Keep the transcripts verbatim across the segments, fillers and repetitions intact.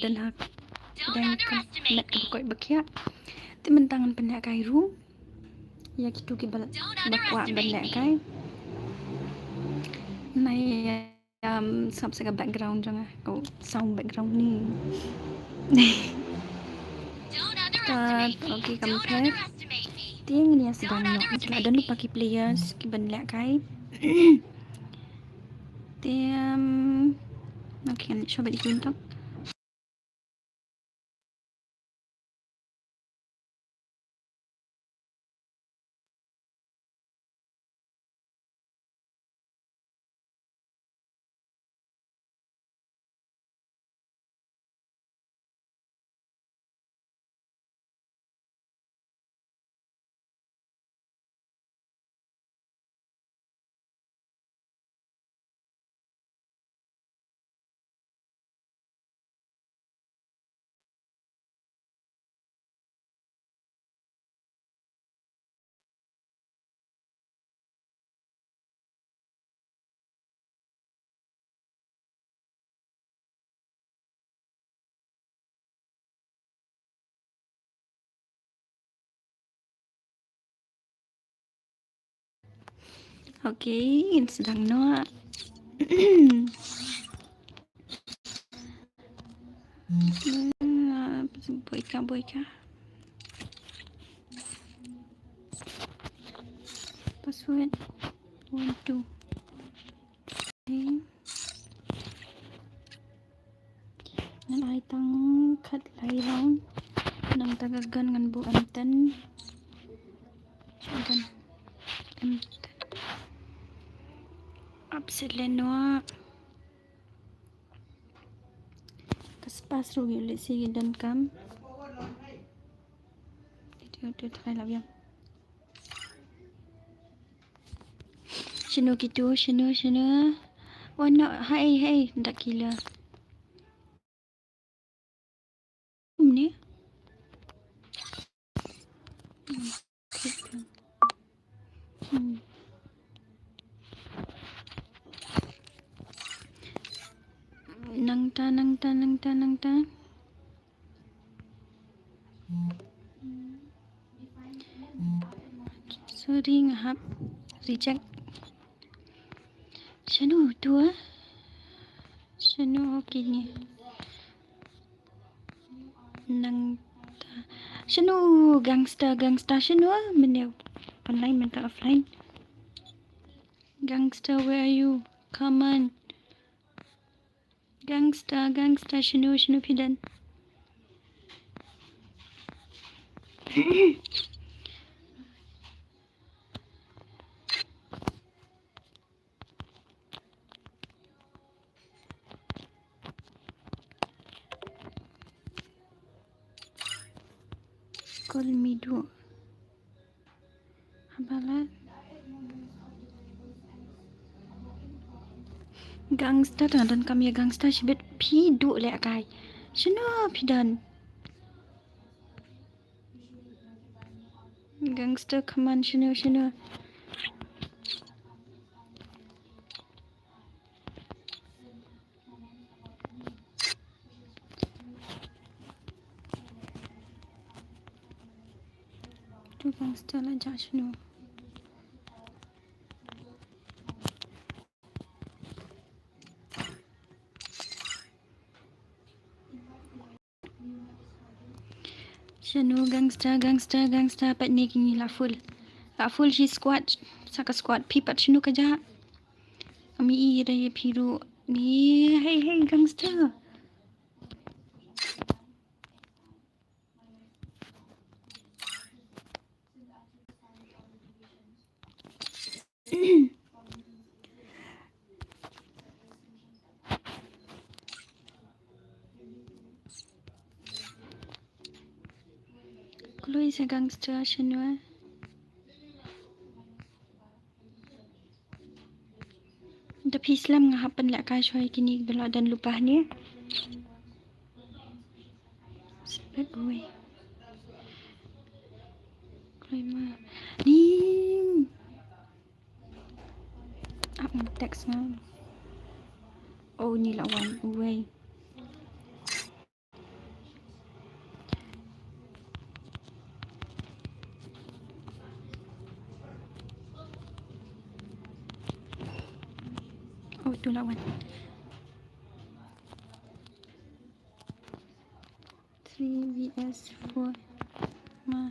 Don ha dang ka met ka koit ba khiah. Te mynta ngan pynlehkai ruh ïa kitu kiba, ba kwah ban lehkai. Nai, um, sngap sa ka background jong nga. Ka sound background ni. Ka, okay, compare. Te ngin ïa sdang noh. Ki la don lypa ki players kiban lehkai. Te, um, okay, ngan shu bad ïa ki mynta. Okay, ngin sdang noh. Boika, boika. Password one two. Okay. Ngan ai tang khatlai round. Nangta ka gun ngan buh M ten. Gun M ten. Upset lehnoh. Ka spas ruh ngi lehse ngi donkam. Kitu tu try lah biang. Shano kitu, shano, shano. Oh no, hai, hai, dak kila. Ni. Hmm. Nangta, nangta, nangta, nangta. Sorry, nga hap reject. Shano tu ah? Shano, okay ni. Nangta. Shano gangster, gangster shano ah? Mynta online, mynta offline. Gangster, where are you? Come on. Gangster, gangster, shano, shano phi don? Call me duh. Haba la gangster, tang donkam ïa gangster shibit. Phi duh lehkai. Shano phi don? Gangster, come on, shano, shano. Tu gangster la jah shano? Shano gangster, gangster, gangster, pat ni kini la full. La full shi squad, sa ka squad, phi pat shano ka jah. Kami i da ïa phi ruh. Ni, hey, hey, gangster. Kloi sa gangster shano. Da phi slem nga hap pynlehkai shuwa ïa kine ba la don lypa hangne. Spet uwei. Kloi ma. Ni. Ah, text nga. Oh, ni la wan uwei. Wait, tu lawan. Three V S four. Ma.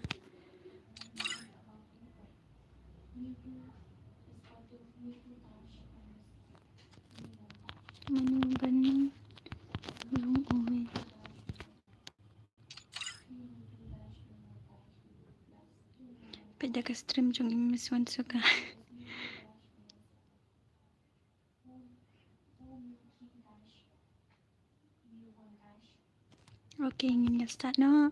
Manu ban rung uwei. Peit da ka stream jong i Miss Wansuka. Okay, ngin ïa start noh.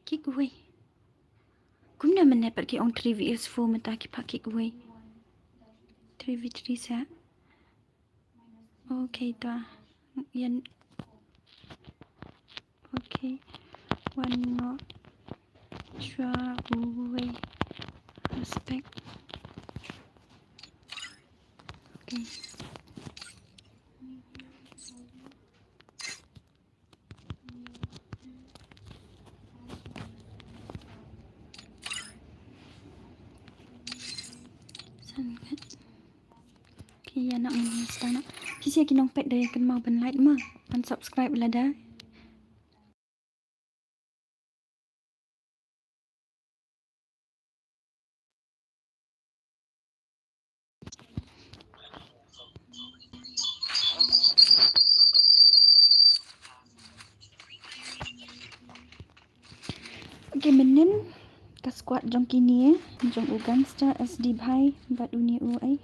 Kick away. Kumno mynne pat ki ong three V S four mynta ki phah kick away. Three V three sa. Okay, ta. Yan. Okay. Wan noh shuwa uwei. Respect. Okay. San khat. Okay, ïa na, mm, start na. Phi sa ki nongpeit da ïa kynmaw ban like ma, ban subscribe lada. Okay, mynnin ka squad jong kine, jong u Gangster, S D Bhai bad une u ai.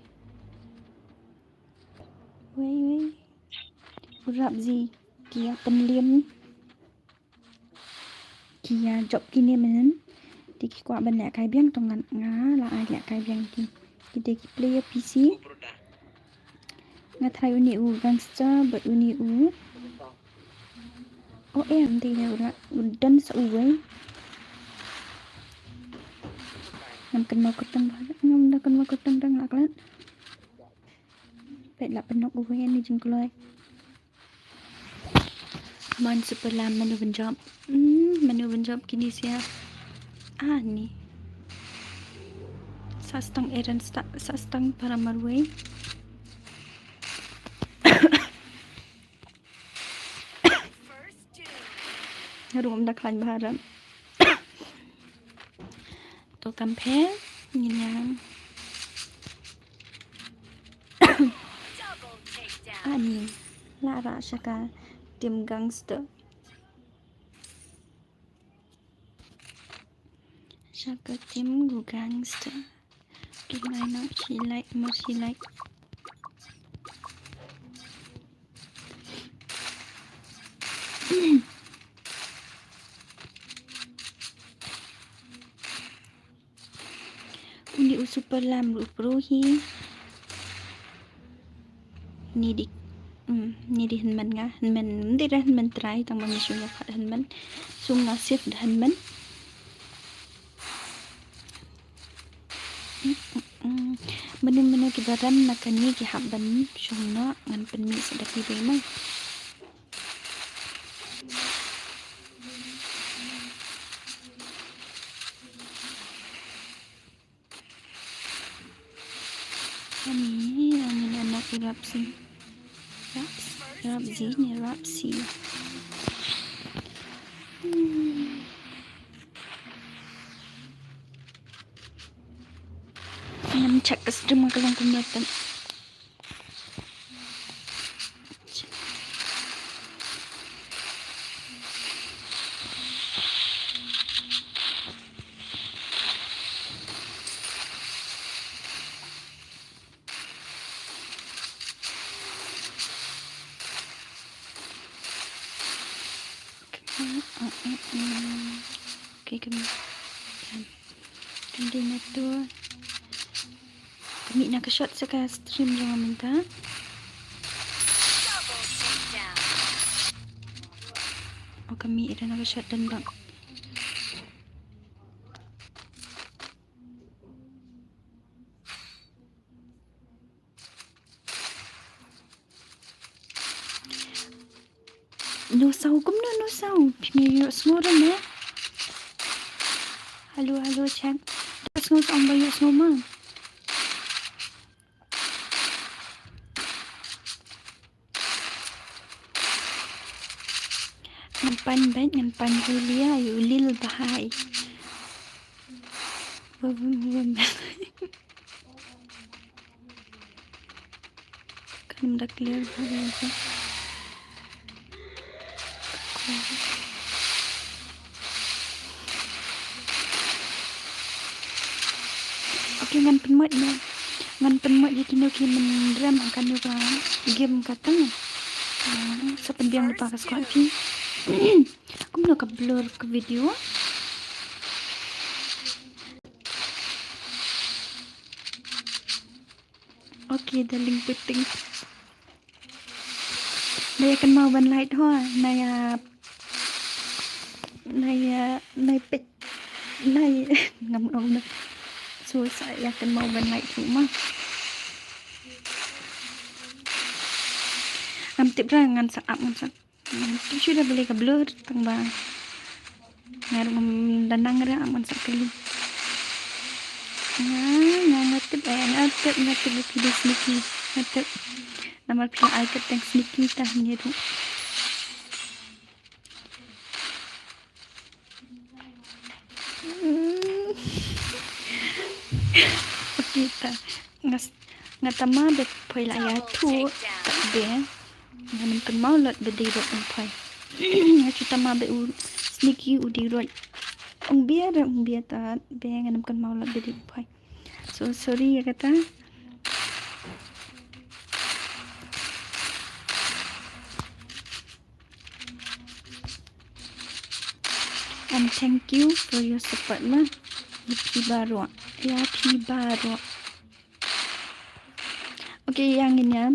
Wei, wei. U Rapzi, ki ïa pynliem. Ki ïa jop kine mynnin. Te ki kwah ban lehkai biang, to nga, nga la ai lehkai biang ki. Ki dei ki player P C. Nga tharai une u Gangster bad une u, oh, em, te u la, u don sa uwei. Ngam kynmaw kyrteng ba, ngam da kynmaw kyrteng dang la klet. Peit la pynnoh uwei ne jingkloi. Mon Super Lam, mano ban jop? Hmm, mano ban jop kine sia? Ah, ni. Sa stang Eren sta, sa stang para marwei. Harum da khlaiñ bha ram. To kam pher, ngin ïa. Ani, la rah sha ka team Gangster. Sha ka team gu Gangster. Ki ngai noh shi like, mar shi like. Uni u Super Lam ruh u pro hi. Ni di, mm, ni di hynmen nga, hynmen, ym dei da hynmen trai, tang ba nga shu ïa khat hynmen. Shu nga save da hynmen. Mm, mm, mm. Mano mano kiba rem na kane ki hap ban shong noh, ngan pynmih sa da ki bei mo. Ani, ani na na ki Rapsi. Raps, Rapsi ne Rapsi. Hmm. Ngam check ka stream ka long kumno pat. Okay, kami. Kan dei na tu. Kami na ka shot sa ka stream jong nga mynta. Oh, kami ida na ka shot dan bak. Sound, phi ïohsngew re mo? Hello, hello, check. Ïohsngew sound ba ïohsngew mo? Ngan pan bad, ngan pan Julia, ïa u Lil Bahai. Wum, wum, wum. Kan ym da clear bha ïa ka. Okay, ngan pynmut ne. Ngan pynmut ïa kino ki mynrem ha kane ka game ka tang. Ah, sa pynbiang lypa ka squad phi. Kumno ka blur ka video. Okay, darling puting. Nai ïa kynmaw ban like ho, nai ïa, nai ïa, nai peit, nai ngam ong na. So sa ïa kynmaw ban like ho ma. Ngam tip ra ngan sa ap ngan sa. Hmm, tu shu da beli ka blur tang ba. Nga ruh ngam da nang re, am ngan sa kylli. Nga, nga, nga tip, eh, nga tip, nga tip ba phi dei sneaky. Nga tip. Namar phi ai kyrteng sneaky ta hangne ruh. Hmm. Okay ta. Nga s-, nga tama ba poi la ïathuh kat ba ngan ym kynmaw lut ba dei ruh ong poi. Nga shu tama ba u sneaky u dei ruh. Ong bia re, ong bia ta ba ngan ym kynmaw lut ba dei ong poi. So sorry ïa kata. And thank you for your support ma. Ïa phi baroh. Ïa phi baroh. Okay, ïa ngin ïa,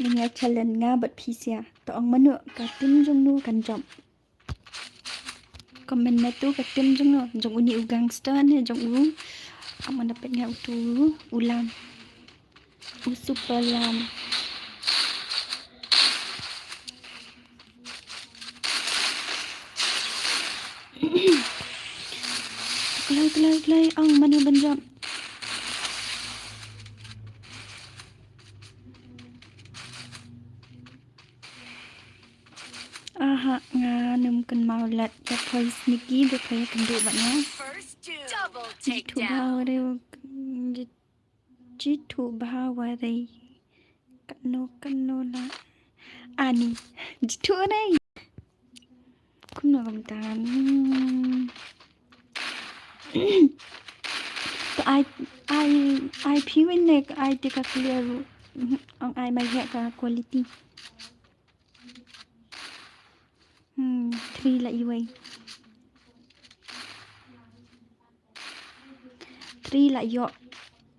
ngin ïa challenge nga bad phi sha. To ong mano ka team jong no kan jop. Comment na tu ka team jong no, jong uni u gangster ne jong u. Am ngan da peit nga utu u Lam. U Super Lam. Kloi, kloi, kloi, ong mano ban jop. Aha, ngan ym kynmaw lut, da poi sneaky, da poi kynduh bad nga. Double takedown. Jithuh bha wa rei. Jithuh bha wa rei. Katno, katno la. Ani. Jithuh rei. Kumno kam tam. Hmm. To ai, ai, ai phi win ne, ai te ka clear. Ong ai mai heh ka quality. Hmm, three la iwei. Three la ïoh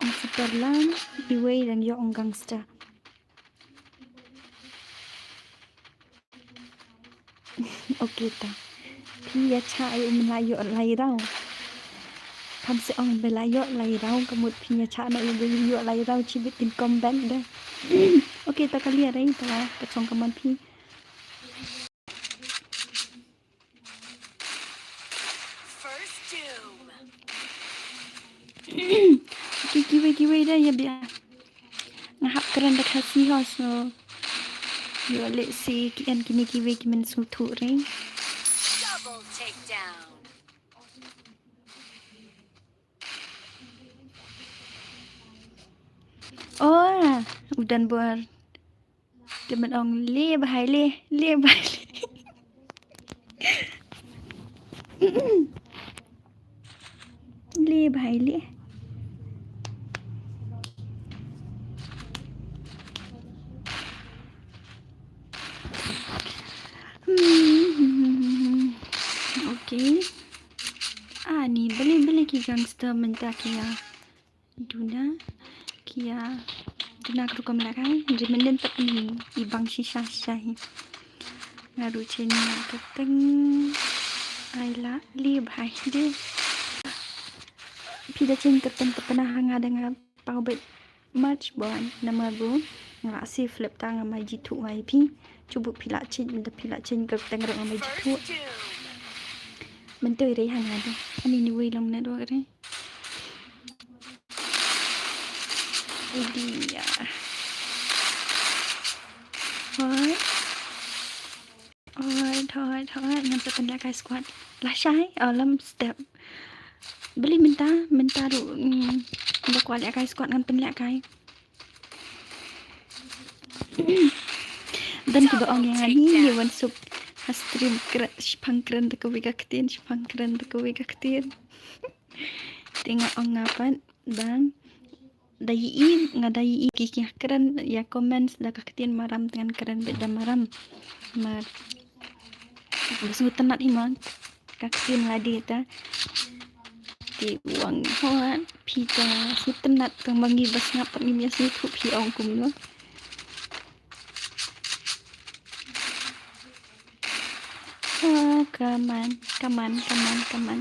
ong Super Lam, iwei dang ïoh ong gangster. Okay ta. Phi ïa cha ai um la ïoh lai raw. Kam se ong ba la ïoh lai raw, ka mut phi ïa cha na ïa ba ïoh lai raw, chi bit kin comment de. Okay ta ka lia rai ta ka chong ka mon phi. First doom. Ki, kiwei, kiwei da ïa bia. Nga hap kren da Khasi ho, so. Ïoh leh si ki en kine kiwei ki men sngewthuh re. Double takedown. Oh, u Danbor. Te men ong le bhai le, le bhai le. Le bhai le. Hmm, okay. Ani bele bele ki gangster mynta ki ïa. Duna, ki ïa, duna ka rukom la kai, jemenden tak ni, i bang shisha shisha hi. Nga ruh chen ïa ka teng, ai la, le bhai de. Phi da chen ka teng ka pynah ha nga da nga paw bad much bon, namar bu. Nga la save lep ta, nga mai jithuh wai phi. Shu bud phi la change, mynta phi la change ka teng ruh nga mai jithuh. Mynta i rei hana da. Ani ni wei long ne dua ka rei. Idea. Hoi. Hoi, hoi, hoi. Ngan sa pynlehkai squad. Lashai, oh, lem step. Beli mynta, mynta ruh, mm, da kwah lehkai squad ngan pynlehkai. Don kiba ong ïa nga hi, ïa wan suk ha stream kren, shipang kren da kawei ka ktien, shipang kren da kawei ka ktien. Te nga ong nga pat ba da ïohi, nga da ïohi ki ki kren ïa comments da ka ktien Maram, te ngan kren beit da Maram. Mar ba sngewtynnat hi ma ka ktien lade ta. Te u ong, ho, phi ta sngewtynnat tang ma ngi ba sngap pat ngim ïa sngewthuh phi ong kumno. Ah, come on, come on, come on, come on.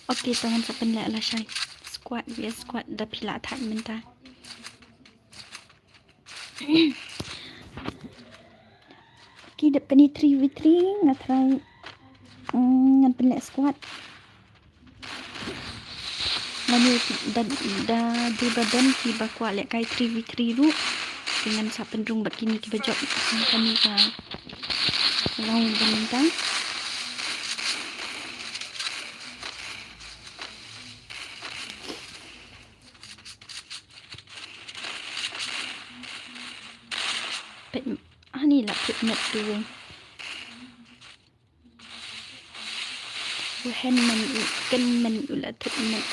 Okay, to ngan sa pynleh lashai. Squad vs squad da phi la thait mynta. Okay, dep kane three v three nga try, mm, ngan pynleh squad. Lane da, da, da ba don kiba kwah lehkai three v three ruh. Te ngan sa pynrung bad kine kiba jop ha kane ka round ba mynta. Peit, ani la peit met tu wei. U hen men u ken men u la thut men.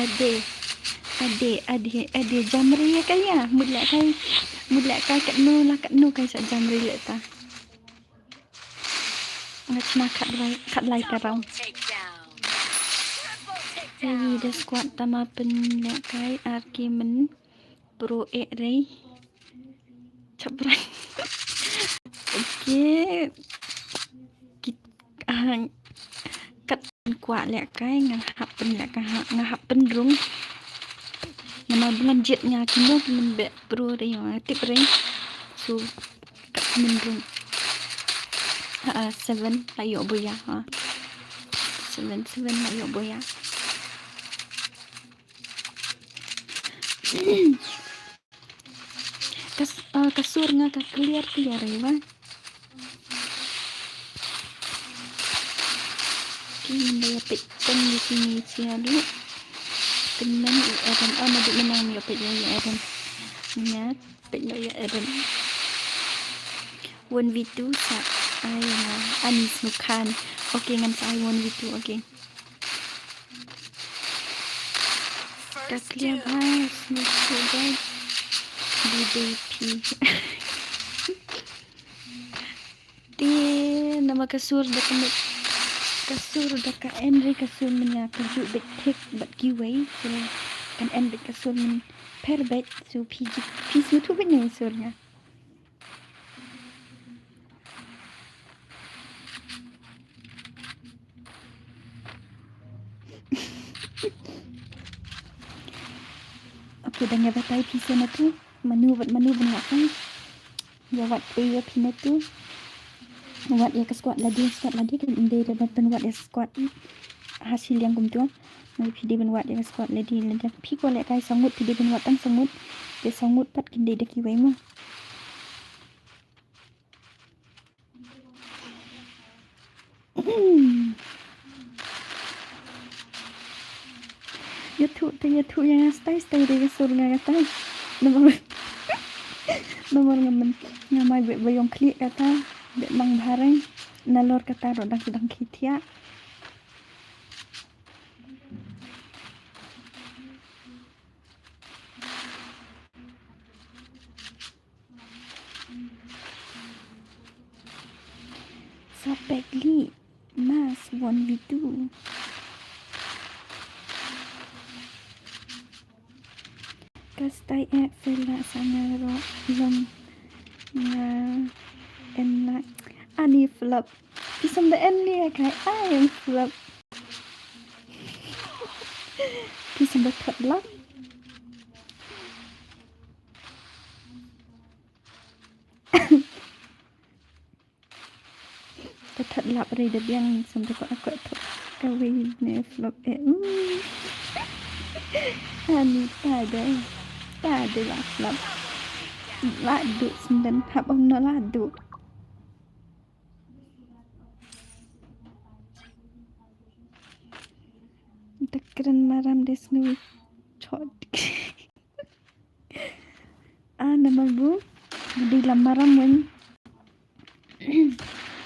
Ade, ade, ade, ade, jamri ïa ka ïa. Mut lehkai, mut lehkai katno la katno kai sa jamri leh ta. Nga chna khatlai, khatlai ka round. Ei, da squad tama pynlehkai ar ki men pro e rei. Chaprai. Okay. Kit, ah, kat kwah lehkai nga hap pynlehkai ha, nga hap pynrung. Namar ba ngan jied nga kino ki men beh pro rei, nga tip rei. So kat pynrung. Ha, ah, seven la ïoh boya ha. Seven, seven la ïoh boya. Kas, ah, ka sur nga ka clear clear ïa ba. Ki ngi ba ïa peit tang ïa ki ngi cia du. Kynmen ïa Aaron, ah, ma du mynang ïa peit ïa Aaron. Nya peit ïa Aaron. One v two sa ai nga Anis Nukhan. Okay, ngan sa ai one v two, okay. Ka clear bha, sngewthuh bha. B D P. Te namar ka sur da ka met, ka sur da ka en re ka sur mynta ka juh beit thik bad kiwei. So kan en beit ka sur mynta pher beit. So phi ju, phi sngewthuh beit ne sur nga. Okay, dang ïa batai phi sa na tu manu bad manu ban ïa kai. Ïa wad ei ïa phi na tu. Wad ïa ka squad lade, squad lade kan ym dei ban pynwad ïa squad ha shiliang kumtu. Ngi phi dei ban wad ïa ka squad lade, lade phi kwah lehkai sangut, phi dei ban wad tang sangut. Te sangut pat kin dei da kiwei mo. Ïathuh te ïathuh ïa nga stai stai de ka sur nga katai. Namar, namar nga men nga mai beh ba ïong khlieh kata, beh mang bhareng. Nalor kata ruh dang ki dang ki thiah. Sa pek li mas one v two. Ka stai ek fela sa nga ro long nga en la ani flop. Phi sam da en li kai ai en flop. Phi sngewbha thot lap. Ka thot lap re da biang, sngewbha kwah kwah thot kawei ne flop eh. Uh. Ani ta de. Ta de la flop. La du senden hap ong no la du. Ta kren maram de sngew chot. Ah, namar ba nga dei la maram wen.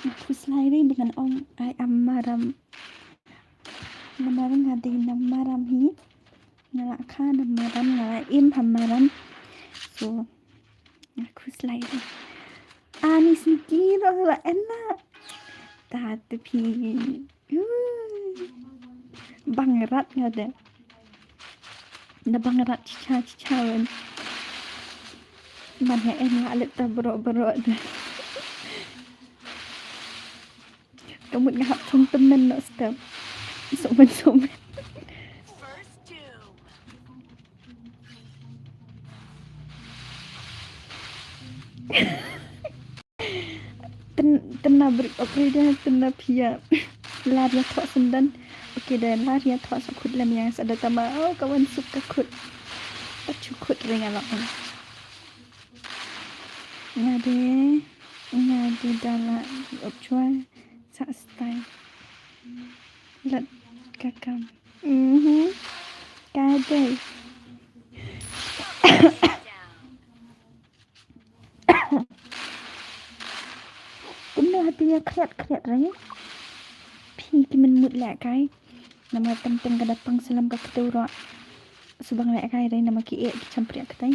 Nga khuslai re ba ngan ong I am maram. Namar nga dei na maram hi. Nga la kha na maram, nga la im ha maram. So nga khuslai re. Ani sngewthuh la en la. Ta te phi. Bang rat nga de. Na bang rat chicha chicha wen. Man ya en la lep ta bro bro de. Ka mut nga hap thong temen no step. Sok men sok men. Ten, tena break up re de, tena phi ïa. Lar ïa thoh senden. Okay de, lar ïa thoh sa khut lem ïa nga sa da tama. Oh, ka wan suk ka khut. Ka chu khut re nga la ong. Nga de, nga de da la up chwa sa style. Lat ka kam. Mhm. Ka de. Kumno hati ïa khriat khriat re. Phi ki men mut leh kai. Namar teng teng ka da pang slam ka ktu ro. Subang leh kai re namar ki eh ki cham priak ktai.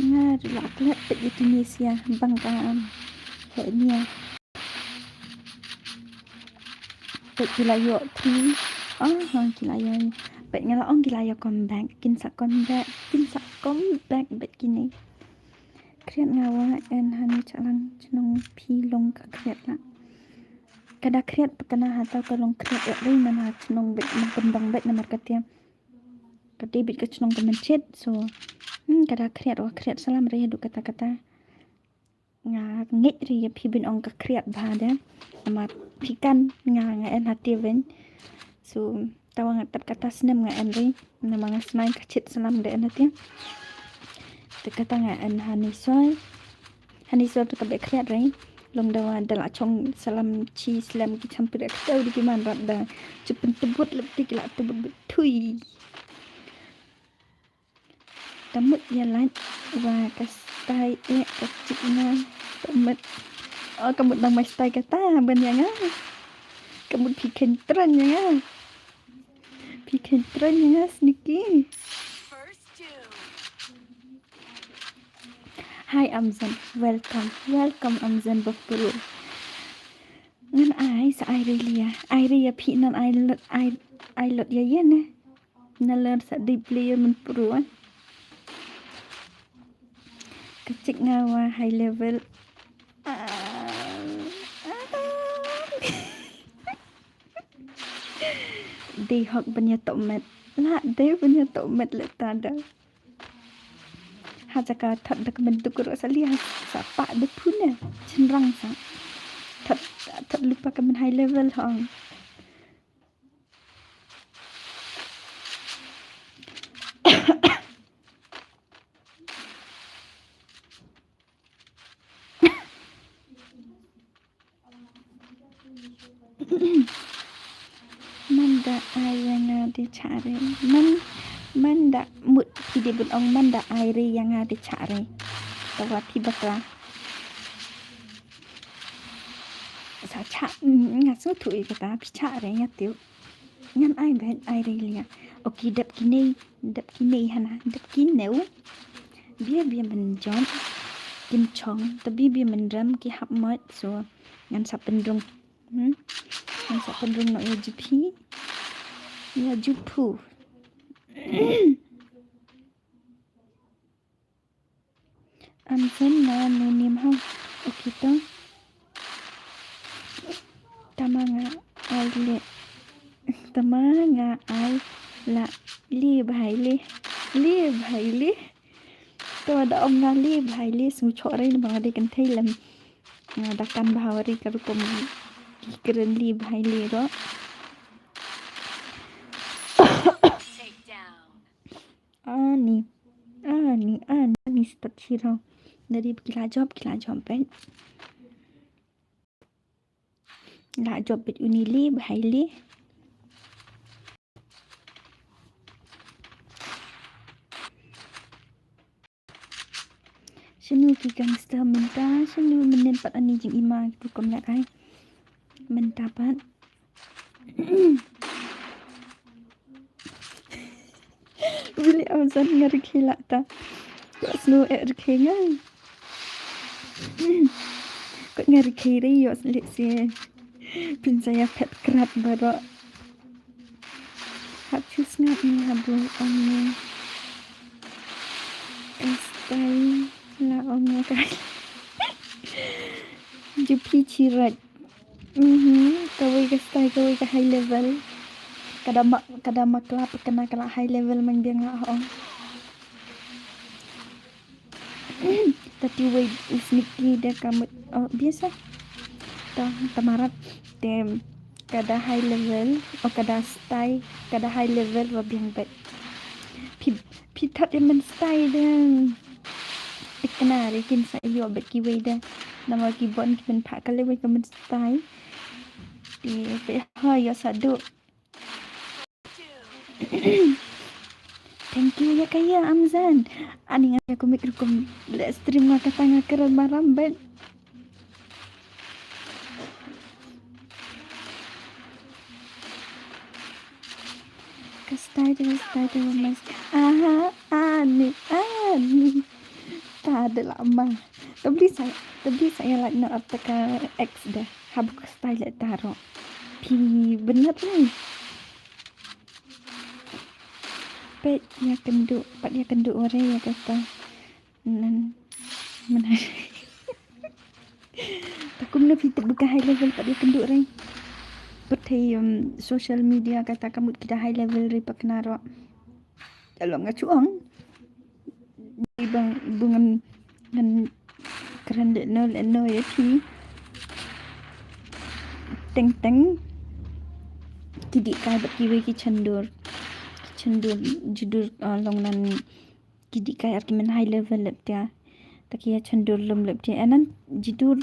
Nga ri la klet pet ïa Tunisia bang ka am. He nia. Pet ki la ïoh three. Ah, ha, ki la ïoh. Pet nga la ong ki la ïoh comeback. Kin sa comeback. Kin sa comeback pet kine. Khriat nga wa en hani chalang chnong phi long ka khriat la. Ka da khriat pet kana ha ta ka long khriat ïa dei man ha chnong bet man kyndong bet namar ka tiam. Ka dei bet ka chnong ka mynchit so. Hmm, ka da khriat wa khriat salam re du kata kata. Nga ngeit re ïa phi bin ong ka khriat bha de. Namar phi kan nga nga en ha te wen. So tawa nga tap kata snem nga en re. Namar nga snai ka chit salam de en ha te. Te kata nga en hani soi. Hani soi te ka be khriat re. Long da wa da la chong salam chi slem ki cham pira kata di ki man rap da. Chu pyntubut lep ti ki la tubut bet thui. Ka mut ïa lait wa ka stai eh ka chik nga. Ka mut. Oh, ka mut dang mai stai kata ban ïa nga. Ka mut phi khein tren ïa nga. Phi khein tren ïa nga sneaky. Hi Amzen, welcome, welcome Amzen Bapuru. Ngan ai sa ai re lia, ai re ïa phi nan ai lot, ai, ai lot ïa ïa ne. Na lar sa dei player men pro. Ka chik nga wa high level. Ah, ah. Dei hok ban ïa top met. La dei ban ïa top met le ta da. Ha jaka thot da ka men duk ro sa li ha sa pa da phun ne. Chin rang sa. Thot thot lupa ka men high level hong. Man da ai ïa nga de chare. Man, man da mut phi de bun ong man da ai re ïa nga de chare. Tawa phi bakla. Sa cha, mm, nga sngewthuh ïa kata phi chare nga tip. Ngan ai bad ai re lia. Okay, dep kine, dep kine hana, dep kine u. Bia bia men jom. Kin chong, ta bia bia men ram ki hap mot so. Ngan sa pynrung. Hmm? Ngan sa pynrung no ïa juphi. Ïa juphu. Amzen na nu nim hau Tama nga ai le. Tama nga ai la le bhai le. Le bhai le. To da ong nga le bhai le sngewchoh re namar nga dei kynthei lem. Nga da kan bha re ka rukom ki kren le bhai le ro. Ani, ani, ani, ani start shiro. Nari ki la jop, ki la jop ben. La jop bet uni le bhai le. Shanu ki gangster mynta, shanu mynnin pat ani jingima ki rukom lak ai. Mynta pat. Bili Amazon nga rikhi lata. Ko snu e rikhi nga. Ko nga rikhi re yo lek si. Pynjaya pet krap baro. Hap chu sngap ni habu ong ni. Kastai la ong nga kai. Jupi chirat. Mhm, kawei ka style, kawei ka high level. Kada ma, kada makla pakana kala high level man biang la ong. Tati wei u sneaky de kamut, oh, biasa. Ta, tamarat tem kada high level, oh, kada style, kada high level wa biang bet. Pi, pi thot ya men style de. Tikna re kin sa yo bet ki wei de. Namar ki bon ki men phah ka le wei ka men style. Ti pe ha ya sadu. Thank you ya kaya Amzan. Ani nga ya kumik rukum le stream nga kata nga keren maram ben. Kastai de, kastai de mas. Aha, ani, ani. Ta de la ma. Tabli sa, tabli sa ya lak no arta ka ex de. Habu kastai le taro. Pi benar ni. Pet ya kendu, pat ya kendu ore ya kata. Nan, mana. Takum na pi tep buka high level pat ya kendu ore. Pat hei, um, social media kata kamut kita high level re paknaro. Dalam nga chuang. Di bang bungan ngan kren de no le no ya ti. Teng teng. Ki di kai bat ki wei ki chandur. Ki chandur jidur, ah, long nan ki di kai ar ki men high level lep tia. Ta ki ya chandur lum lep tia. Anan jidur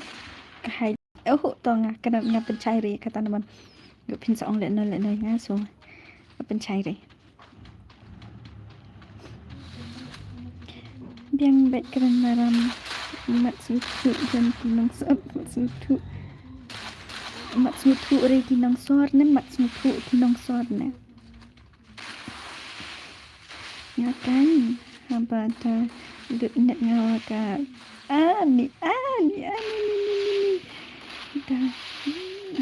ka high. Oh, to nga kena nga penchai re kata naman. Nga pin sa ong le no le no nga so. Nga penchai re. Biang bet keren maram. Mat sngewthuh jan ki nongsor, mat sngewthuh. Mat sngewthuh re ki nongsor ne, mat sngewthuh ki nongsor ne. Nga kan haba ta lut net nga wa ka. Ani, ani, ani, ni, ni, ni, ni. Ta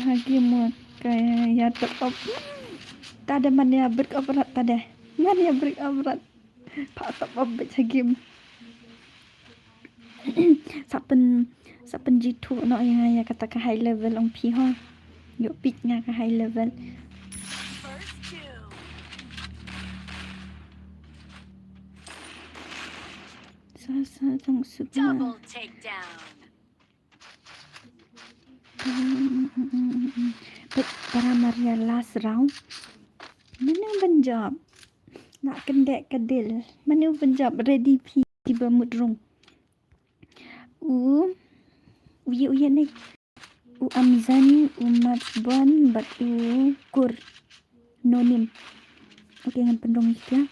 ha game wa ka ya top up. Ta de man ya break up rat ta de. Man ya break up rat. Pa top up bet ha game. Sa pyn, sa pynjithuh noh ïa nga ïa kata ka high level ong phi ho. Ïoh peit nga ka high level. Sa, sa, jong suk ma. Double takedown. But para Maria last round. Mano ban jop? Nak kendek kedil. Mano ban jop? Ready phi ba mut rung. U, u ye, u ye ne. U Amzan, u Matsbon, but u Kur. No name. Okay, ngan pynrung ïa.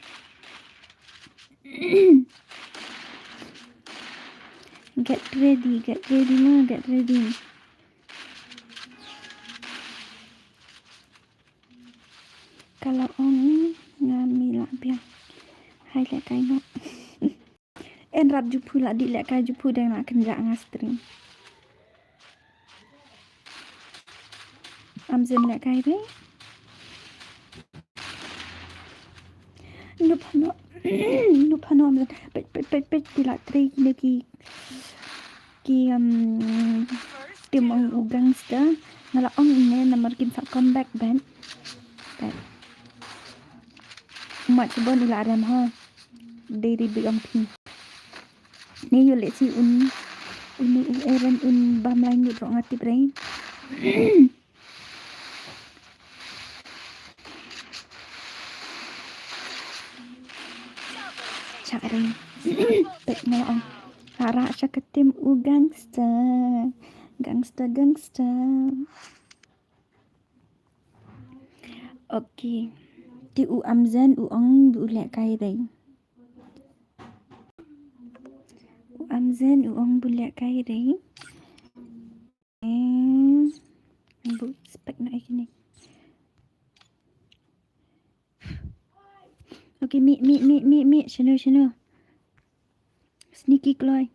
Get ready, get ready ma, get ready. Ka la ong nga mi la biang. Hai lehkai nga. En rat juphu la dih lehkai juphu dang la kynjah nga stream. Am zem lehkai re. Nup hano, nup hano am zem. Peit, peit, peit, peit, ki la trei kine ki, ki, um, Tim ong u gangster. Nga la ong ine namar kin sa comeback ban. Mat bon u la rem ha. Dei dei bi ong phi. Ni yu le si un un u Aaron un bam lai ngut ro nga tip rei. Chak ring. Pek nga ong. Ara sha ka tim u gangster. Gangster, gangster. Okay. Ti u Amzen u ong u leh kai rei. U Amzen u ong bu leh kai rei. Eh, bu spek na ikini. Okay, mi, mi, mi, mi, mi, shano, shano. Sneaky Chloe.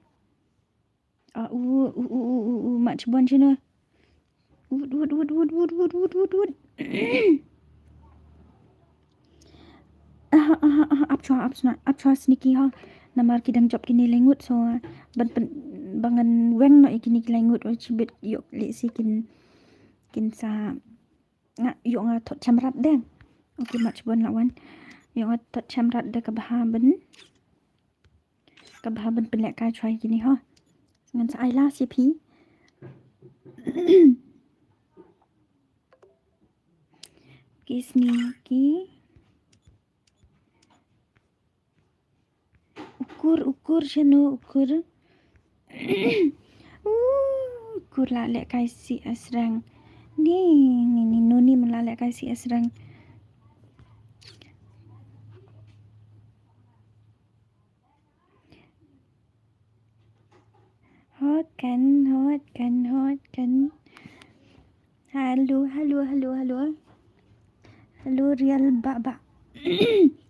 Ah, u, u, u, u, u, u, mat shibon shano. Ud, ud, ud, ud, ud, ud, ud, ud, ud. Aha, aha, aha, ap chwa, ap chwa, ap chwa sneaky ha. Namar ki dang jop kini lai ngut so, ah, ban pen, ba ngan weng noh ïa kini ki lai ngut, oh, chibit ïoh lehse kin, kin sa, nga, ïoh nga thot chamrat de. Okay, mat shibon la wan. Ïoh nga thot chamrat de ka bha ban, ka bha ban pynlehkai chwa ïa kini ha. Ngan sa ai la shi phi. Ki sneaky. Ukur, ukur, shano, ukur. Uh, ukur la lehkai shi asrang. Ni, ni, ni, nuni man la lehkai shi asrang. Hot kan, hot kan, hot kan. Hello, hello, hello, hello. Hello, Real Baba.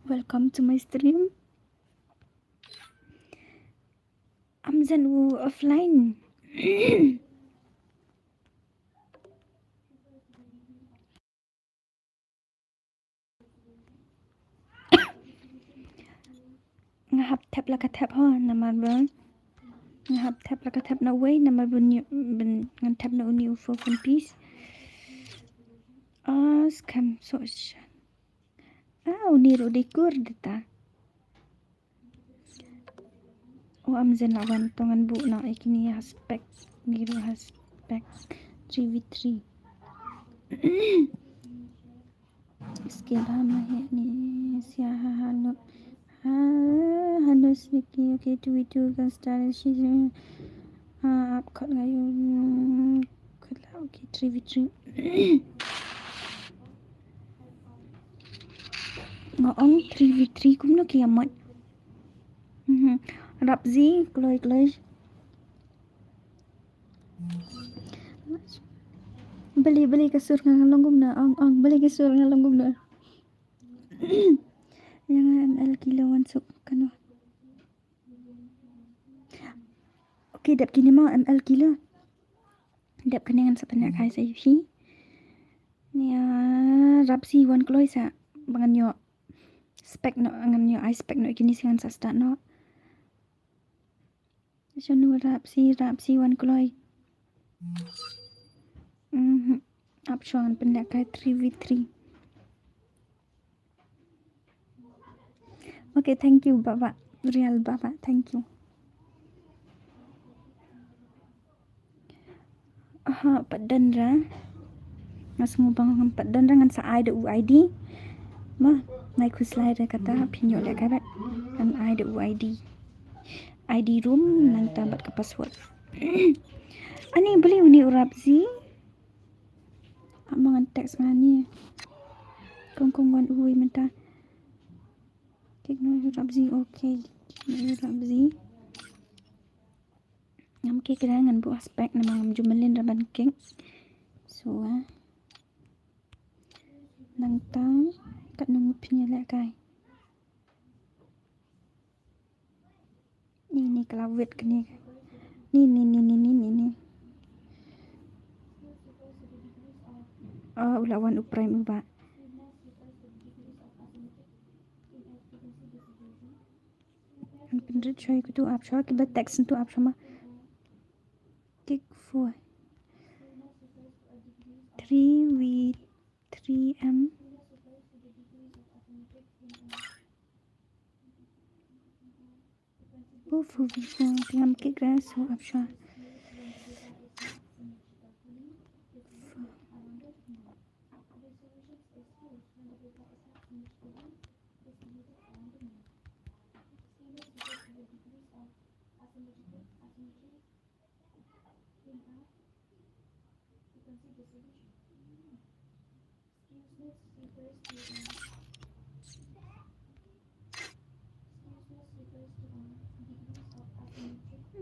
Welcome to my stream. Amzen u offline. Nga hap tap la ka tap ho, namar ba nga hap tap la ka tap na wei, namar ba ngan tap na uni u four piece. Oh, scam so shan. Ah, uni ru di kur dita. O Amzen la wan, to ngan buh noh ïa kine ha spec. Ni ruh ha spec three v three. Skip ha ma he ni sia ha ha no. Ha ha no sneaky. Okay, two v two kan start shi ha ap khot nga yu khot la. Okay, three v three. Nga ong three v three kumno ki ïa mot. Mhm. Rapzi, kloi, kloi. Beli, beli ka sur nga long kumno. Ong, ong, beli ka sur nga long kumno. Ïa nga M L kilo wan suk kano. Okay, dep kine ma M L kilo. Dep kane ngan sa pynlehkai sa ïa phi. Nia, rapsi wan kloi sa ba ngan ïoh spec noh, ngan ïoh ai spec noh kine sa ngan sa start noh. Shano rapsi, rapsi wan kloi. Mhm. Ap shuwa ngan pynlehkai three v three. Okay, thank you, Baba. Real Baba, thank you. Aha, pat dang ra. Nga sngew ba ngam pat dang ra, ngan sa ai da u I D. Ma, ngai khuslai da kata, phin ïoh lehkai bad. Ngan ai da u I D. I D room, nangta bad ka password. Ani beli uni u rapsi. Ap ma ngan text nga ni. Kong kong wan uwi mynta. Kik no yu rapsi, okay. Kik no yu rapsi. Ngam kik ra ngan buh ha spec namar ngam ju mlien ra ban kik. So, ah. Nangta, katno ngut phin ïa lehkai. Ni, ni, ka la wit kane. Ni, ni, ni. Oh, u la wan u prime u ba. An pynrit shoi kutu ap shoi, kiba text tu ap shoi ma. Kick four. Three V three M. Uff, uff, uff, ngam kit grass, uff, uff, sure.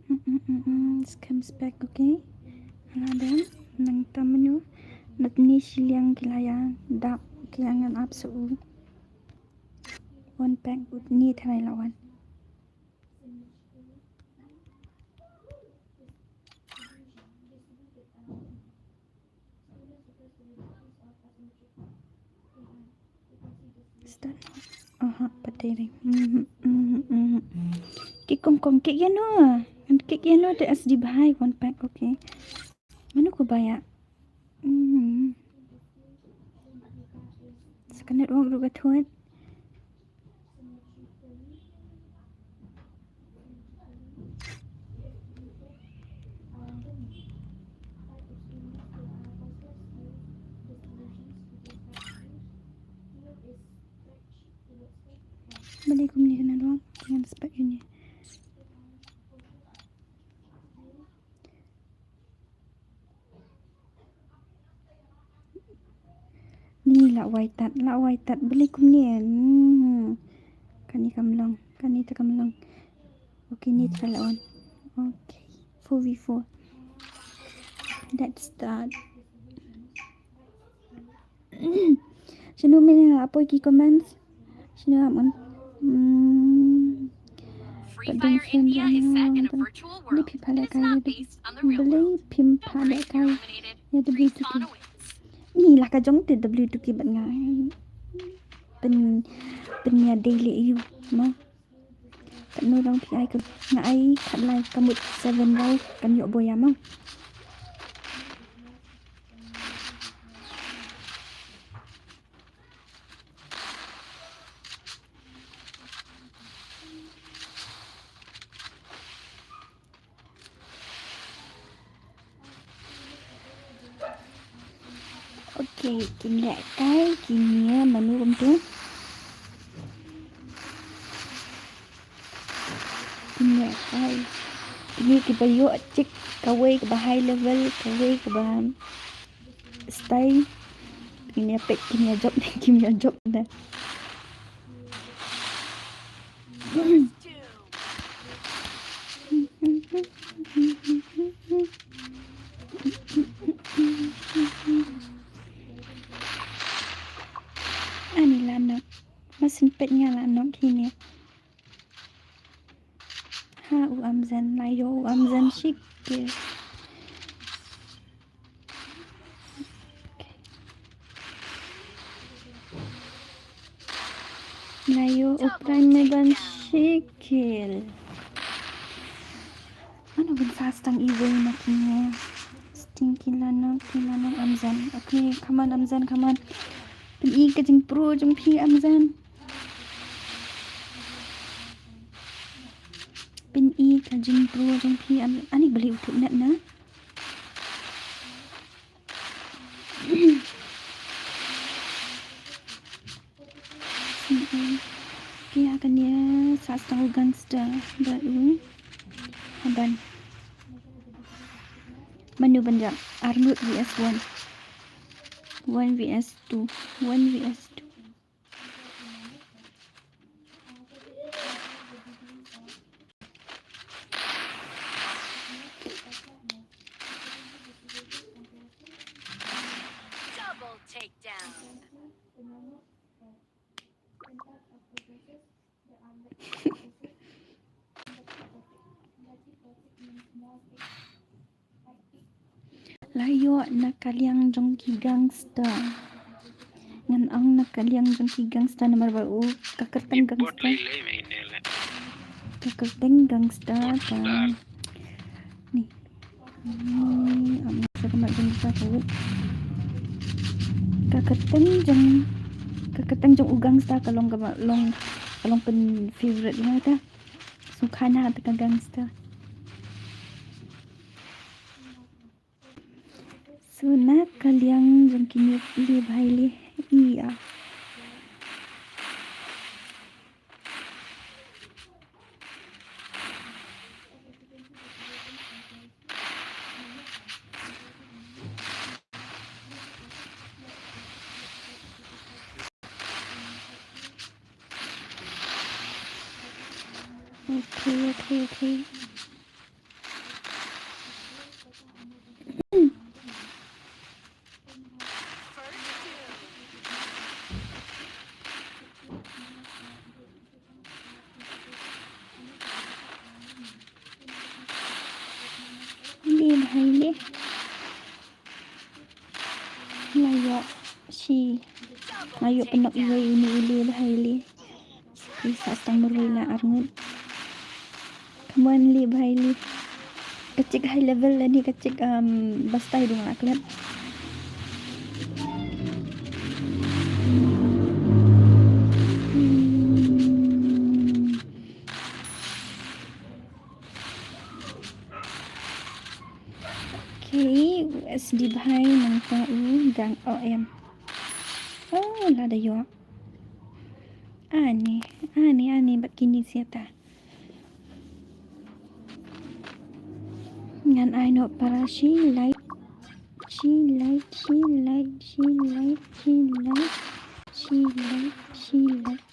Mm, mm, mm, mm. This comes back, okay? Nang tam mynno? Nat ni shiliang ki la ïa dap, ki la ngan ap sa u. One pack ut ni tharai la wan. Start. Aha, pateri. Mhm, mhm, mhm. Ki kong kong ki ïa no. Ngan ki ïa no te S D bhai one pack, okay. Mano ko ba ïa. Mhm. Sakanet wang ruga thuat. Balei kumne ka network? Ngan spek ïa ni. Ni la wai tat, la wai tat. Balei kumne? Hmm. Kane kam long, kane te kam long. Okay, ni try la on. Okay, four v four. Let's start. Shano mynne la poi ki comments? Shano la mon? Hmm. Free Fire India is set in a virtual world. It is not based on the real world. Balei phim pha lehkai ïa W two K? Ni la ka jong te W two K bad nga. Pyn, pynïadei leh ïa u mo. Katno long phi ai ka, nga ai khatlai, ka mut seven rau kan ïoh boi ïa mo. Okay, kin lehkai, kin ïa mano kumtu. Kin lehkai. Kine kiba ïoh check kawei kaba high level, kawei kaba stay. Kin ïa pek, kin ïa jop, kin ïa jop da. Ani la nok. Masin pet nga la nok hini. Ha u amzen, la ïoh u amzen shikil. La ïoh u prime me ban shikil. Mano ban sa stang iwei na kine. Sting ki la nok, ki la nok amzen. Okay, come on amzen, come on. Pyn-i ka jingpro jong phi amzen. Pyn-i ka jingpro jong phi am, ani balei u thut net na. Ki ha kane sa stang u gangster bad u haban. Mano ban jam? Arngut V S one. One V S two. One V S two. Double takedown. La ïoh na ka liang jong ki gangster. Ngan ong na ka liang jong ki gangster namar ba u ka kyrteng gangster. Ka kyrteng gangster ka. Ni. Ni, am, sa ka mat jong ka ka wut. kyrteng jong, ka kyrteng jong u gangster ka long kaba long, ka long pyn favorite ïa nga ta. Sngewkhan ha kata ka gangster. So na ka liang jong kine, le bha ïa le. Ïa. Okay, okay, okay. Le bha ïa le. Nga ïoh shi, nga ïoh pynlong iwei uni u le bha ïa le. Ki sa stang marwei na arngut. Come on, le bha ïa le. Ka chick high level lane ka chick, um, ba stai dong la klet. Hmm. Okay, u S D bhai nangta u gang O M. Oh, lada ïoh. Ani, ani, ani, bad kine siata. Ngan ai noh para shi like, shi like, shi like, shi like, shi like, shi like, shi like.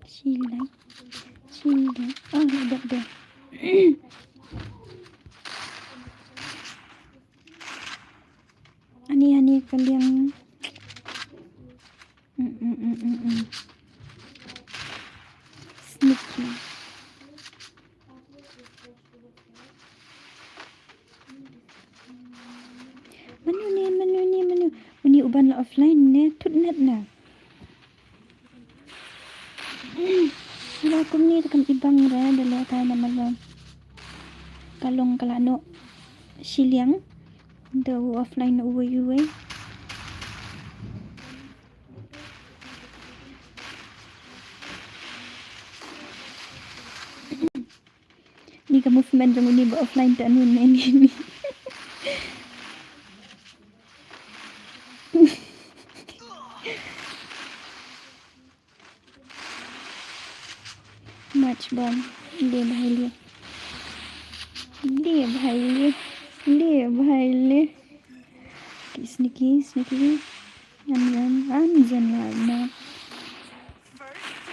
Shi like, shi like. Oh, dep dep. Ani, ani ka liang. Mm, mm, mm, mm, mm. Sneaky. Mano ne, mano ne, mano? Uni uban la offline ne, thut net na. Ila kumne te kam ibang re, da leh kai namar ba ka long ka la noh shiliang. Da u offline uwei uwei. Ni ka movement jong uni ba offline te anu ne ni ni. Match ball. Le bha ïa le. Le bha ïa le. Le bha ïa le. Ki sneaky, sneaky. Am jan, am jan la na.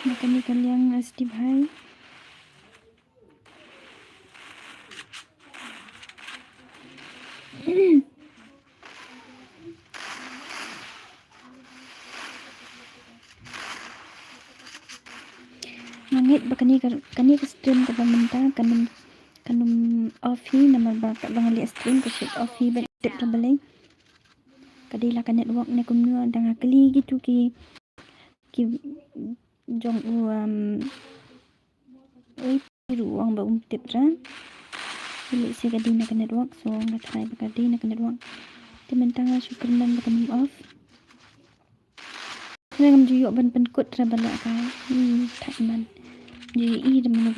Na kane ka liang S D bhai. Nga ngeit ba kane ka, kane ka stream kaba mynta kan ym, kan ym off hi, namar ba katba nga leh stream ka shut off hi, bad tip ka balei. Ka dei la ka network ne kumno, da nga kylli kitu ki, ki jong u, um, Oi, ruh ong ba um tip ra. Lehse ka dei na ka network, so nga try ba ka dei na ka network. Te mynta nga shu kyrmen ba kan ym off. Nga ngam ju ïoh ban pynkut ra ba lehkai. Hmm, thak man. Ju ïohi da mano.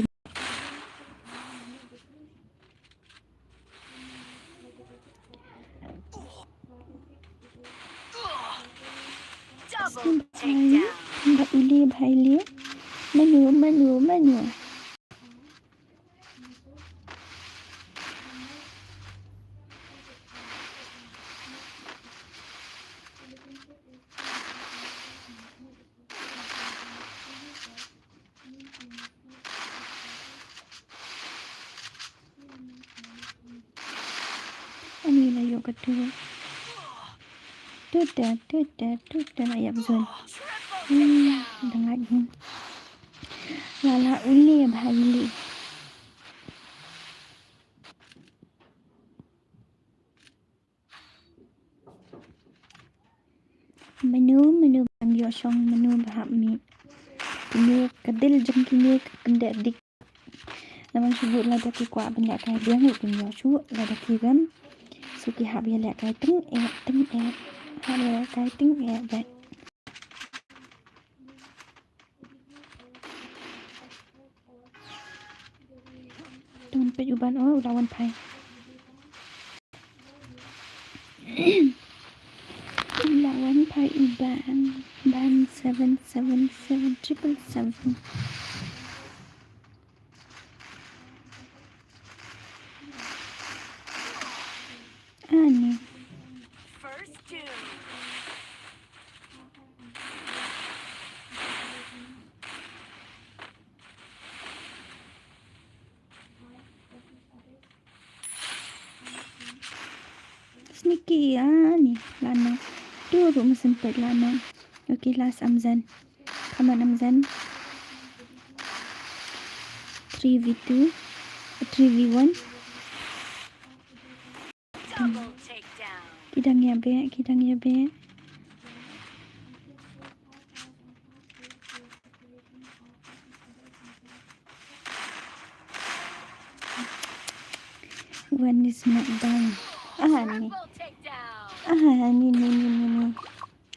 Double takedown. Ba u le bha ïa le. Mano, mano, mano. Ani la ïoh ka tu. Tut da, tut da, tut da, la ïap zon. Hmm, da ngat hun. La la u le bha ïa le. Mano, mano ba ym ïoh shong, mano ba hap mih. Kine ka dil jong kine ka kyndit dik. Namar shu bud lada ki kwah ban lehkai biang ruh kim ïoh shuh lada ki rem. So ki hap ïa lehkai tyngeh, tyngeh. Hap ïa lehkai tyngeh bad. Peit u Ban, oh, u la wan phai. U la wan phai u Ban. Ban seven seven seven triple seven. Ani. First doom. Sneaky, ani, la nang. Tu ruh mynsiem peit la nang. Okay, last Amzen. Come on, Amzen. Three v two. Three v one. Double takedown. Ki dang ïa beh, ki dang ïa beh. One is not down. Ah, ni. Triple takedown. Ah, ni, ni, ni, ni, ni.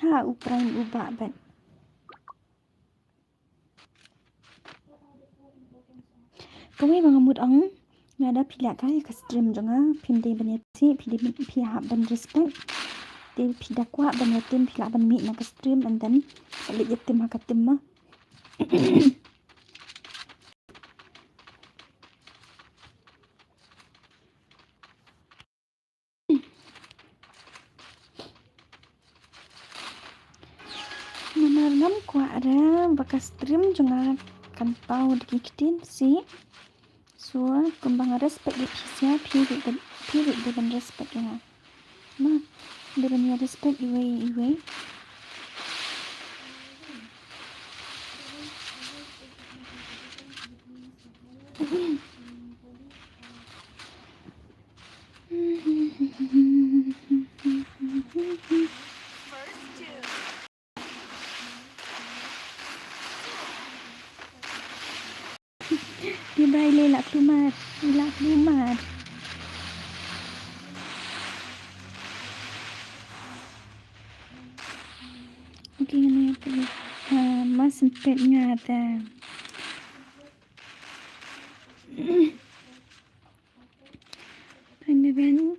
Ha, u Prime u bah bad. Kawei ba nga mut ong, nga da phi lah kai ka stream jong nga, phim dei ban ïa phi, phi dei ban phi hap ban respect. Te phi da kwah ban ïa tim, phi lah ban mih na ka stream and then ka leit ïa tim ha ka tim ma. Namar ngam kwah re ba ka stream jong nga kan paw da ki ktien si. So kumba nga respect ïa phi sia, phi ruh dei, phi ruh dei ban respect ïa nga. Ma, dei ban ïa respect iwei iwei. Ki bai le la plumar, la plumar. Okay, ngani apa ni? Ah, mas sempit ngata. Double takedown.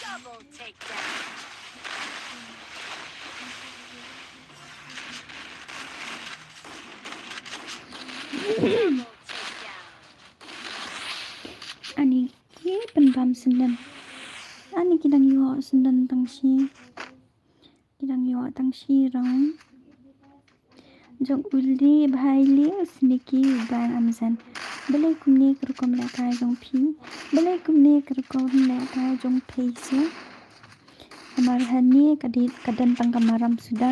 Double takedown. Ani ki pynbam syndon. Ani ki dang ïoh syndon tang shi. Ki dang ïoh tang shi rong. Jong u Li bhai Li u Sneaky u Ban Amzen. Balei kumne ka rukom lehkai jong phi? Balei kumne ka rukom lehkai jong phi se? Namar hangne ka dei ka don tang ka maram suda.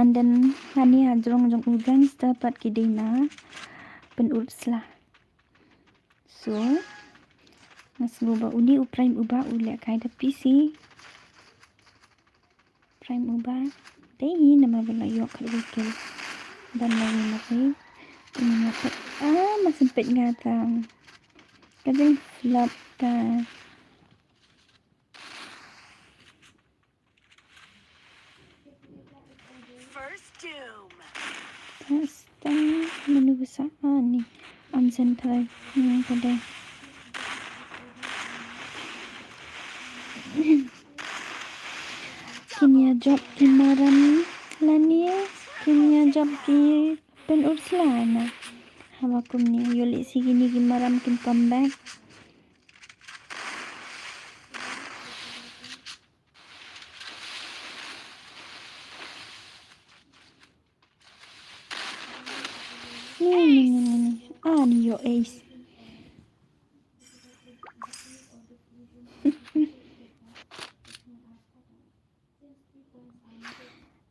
And then hangne ha jrong jong u gangster pat ki dei na pynut sla. So nga sngew ba une u Prime u bah u lehkai da phi si. Prime u bah dei hi namar ba la ïoh khatwei kill. Ban la win na phi. Ini nga pet. Ah, mas sempit nga tang. Ka jingflop ta. First doom. First doom, manu ba sah ani. Amzen trai. Hmm, ka dei. Kin ïa jop ki maram lane kin ïa jop ki pynut sla na. Haba kumne ïoh lehse kine ki maram kin come back. Ni, ni, ni, ni, ni. Ah, ni ïoh ace.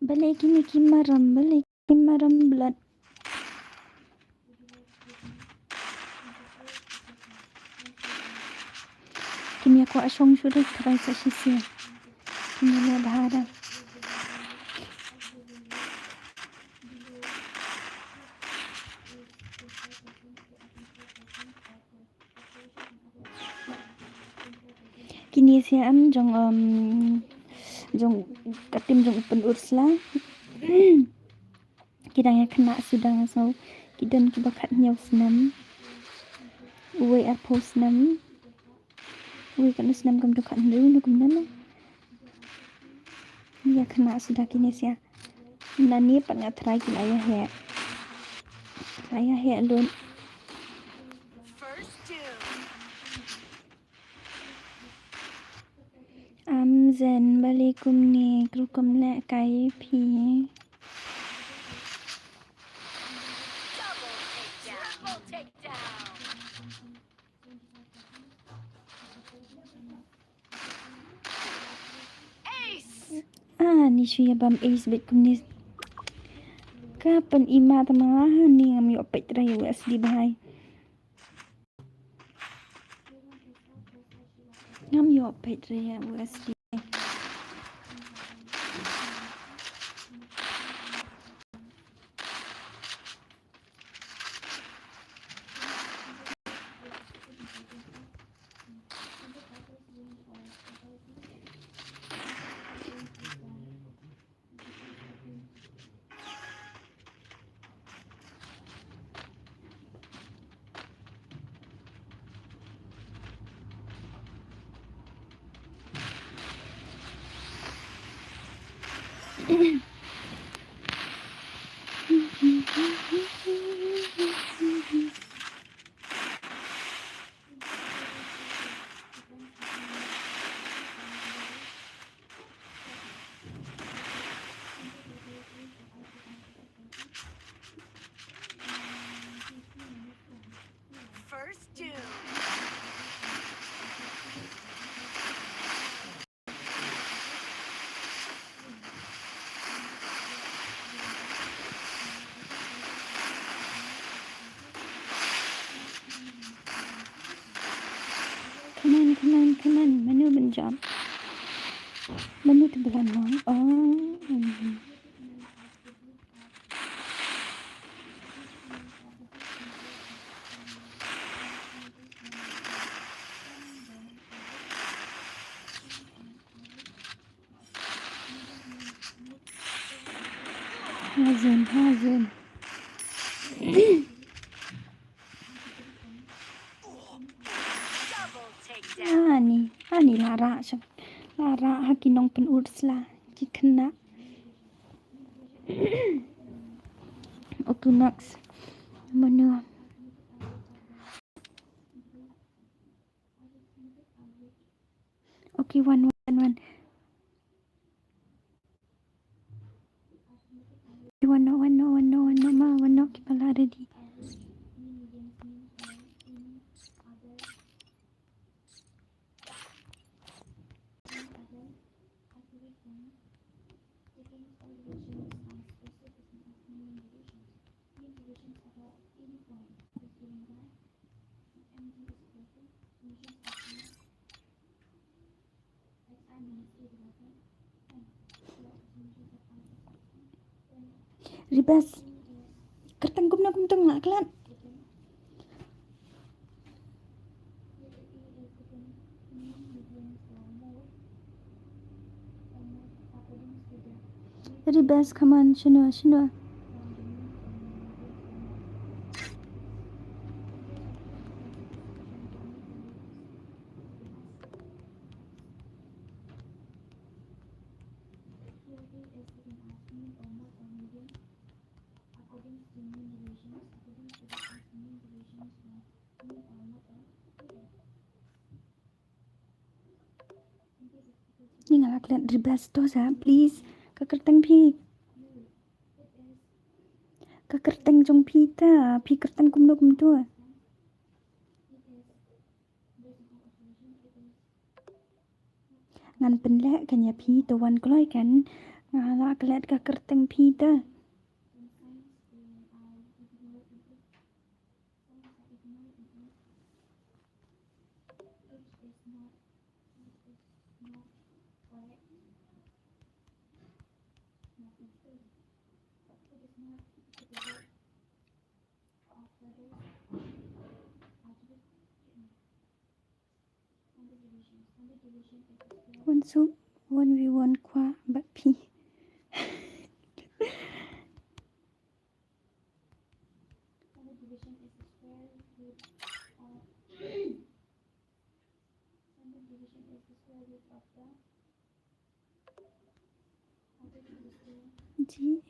Balei kine ki maram, balei ki maram blood. Kin ïa kwah shong shuh da trai sa shisien. Kin ïa leh bha da. Kine C M jong, um, jong ka team jong u Pynurslai. Ki dang ïa khynnah suda nga sngew. Ki don kiba khathynñiew snem. Uwei arphew snem. Uwei katno snem, kumto khathynriew ne kumno ne. Ïa khynnah suda kine sha. Nangne pat nga tharai ki la ïa heh. La ïa heh lut. Am zen balei kumne, ka rukom lehkai phi. Ani shu ïa bam ace bad kumne. Ka pyn-i ma tang ma nga, ani ngam ïoh peit re ïa u S D bhai. Ngam ïoh peit re ïa u S D. First doom. Come on, come on, come on. Mano ban jump? Mano te ba la nong? Oh. Hazin, hazin. Ani, ani la rah sha, la rah ha ki nongpynursa la, ki khynnah. Okay, next. Mano? Okay, one, one, one. One, no, one, no, one, no, one, no, ma, one, no, ki ba la ready. Ribas. Kyrteng kumno kumto nga klet. Ribas, come on, shano, shano. Ni nga la klet ribas to sa, please. Ka kyrteng phi. Ka kyrteng jong phi ta, phi kyrteng kumno kumto. Ngan pynleh kan ïa phi to wan kloi kan. Nga la klet ka kyrteng phi ta. Wan suk, wan wi wan kwah bad phi. G.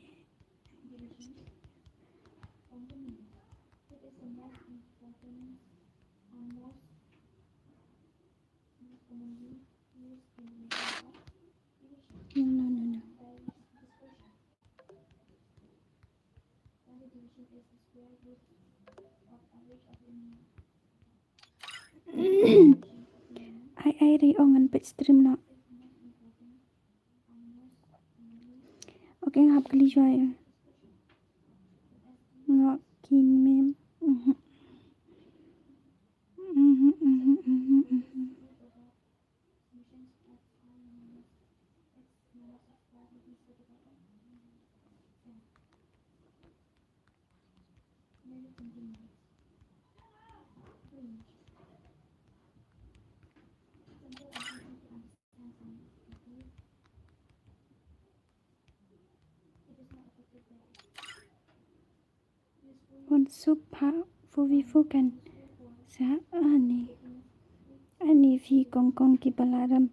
No, no, no, no. Ai, ai, ri ong ngan peit stream noh. Okay, nga hap kylli shuwa ïa. Nga kynmaw. Mhm. Mhm, mhm, mhm, mhm. Wan suk pha fu vi fu kan sa ani. Ani phi kong kong ki balaram.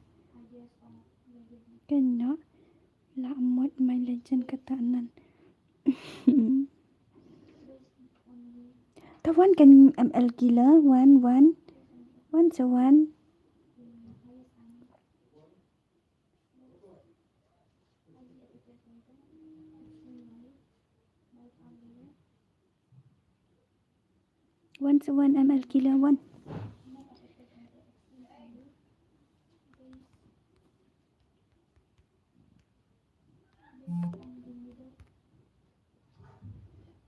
Kan no la mot my legend kata nan. Ta wan kan M L kila wan wan wan sa wan. One to one M L kilo one.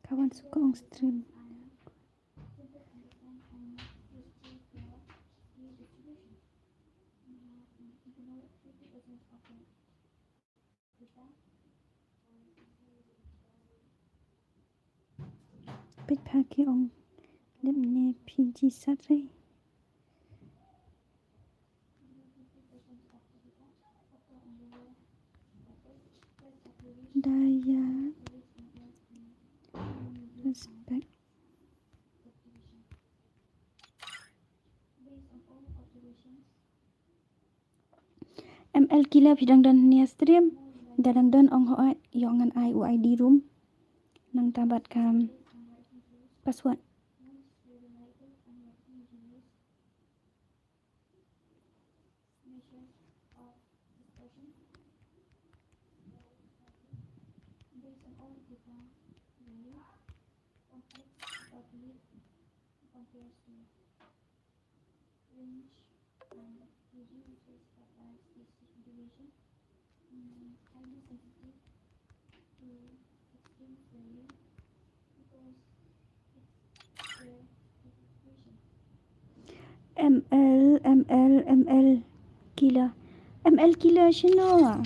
Ka wan suka ong stream. Peit pha ki ong lem ne P G sat re. Daya respect. M L kila phi dang don nia stream. Da dang don ong ho ai ïoh ngan ai u I D room. Nang tabat kam password. M L, M L, M L kila. M L kila shino?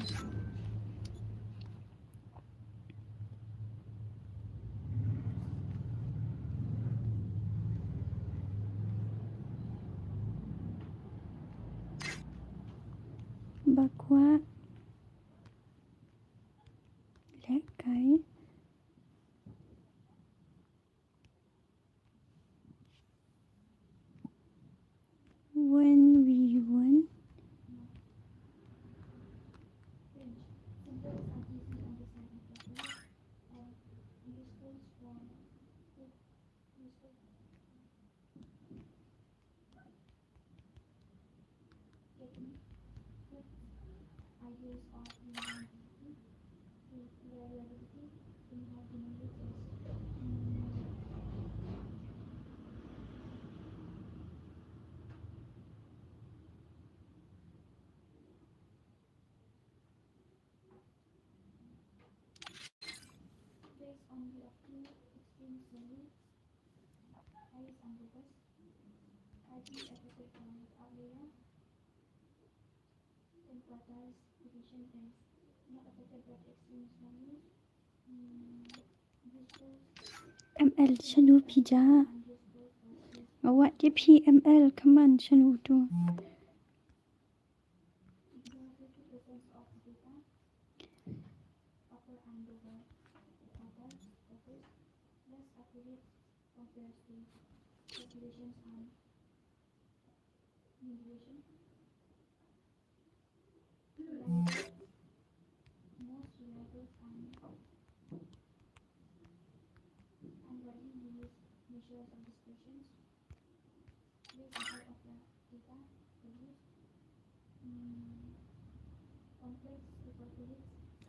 Bakwa lekai. When we won. M L shano phi ja? Awat je phi M L kaman shano to.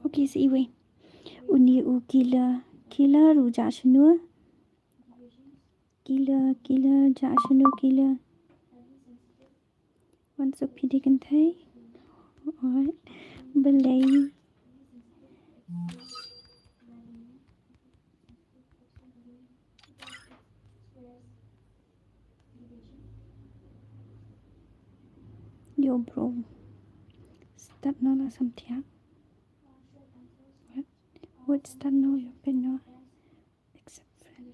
Okay, sa iwei. Uni u killer, killer u jah shano? Killer, killer jah shano killer? Wan suk phi da kynthei. Alright. Balei? Yo, bro. Start noh la samthiah. What? What start noh, yo, pyn noh. Accept friend.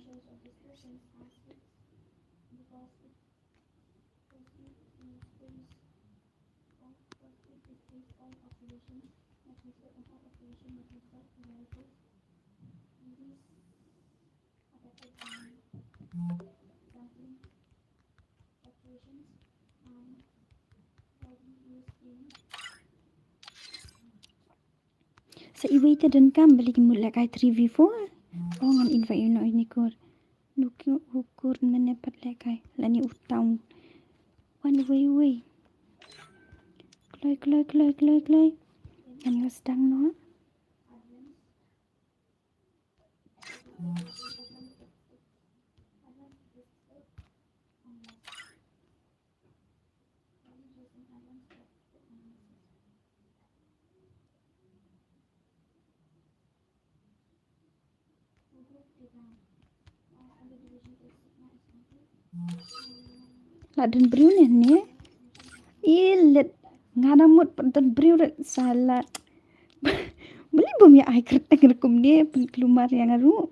Sa iwei te donkam balei ki mut lehkai three v four. Oh, ngan invite ïa u noh ïa u kur. Nuki u kur mynne pat lehkai lane u town. Wan iwei iwei. Kloi kloi kloi kloi kloi. Ngan ïa sdang noh. La don briew ne ne? Ilet, nga dang mut pat don briew rit sala. Balei bym ïa ai kyrteng ruh kumne, pynkulmar ïa nga ruh.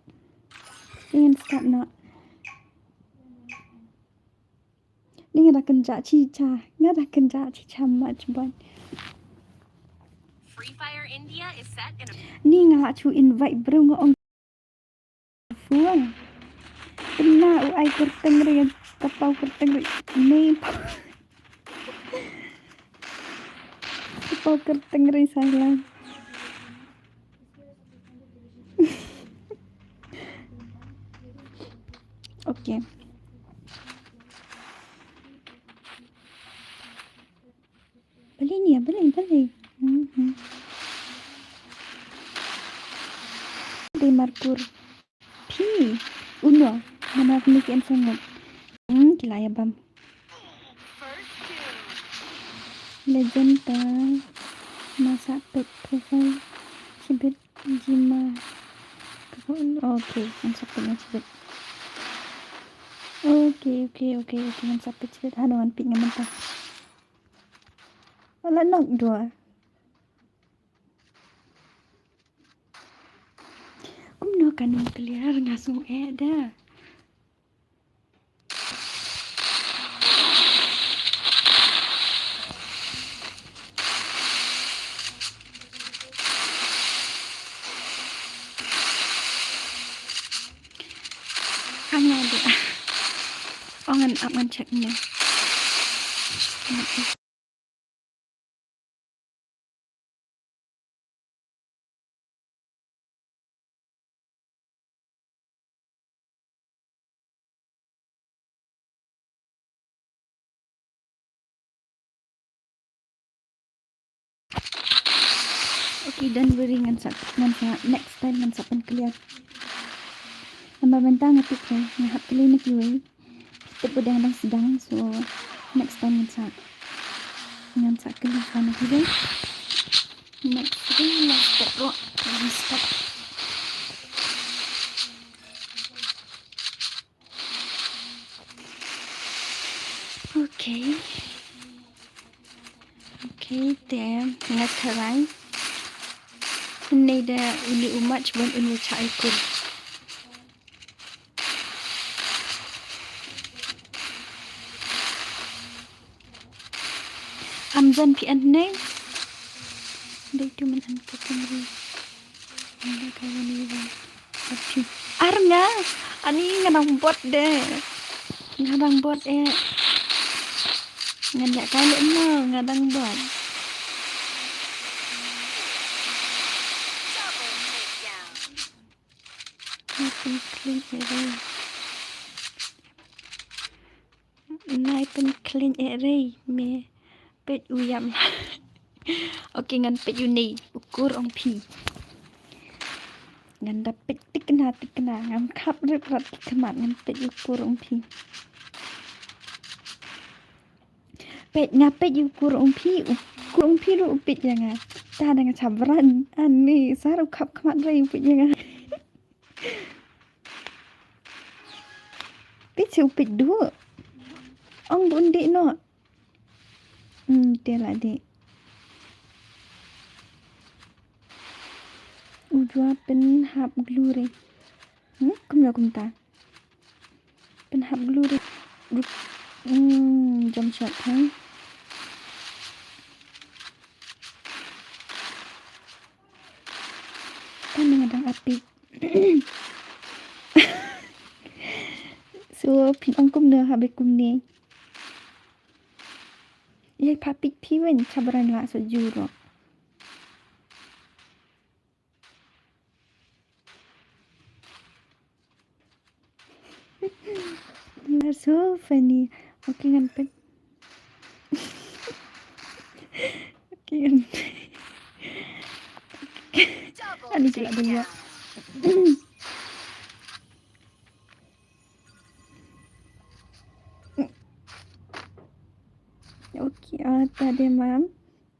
Ngan start noh. Ni nga da kynjah chicha, nga da kynjah chicha mach ban. Free Fire India is set in a Ni nga la chu invite briew nga ong. Fuang. Kena u ai kyrteng re, ka paw kyrteng re. Ni. Ka paw kyrteng re sala. Okay. Balei ni, balei, balei. Mhm. Dei markur. Phi. Uno. Mana ni ki en sangat. Hmm, ki la ïa bam. Legend ta. Masa pet profile. Shibit. Jima. Okay, ngan sa peit nga shibit. Okay, okay, okay, okay, ngan sa peit shibit. Hano ngan peit nga mynta. Wala nok dua. Kumno kan ym clear nga sngew eh da. Anga de. Oh, ngan ap ngan check ne. Okay, don't worry, ngan sa, ngan sa, next time ngan sa pyn clear. Namar mynta nga tip re, nga hap kylli na kiwei. Tip u dang dang sdang, so next time ngan sa, ngan sa kylli shuwa na kiwei. Next time, last step, bro. Last step. Okay. Okay, te nga tharai. Hynne da uni u mach ban un u cha ai kur. Am jan phi an ne? Dei tu man an ka kengri. Anda ka wani ba. Api. Ar nga. Ani nga dang bot de. Nga dang bot eh. Nga nya ka le no nga dang bot. Nga pyn kling eh. Rei me peit u ïam. Okay, ngan peit ïa une u kur ong phi. Ngan da peit tikna tikna, ngam khap rep rat ki khmat, ngan peit ïa u kur ong phi. Peit nga peit ïa u kur ong phi, u kur ong phi ruh u peit ïa nga. Ta da nga chap ran, ani sa ruh khap khmat rei u peit ïa nga. Peit seh u peit duh. Ong bun dih noh. Hmm, te la dih. U jua pynhap glue re. Hmm, kumno kumta. Pynhap glue re. Ruk. Hmm, jump shot, ha. Kane nga dang apit. So, phin ong kumno haba kumne. Ïa pha pit phi wen, chap ran la so juro. You are so funny. Okay, ngan peit. Okay, ngan peit. Ani ki la dei ïa. Okay, ah, ta dei mam.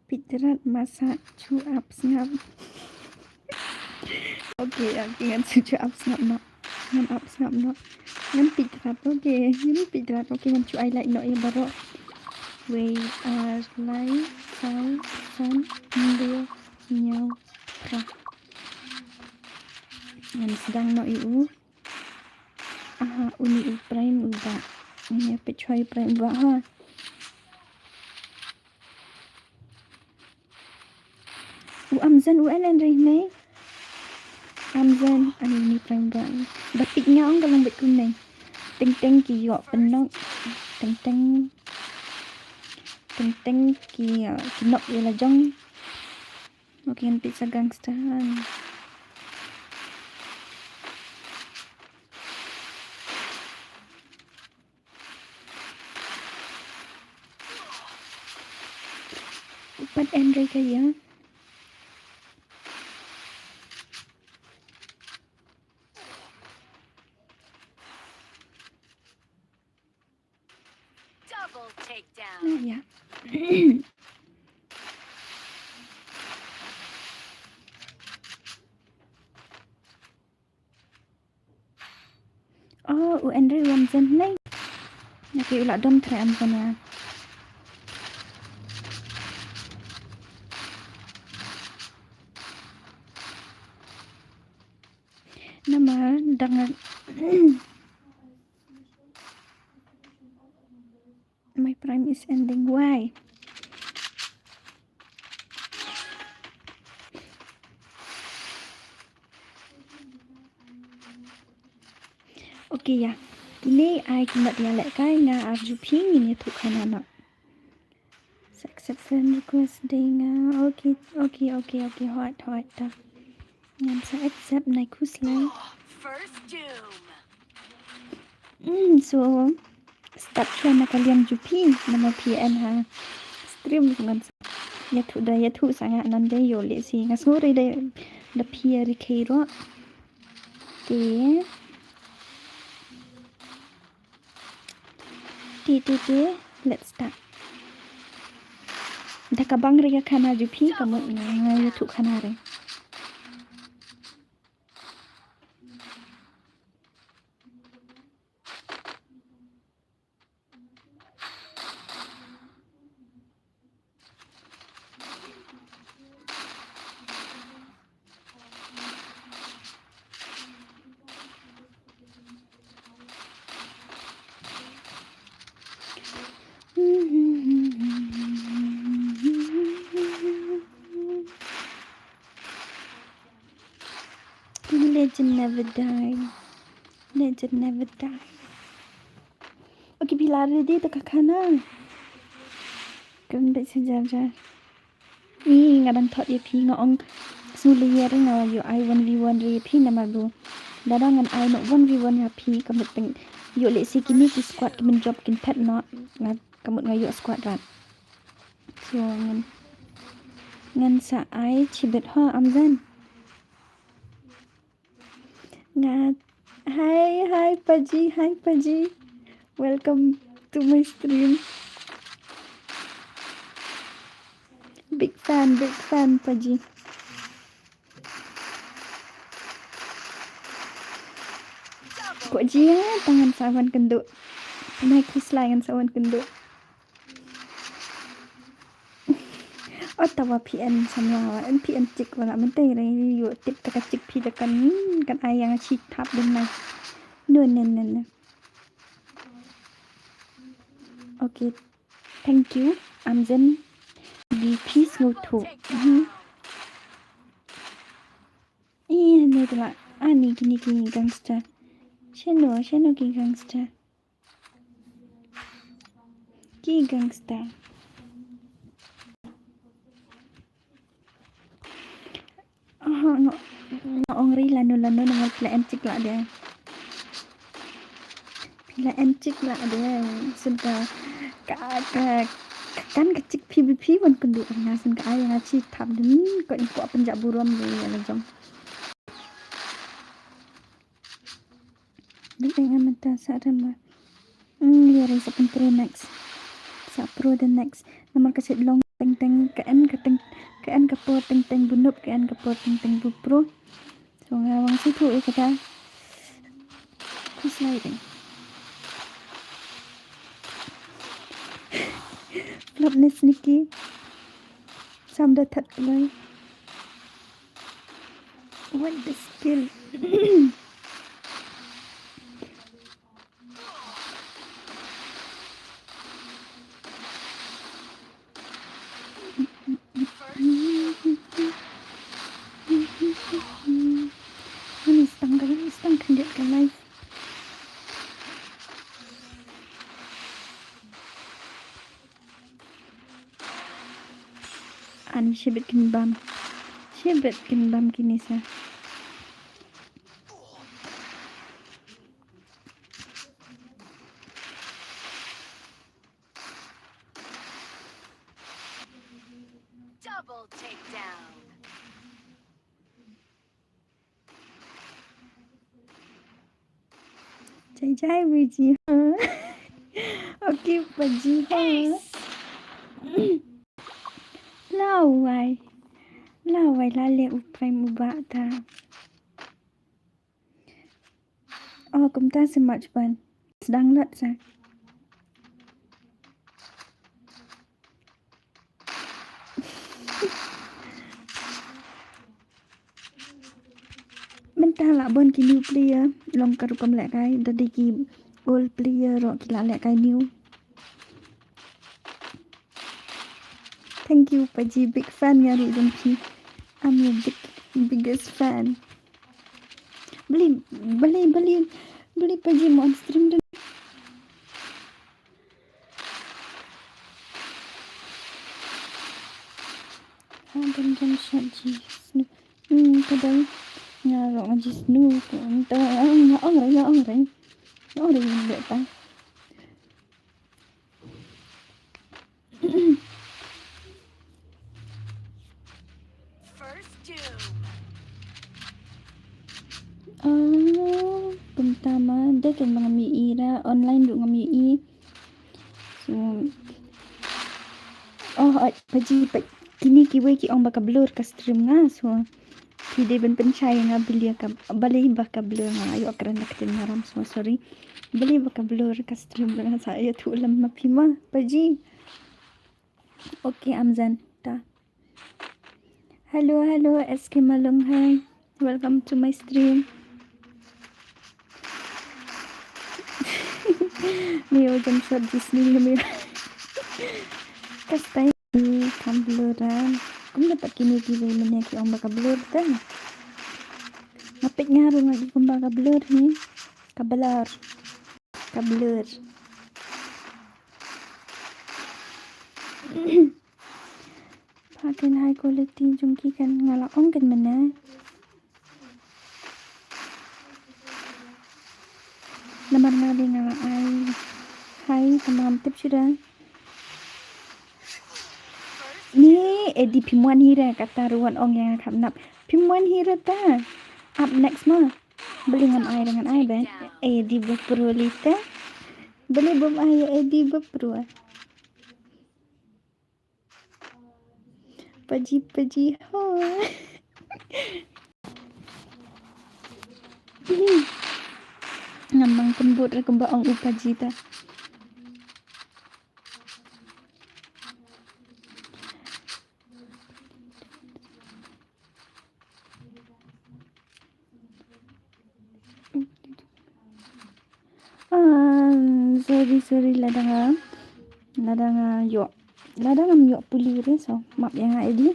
Peit rat masa chu ap sngap. Okay, okay, ngan shu chu ap sngap noh. Ngan ap sngap noh. Ngan peit rat, okay. Ngan peit rat, okay, ngan chu ai like noh ïa baroh. Wei, ar, lai, saw, san, hynriew, hynñiew, phra. Ngan sdang noh ïa u. Aha, uni u prime u ba. Uni peit choi prime ba ha. U Amazon u en en rei ne. Amazon ani ni prime ba. Ba pik nga ong ka long bit kum ne. Teng teng ki ïoh pynok. Teng teng. Teng teng ki, uh, ki nok ïa la jong. Okay, ngan peit sa gangster. Pat en rei ka ïa. Double takedown. Na ïa. Oh, u Andre u Amazon hnai. Okay, u la dom trai Amazon ïa. Namar dang My prime is ending. Why? Okay, ïa. Kine ai ki mat ïalehkai, nga arju phi ngin ïathuh khana noh. Sa accept friend request dei nga. Okay, okay, okay, okay. Hot, hot ta. Ngan sa accept, nai khuslai. First doom. Mm, so start shuwa na ka liang jong phi, namar phi en ha stream, ngan sa ïathuh da, ïathuh sa nga nan dei ïoh lehse nga sngew re da, da phi ïa ri khei ruh. Te. Te, te, te. Let's start. Da ka bang re ka khana jong phi, ka mut nga ïathuh khana re. Legend never die. Legend never die. Okay, phi la ready da ka khana? Kan bit sa jar jar. Ih, nga dang thot ïa phi nga ong. Sngew lei ïa re nga ïoh ai one v one re ïa phi namar ba lada ngan ai noh one v one ïa phi ka mut teng ïoh lehse kine ki squad ki mynjop kin phet noh. Nga Ka mut nga ïoh squad rat. So ngan, ngan sa ai chibit ho, Amzen. Nga, hi, hi Paji, hi Paji. Welcome to my stream. Big fan, big fan Paji. Ko jia tangan sawan kendu. Mai kislai ngan sawan kendu. Ot tawa P N samla wa, P N chik wala mentai re yu tip taka chik pi da kan, kan ayang chi tap den mai. No, no, no, no. Okay. Thank you. Amzen. Di please no to. Mhm. Ih, ne tela. Ani kini ki gangster. Sheno, sheno ki gangster. Ki gangster. Aha, nga, nga ong ri lano lano namar phi la en chik lah de. Phi la en chik lah de. Sun ka, ka, ka, ka kan ka chik phi bi phi wan kundu nga sun ka ai nga chi thap dun ko in ko penjak burom de ya la jong. Dei nga mynta sa rem ba. Hmm, ïa ri sa pynpro next. Sa pro the next. Namar ka shet long teng teng ka en ka teng ka en ka por teng teng bunup ka en ka por teng teng bu pro. So nga wang si thu ïa kata. Ku sliding. Flop ne sneaky. Sam da that kloi. What the skill? Ani stang ka, ani stang khyndiat ka live. Ani shibit kin bam. Shibit kin bam kini sa. Double takedown. Jai jai Wiji ha. Okay Paji ha. Ace. Lawai. Lawai la leh u prime u ba ta. Oh, kumta si match ban. Sdang lat sa. Mynta la bun ki new player, long ka rukom lehkai, da dei ki old player ruh ki la lehkai new. Thank you Paji, big fan nga ruh jong phi. I'm your big, biggest fan. Beli, beli, beli, beli Paji mo on stream dun. Ha, dang dang shot ji snu. Hmm, ka dang. Nga ruh nga ji snu. Ka dang, nga ong rei, nga ong rei. Nga ong rei, nga ong rei. First doom. Oh, kumta ma, da kan ma ngam ïohi ra, online ruh ngam ïohi. So, oh, ai, Paji, pa, kini kiwei ki ong ba ka blur ka stream nga, so. Phi dei ban pynshai nga balei ka, balei ba ka blur nga, ïoh kren da ka ktien Maram, so sorry. Balei ba ka blur ka stream nga sa ïathuh lem ma phi ma, Paji. Okay, Amzen, ta. Hello, hello, S K Malung, hi. Welcome to my stream. Mio jam shot jisni mio. Kastai. Ka blur ah. Kumno pat kine kiwei mynne ki ong ba ka blur te. Nga peit nga ruh nga i kumba ka blur hi. Ka blur. Ka blur. Pha kan high quality jong ki kan nga la ong kan mynne. Namar nga dei nga la ai high, tangba ngam tip shuh da. Edi phim wan hi re, kata ruh wan ong ïa nga kham nap. Phim wan hi re ta. Up next ma. Beli ngam ai re ngan ai ben. Edi ba pro li ta. Beli bam ai edi ba pro. Paji, paji, ho. Ngam nang pynbud re kumba ong u paji ta. Um, sorry, sorry, lada nga, lada nga ïoh, lada ngam ïoh pule re, so map ïa nga edi.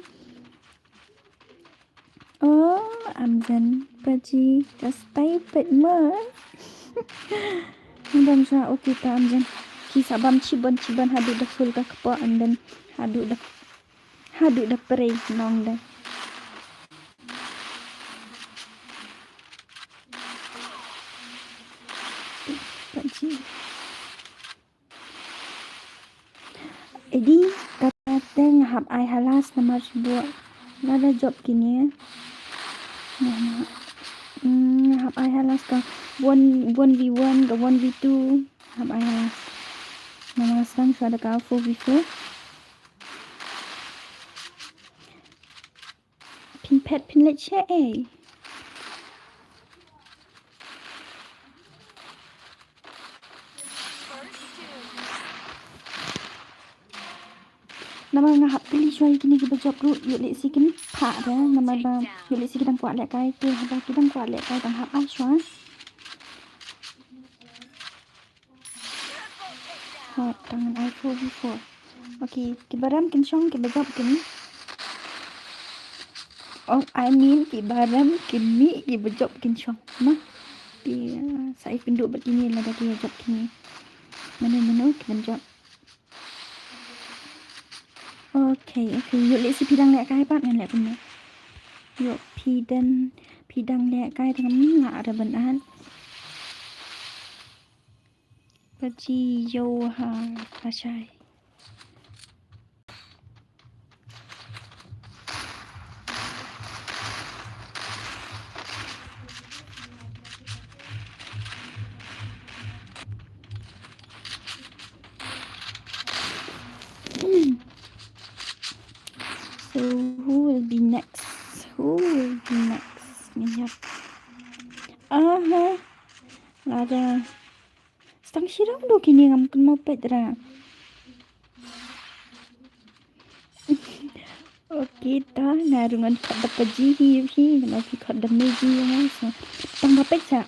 Oh, amjan paji, ka stay pet ma. Amjan sa, okay ta amjan. Ki sa bam chibon chibon haduh da full ka kpoh and then haduh da Haduh da prei nong da. Paji. Edi, kata te nga hap ai halas namar shu buh. Lada jop kine. Nga, nga, mm, nga hap ai halas ka one, one v one, ka one v two. Hap ai halas. Namar sdang shuwa da ka four v four. Phin phet phin leit sha ei. Namar nga hap kylli shuwa ïa kine kiba jop ruh, ïoh lehse kin phah re, namar ba ïoh lehse ki dang kwah lehkai te, haba ki dang kwah lehkai dang hap ai shuwa. Hot, tang ngan ai four v four. Okay, kiba rem kin shong, kiba jop kin. Oh, I mean, kiba rem kin mih, kiba jop kin shong. Ma, ki, uh, sa ïakynduh bad kine lada ki jop kine. Mano mano kiban jop. Okay, okay. Ïoh lehse phi dang lehkai pat ngan leh kumne. Ïoh phi dang, phi dang lehkai dang mih nga ara ban at. Paji yo ha lashai. So who will be next? Who will be next? Ngin ïap. Aha. Lada. Stang shirong do kine ngam kynmaw peit ra. Okay ta, nga ruh ngan khot da paji hi hi, nga phi khot da meji nga so. Tang ba peit sa.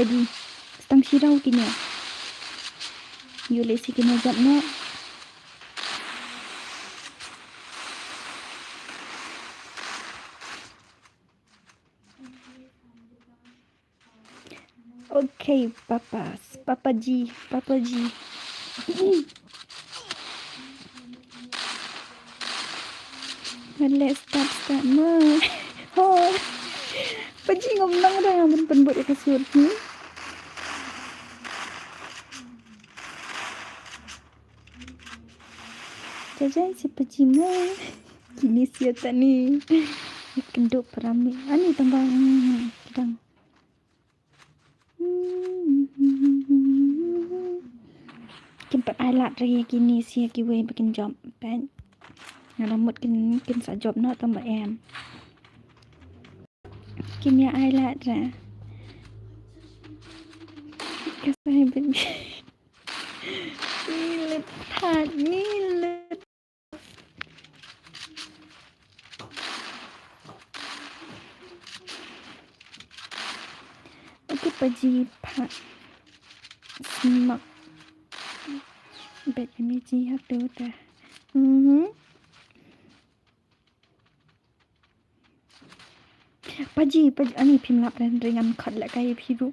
Edi, stang shirong kine. Ïoh lehse kine jop noh. Okay, papas, papaji, papaji. Let's start, start mo. Ho. Paji ngam nang da ngan pynbud ïa ka sur ni. Jajai si paji mo. Kini sia tani. Kynduh parami. Ani tambah. Hmm, kidang. Kin pat ai lad re ïa kine sia kiwei ba kin jop peit. Nga la mut kin, kin sa jop noh tang ba em. Kim ïa ai lad re. Ka sai baby. Ngi lut hat, ngi lut. Okay, paji pat. Smak. Bet imi ji hatu ta. Mhm. Paji, paji, ani phim lap ren ring an khat lehkai phi ruh.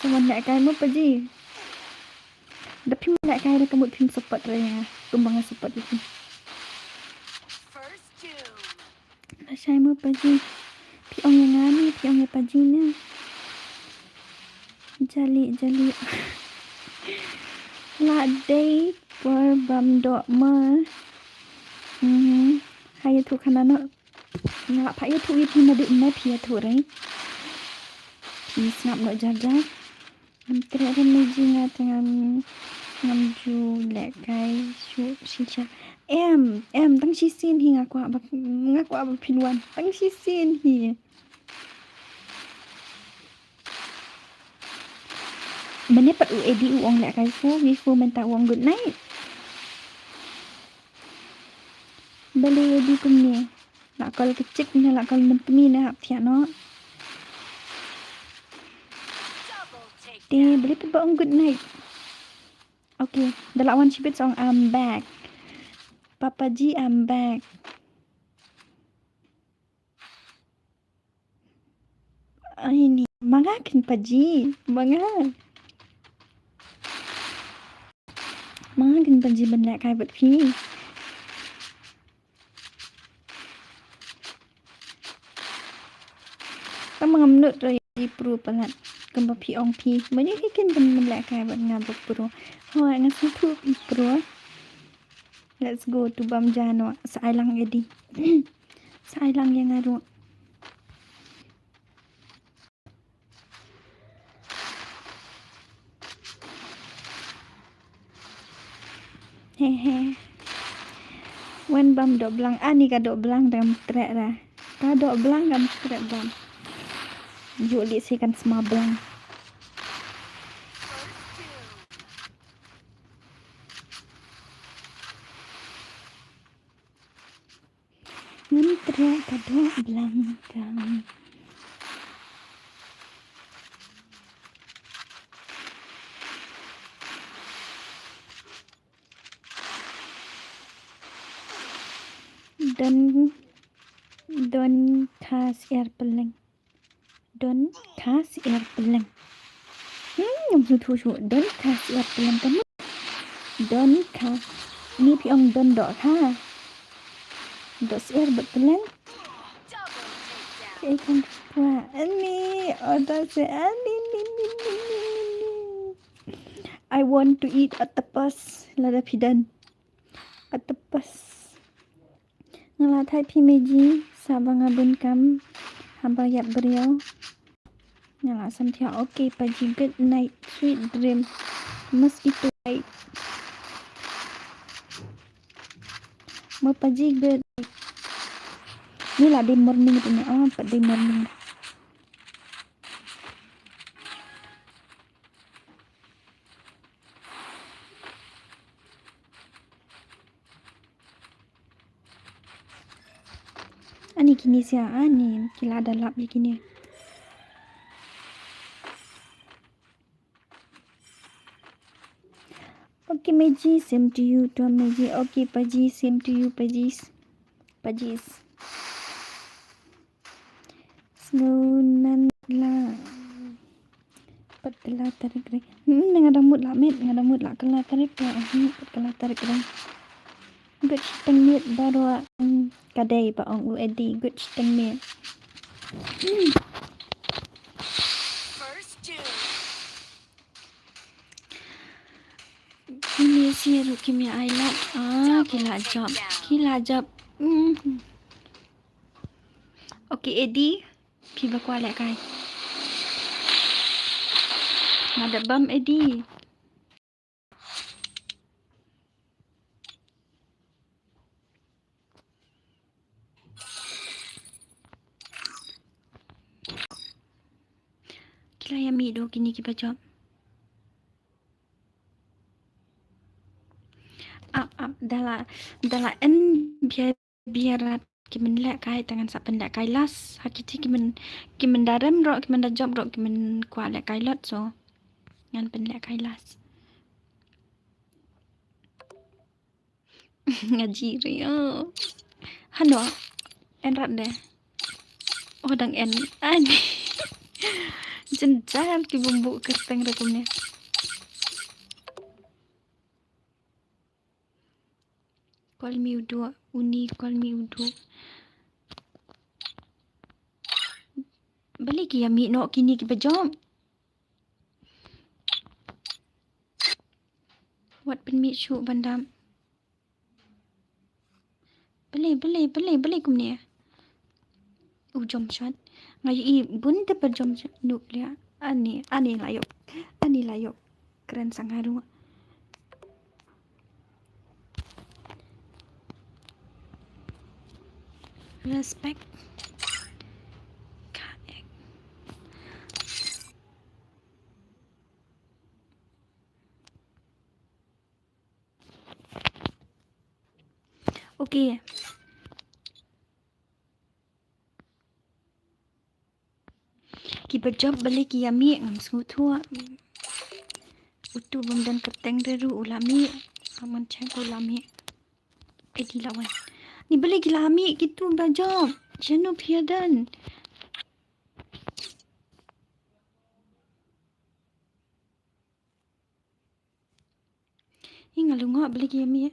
Sa wan lehkai mo paji. Da phim lehkai da ka mut phim support re nga. Kumba nga support ïa phi. Lashai mo paji. Phi ong ïa nga ne, phi ong ïa paji ne. Jali, jali. La dei. Por bam doh mo. Hmm. Ha ïathuh khana noh. Nga la phah ïathuh ïa phi naduh mynne phi ïathuh re. Phi sngap noh jar jar. Ngam treh re Meji, nga te ngam, ngam ju lehkai shuh shisha. Em, em, tang shisien hi nga kwah ba, nga kwah ba phin wan. Tang shisien hi. Mynne pat u Eddie u ong lehkai shuh, wi shuh mynta u ong good night. Balei Eddie kumne? La call ka chick ne la call mynta kmie ne hap thiah noh. Te balei pat ba ong good night. Okay, da la wan shibit sa ong I'm back. Papa ji, I'm back. Ai ni, ma nga kynpa ji, ma nga. Ma nga kynpa ji ban lehkai bad phi. Tang ma ngam nud ruh ïa ki pro palat. Kumba phi ong phi, ma ngi hi kin ban lehkai bad nga bad pro. Hooid, nga sngewthuh phi pro. Let's go to bam ja noh. Sa ai lang Eddie. Sa ai lang ïa nga ruh. He he. Wan bam doh blang, ani ka doh blang dang treh ra. Ka doh blang kam treh bam. Ïoh lehse kan sma blang. Ngam treh ka doh blang kam. Don, don kha syiar pylleng. Don kha syiar pylleng. Hmm, ngam sngewthuh shuh. Don kha syiar pylleng ka mut. Don kha. Ni phi ong don doh kha. Doh syiar bad pylleng. Phi ai kong phi kwah. Ani, oh, doh syiar. Ani, ni, ni, ni, ni, ni, ni. I want to eat octopus. Lada phi don. Octopus. Nga la thait phi Meji, sa ba nga bun kam, haba ïap briew. Nga la sam thiah, okay, Paji, good night, sweet dream. Mosquito bite. Mo Paji, good night. Ni la dei morning tu ni, oh, pat dei morning. Ani kine sia, ani ki la da lap ïa kine. Okay, Meji, same to you, to Meji. Okay, Paji, same to you, Pajis. Pajis. Sngewnan la. Pat kylla tarik re. Hmm, nga dang mut la met, nga dang mut la kylla tarik re. Hmm, pat kylla tarik re. Good shooting met baroh, hmm, ka dei ba ong u Eddie. Good shooting met. Hmm. Kine shi ruh kim ïa ai lad. Ah, ki la jop. Ki la jop. Hmm. Okay, Eddie. Phi ba kwah lehkai. Nga da bam Eddie. Ki la ïa mih doh kine ki ba jop. Ap, ap, da la, da la en bia biarat ki men lehkai, te ngan sa pynlehkai last. Ha kiti ki men, ki men da rem ruh, ki men da jop ruh, ki men kwah lehkai lot, so ngan pynlehkai last. Nga ji ruh ïa. Hano. En rat de. Oh, dang en. Ani. Jynjar ki bumbu kyrteng ruh kumne. Call me Udu, uni call me Udu. Balei ki ïa mih noh kine ki ba jop. Wat pynmih shuh ban dap. Balei, balei, balei, balei kumne? U jump shot. Nga ïohi bun te ba jump shot. Nuk lia. Ani, ani la ïoh. Ani la ïoh. Kren sa nga ruh. Respect. Ka ek. Okay. Kiba jump balei ki ïa mih ngam sngewthuh. Utu bym don kyrteng ruh u la mih. Someone check u la mih. Edi lawan. Ni balei ki la mih kitu ba jump. Shano phi ïa don. Ïa nga la ngop balei ki ïa mih.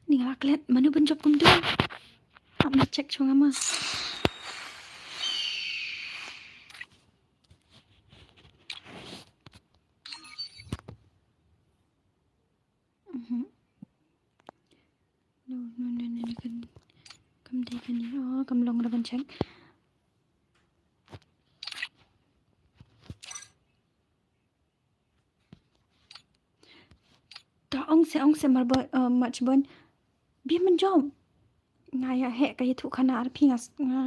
Ni nga la klet mano ban jop kumtu. Ap ma check shuwa nga ma. Mhm. No, no, no, no, no, kan, kam dei kane. Oh, kam long ruh ban check. Ta ong se, ong se mar bo, uh, mach bon. Bi men jom. Nga ïa heh ka ïathuh khana ar phi nga s-, nga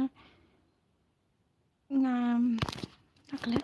Ngam. Takle.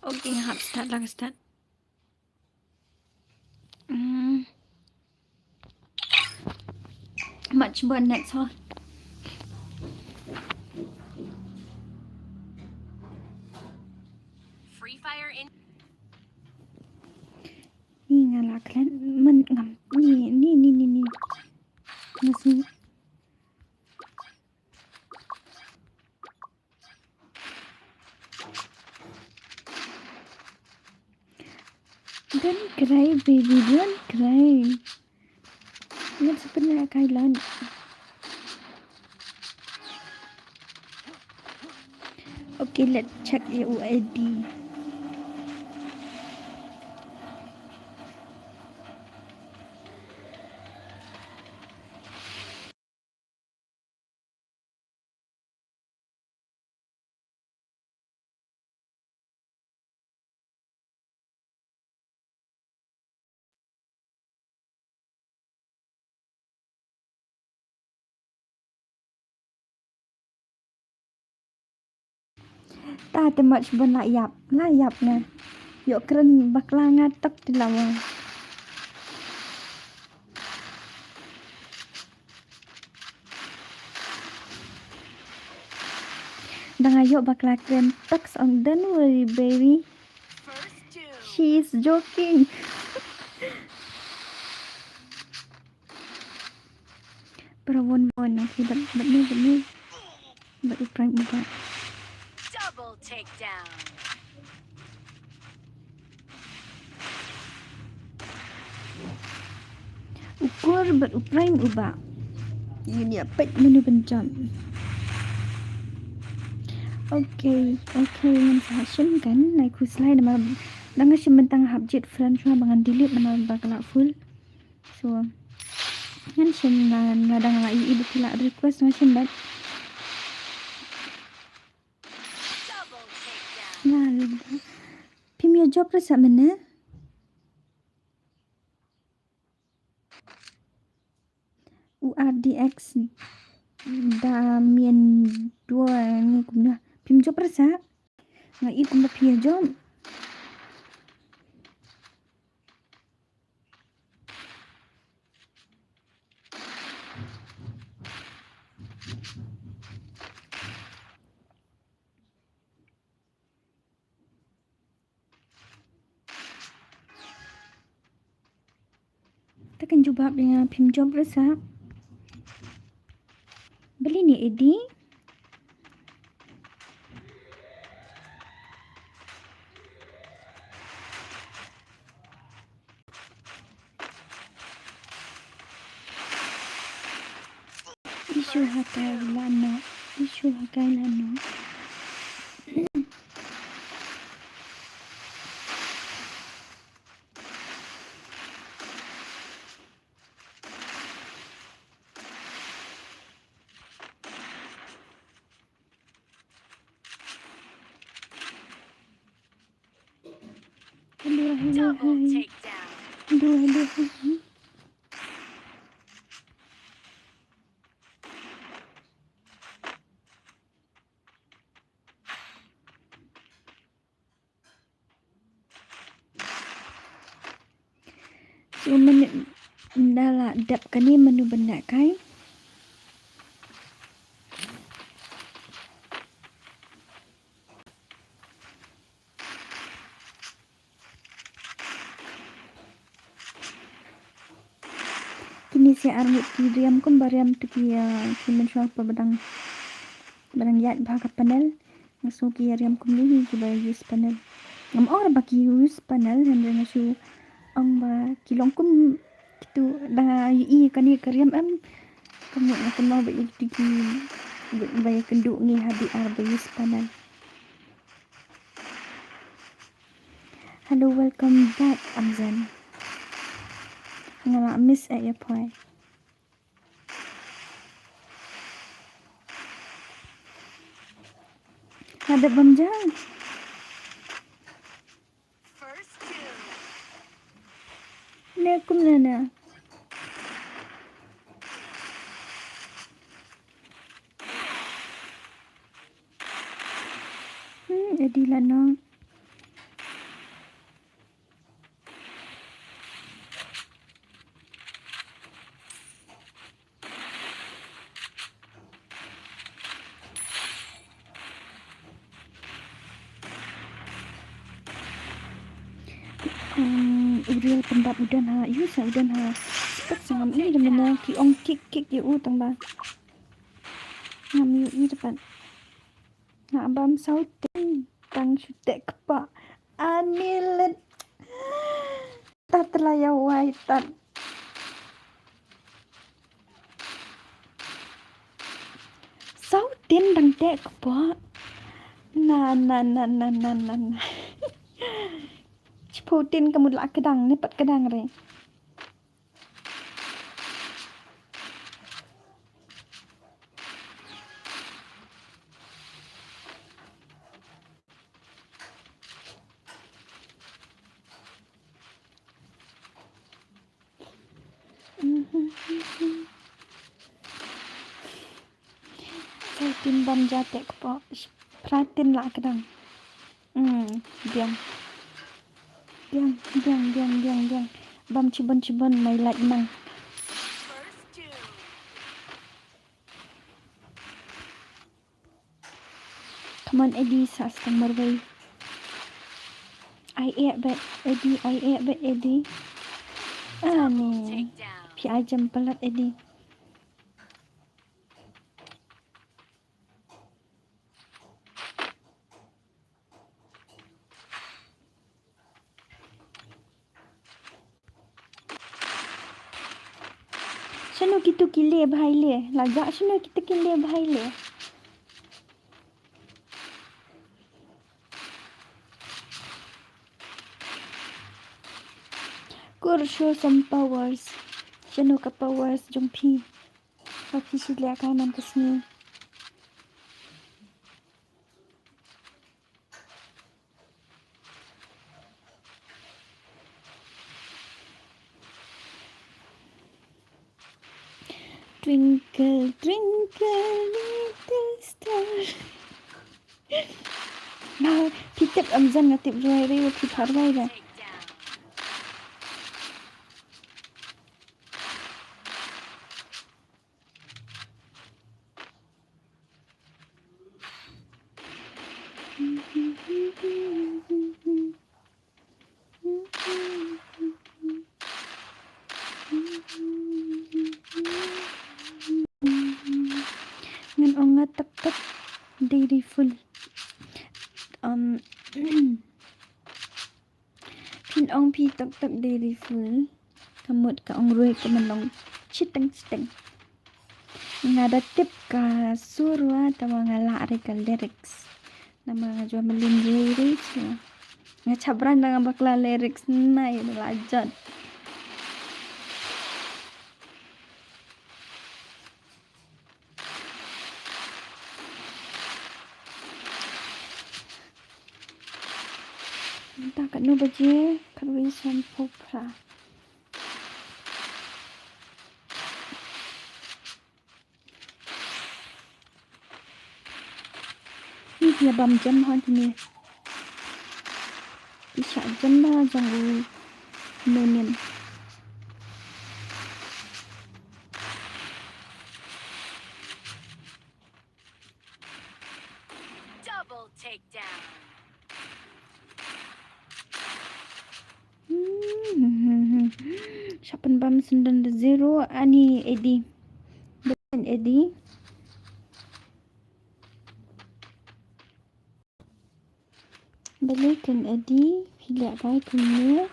Okay, hap start lang, start. Hmm. Mach bon next ho. Free Fire in. Ni nga la klet men ngam. Ni, ni, ni, ni, ni. Nasi. Don't cry, baby, don't cry. Ngat sepenuh kailan. Okay, let's check your I D. Ta te mach ban la ïap, la ïap nga. Ïoh kren bakla nga tak ti lawa. Dang ïoh bakla kren tak sa ong, don't worry, baby. She is joking. Para won won, okay, but, but no, but no. But u prime u ba. Double takedown. U kur, but u prime u ba. Ngin ïa peit mano ban jump. Okay, okay, ngan sa shim kan, nai khuslai namar dang shim bynta hap jied friend shuwa ba ngan delete namar ba ka la full. So ngan shim, nga, nga dang la ïohi ba ki la request, ngan shim bad. Nga, phim ïa job re sa mynne. U R D X da mien dua ni kumna. Phim job re sa. Nga i kumna phi ïa job. Te kan jubab ïa nga phim job re sa. Balei ne Edi? Issue ha kai lano, issue ha kai lano. Hello, hello, hi. Hello, hello, hi. So mynne ynda la dep kane, mano ban leh kai? Kine sa ar ngut ki riam kumba riam tu ki, ah, ki mynshuwa ba dang, ba dang ïaid bha ka panel. Nga sngew ki ïa riam kumne hi kiba use panel. Ngam ong ba ki use panel, hynrei nga shu ong ba ki long kum kitu, dang ïohi kane ka riam em. Ka mut nga kynmaw ba ïa kitu ki, ba ïa kynduh ngi ha D R ba use panel. Hello, welcome back, Amzen. Nga la miss eh ïa phi. Nga dep bam ja. Ne kumne ne. Hmm, Edi lano. Um, u Real Pyndap u don ha, ïu sa u don ha. Spek sa ngam i da mynne ki ong kik kik ïa u tang ba. Ngam ïohi da pat. Nga bam saw tin tang shu teh kpoh. Ani lit. Tat la ïa wai tat. Saw tin dang teh kpoh. Na, na, na. Shiphew tin ka mut la kdang ne pat kdang re. Sa tin bam ja teh kpoh. Phra tin la kdang. Hmm, biang. Biang, biang, biang, biang, biang. Bam chibun chibun mai lait mang. Come on, Edi, sa stang marwei. Ai eh bet, Edi, ai eh bet, Edi. Ani. Phi ai jam palat, Edi. Shano kitu ki le bhai le. La ja shano kitu ki le bhai le. Show some powers. Shano ka powers jong phi? Ba phi shu leh kai man ka sngi. Twinkle, twinkle, little star. Na, phi tip ym jan nga tip ruai ruai, phi phah ruai da. Ngan ong nga tok tok dei dei full. Um, phin ong phi tok tok dei dei full. Ka mut ka ong ruai ka man long chiteng chiteng. Nga da tip ka sur wa, tangba nga lah re ka lyrics. Namar nga ju mlien ruai re shuwa. Nga chap ran da nga bakla lyrics na ïa la jot. Mynta katno baje? Khatwei sanphew phra. Ni ki ïa bam jem ha kine. Ki shah jem ha jong u Nonim. Double takedown. Hmm. Shah pynbam syndon da zero ani Eddie. Balei Eddie? Balei kan Eddie? Phi leh kai kumne.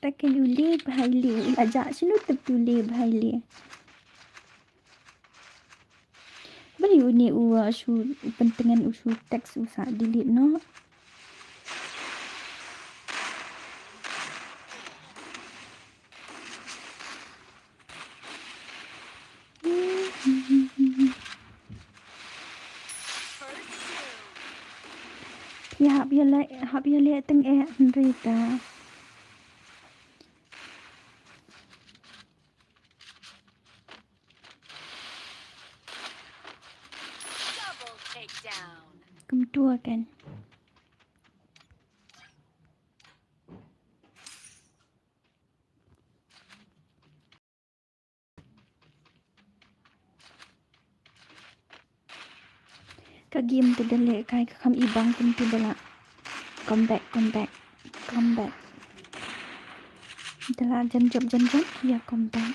Ta kan u le bha i le, u la jah shano tip u le bha i le. Balei une u, uh, shu u pyntngen u shu text u sa delete noh. Phi hap ïaleh, hap ïaleh teng eh hynrei ta. Double takedown. Kumtu kan. Ka game te da leh kai ka kham i bang kumtu da la. Come back, come back, come back. Da la jan jop jan jop ïa come back.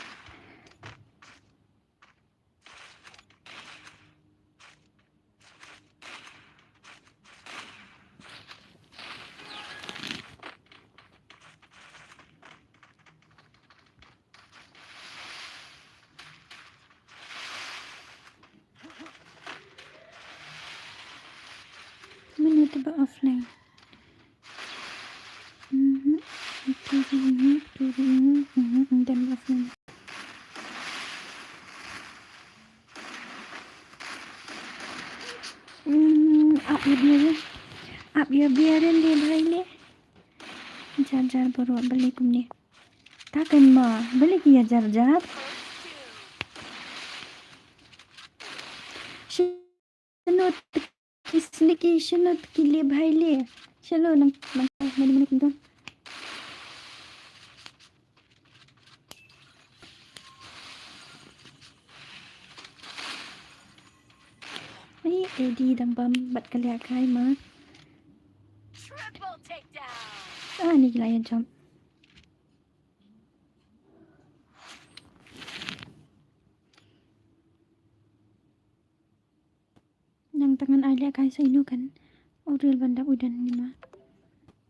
Mano te ba offline? Mhm. Itu, mhm, itu, mhm, mhm, mhm, dan offline. Hmm, ap ïa biarin. Ap ïa biarin le bhai le. Jar jar baroh balei kumne. Ta kan ma, balei ki ïa jar jar. Shano te ki sneaky, shano te ki le bhai le. Shano nang, nang, mano mano kumta. Ai, Eddie dang bam bad ka lehkai ma. Triple takedown. Ah, ni ki la ïa jump. Nang tang ngan ai lehkai sa ino kan. Orel ban dap u don ni ma.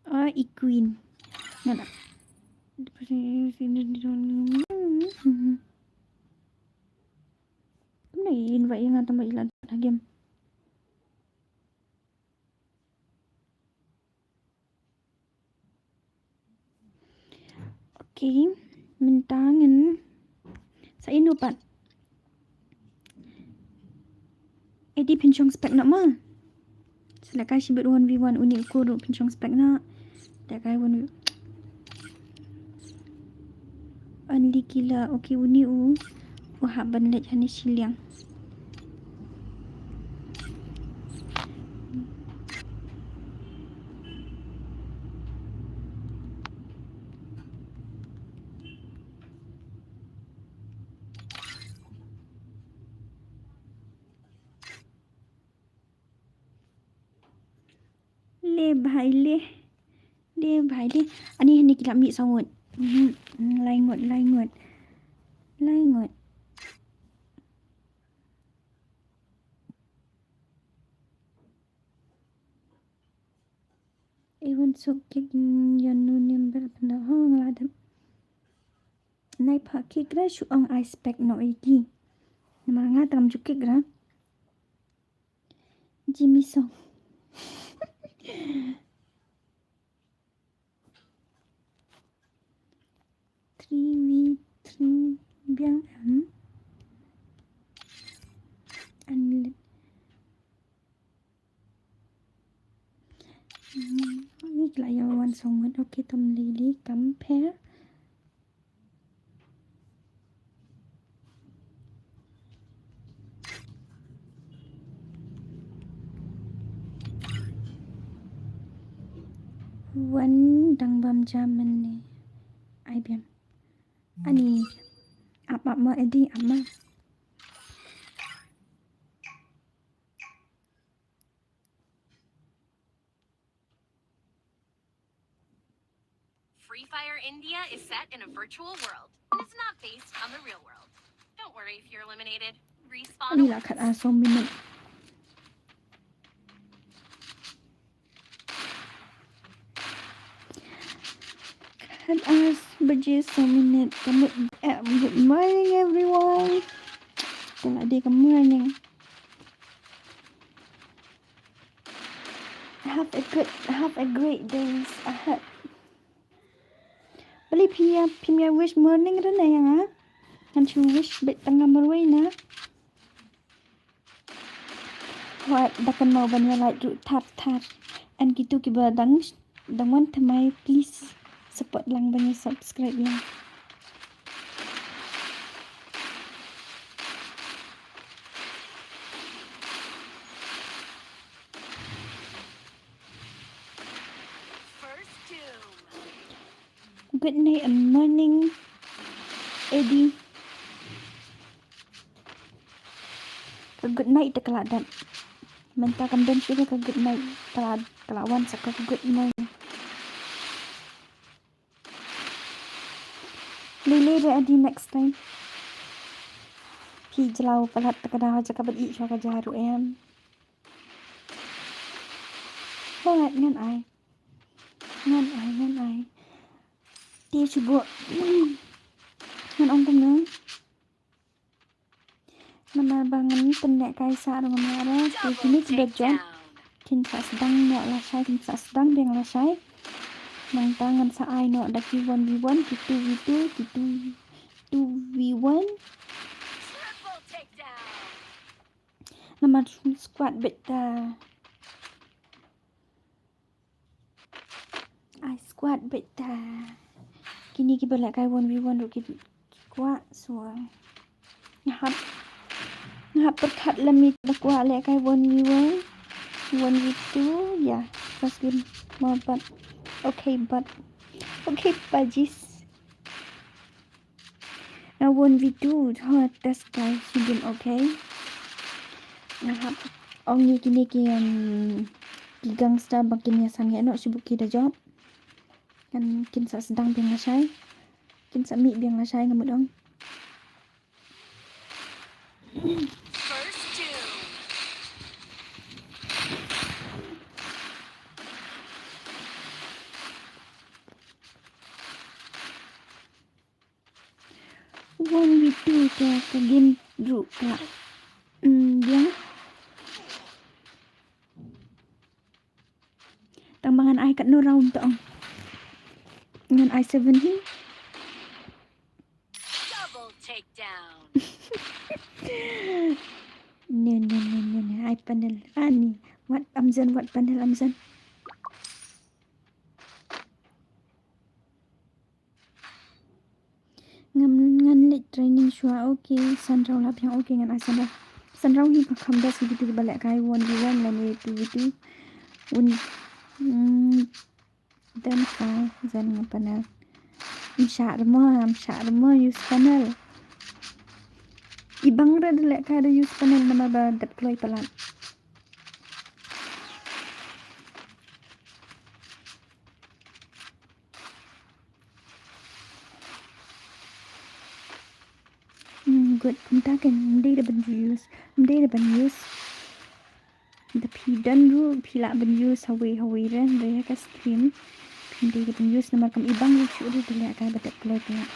Ah, i queen. Ngan. I invite ïa nga tang ba i la dep ha game. Okay, mynta ngin sa ïa u pat. Edi pynshong spek noh ma. Sa lehkai shibit one v one, uni u kur u pynshong spek noh. Lehkai one v one. Only killer, okay, uni u. U hap ban leit hangne shiliang. Le bhai le. Le bhai le. Ani hani ki la mih saw ngut. Mhm. Lai ngut, lai ngut. Lai ngut. Even so kick your new number pynda ho nglada. Nai pha kick ra shu ong I spek noh ïa ki. Namar nga tam ju kick ra. Jimmy Song. Three v three biang em. Unlit. Hmm, ni kila ya wan song wan. Okay, tam lili compare. Wan dang bam jam ne. Ai biang. Ani ap ap ma edi ap ma. Free Fire India is set in a virtual world. It's not based on the real world. Don't worry if you're eliminated. Respawn. Ani la khat a so minute. Khat a baje so minute. Good morning everyone. Tengah dia good morning. Have a good, have a great days ahead. Bali pia, pia wish morning rena ya nga. Kan chu wish bet tanga marwai na. Wat dakan mau ban ya like ruh thar thar. And gitu kiba dang dang wan thamai, please support lang ban ya subscribe lang. Good night and morning, Eddie. Ka good night te ka la dep. Mynta kam don shuh ka good night, ka la, ka la wan sa ka good morning. Lele re adi next time. Phi jlaw palat ta ka daw jaka bad i sha ka jaru em. Palat ngan ai. Ngan ai, ngan ai. Ti chubu. Ngan ong kumno. Namar ba ngan pynlehkai sah ruh ngam lah ruh. Te kine kiba jot kin sa sdang noh lashai, kin sa sdang biang lashai. Nangta ngan sa ai noh da ki one v one, ki two v two, ki two, two v one. Namar squad beit ta. Ai squad beit ta. Kine kiba lehkai one v one ruh ki kwah so. Nga hap, nga hap pyrkhat lem ïa kiba kwah lehkai one v one, one v two, ya. First game mo bot. Okay bot. Okay pajis. Nga one v two, ha, test guys, you doing okay? Nga hap ong ïa kine ki, um, ki gangster ba kin ïa sangeh noh shuh ki da jop. Kan kin sa sdang biang lashai. Kin sa mih biang lashai nga mut ong. First doom. One v two te ka game ruh ka, Biang. Tang ba ngan ai katno round to ong. Ngan ai seven hi. Double takedown. Ne, ne, ne, ne, ne. Ai panel. Ani. Wat amjan, wat panel amjan. Ngan, ngan leit training shuwa, okay. San round la biang, okay, ngan ai san round. San round hi ka kham best hi kitu kiba lehkai one v one lane two v two. Un, mm, dan fa, jan nga panel. Ym shah re mo, ym shah re mo, use panel. I bang re da lehkai da use panel namar ba dep kloi palat. Hmm, good. Kumta kan, ym dei da ban use. Ym dei da ban use. Da phi don ruh, phi lah ban use hawei hawei re, re ha ka stream. Phi ym dei da ban use namar kam i bang ruh shuh ruh da lehkai ba dep kloi palat.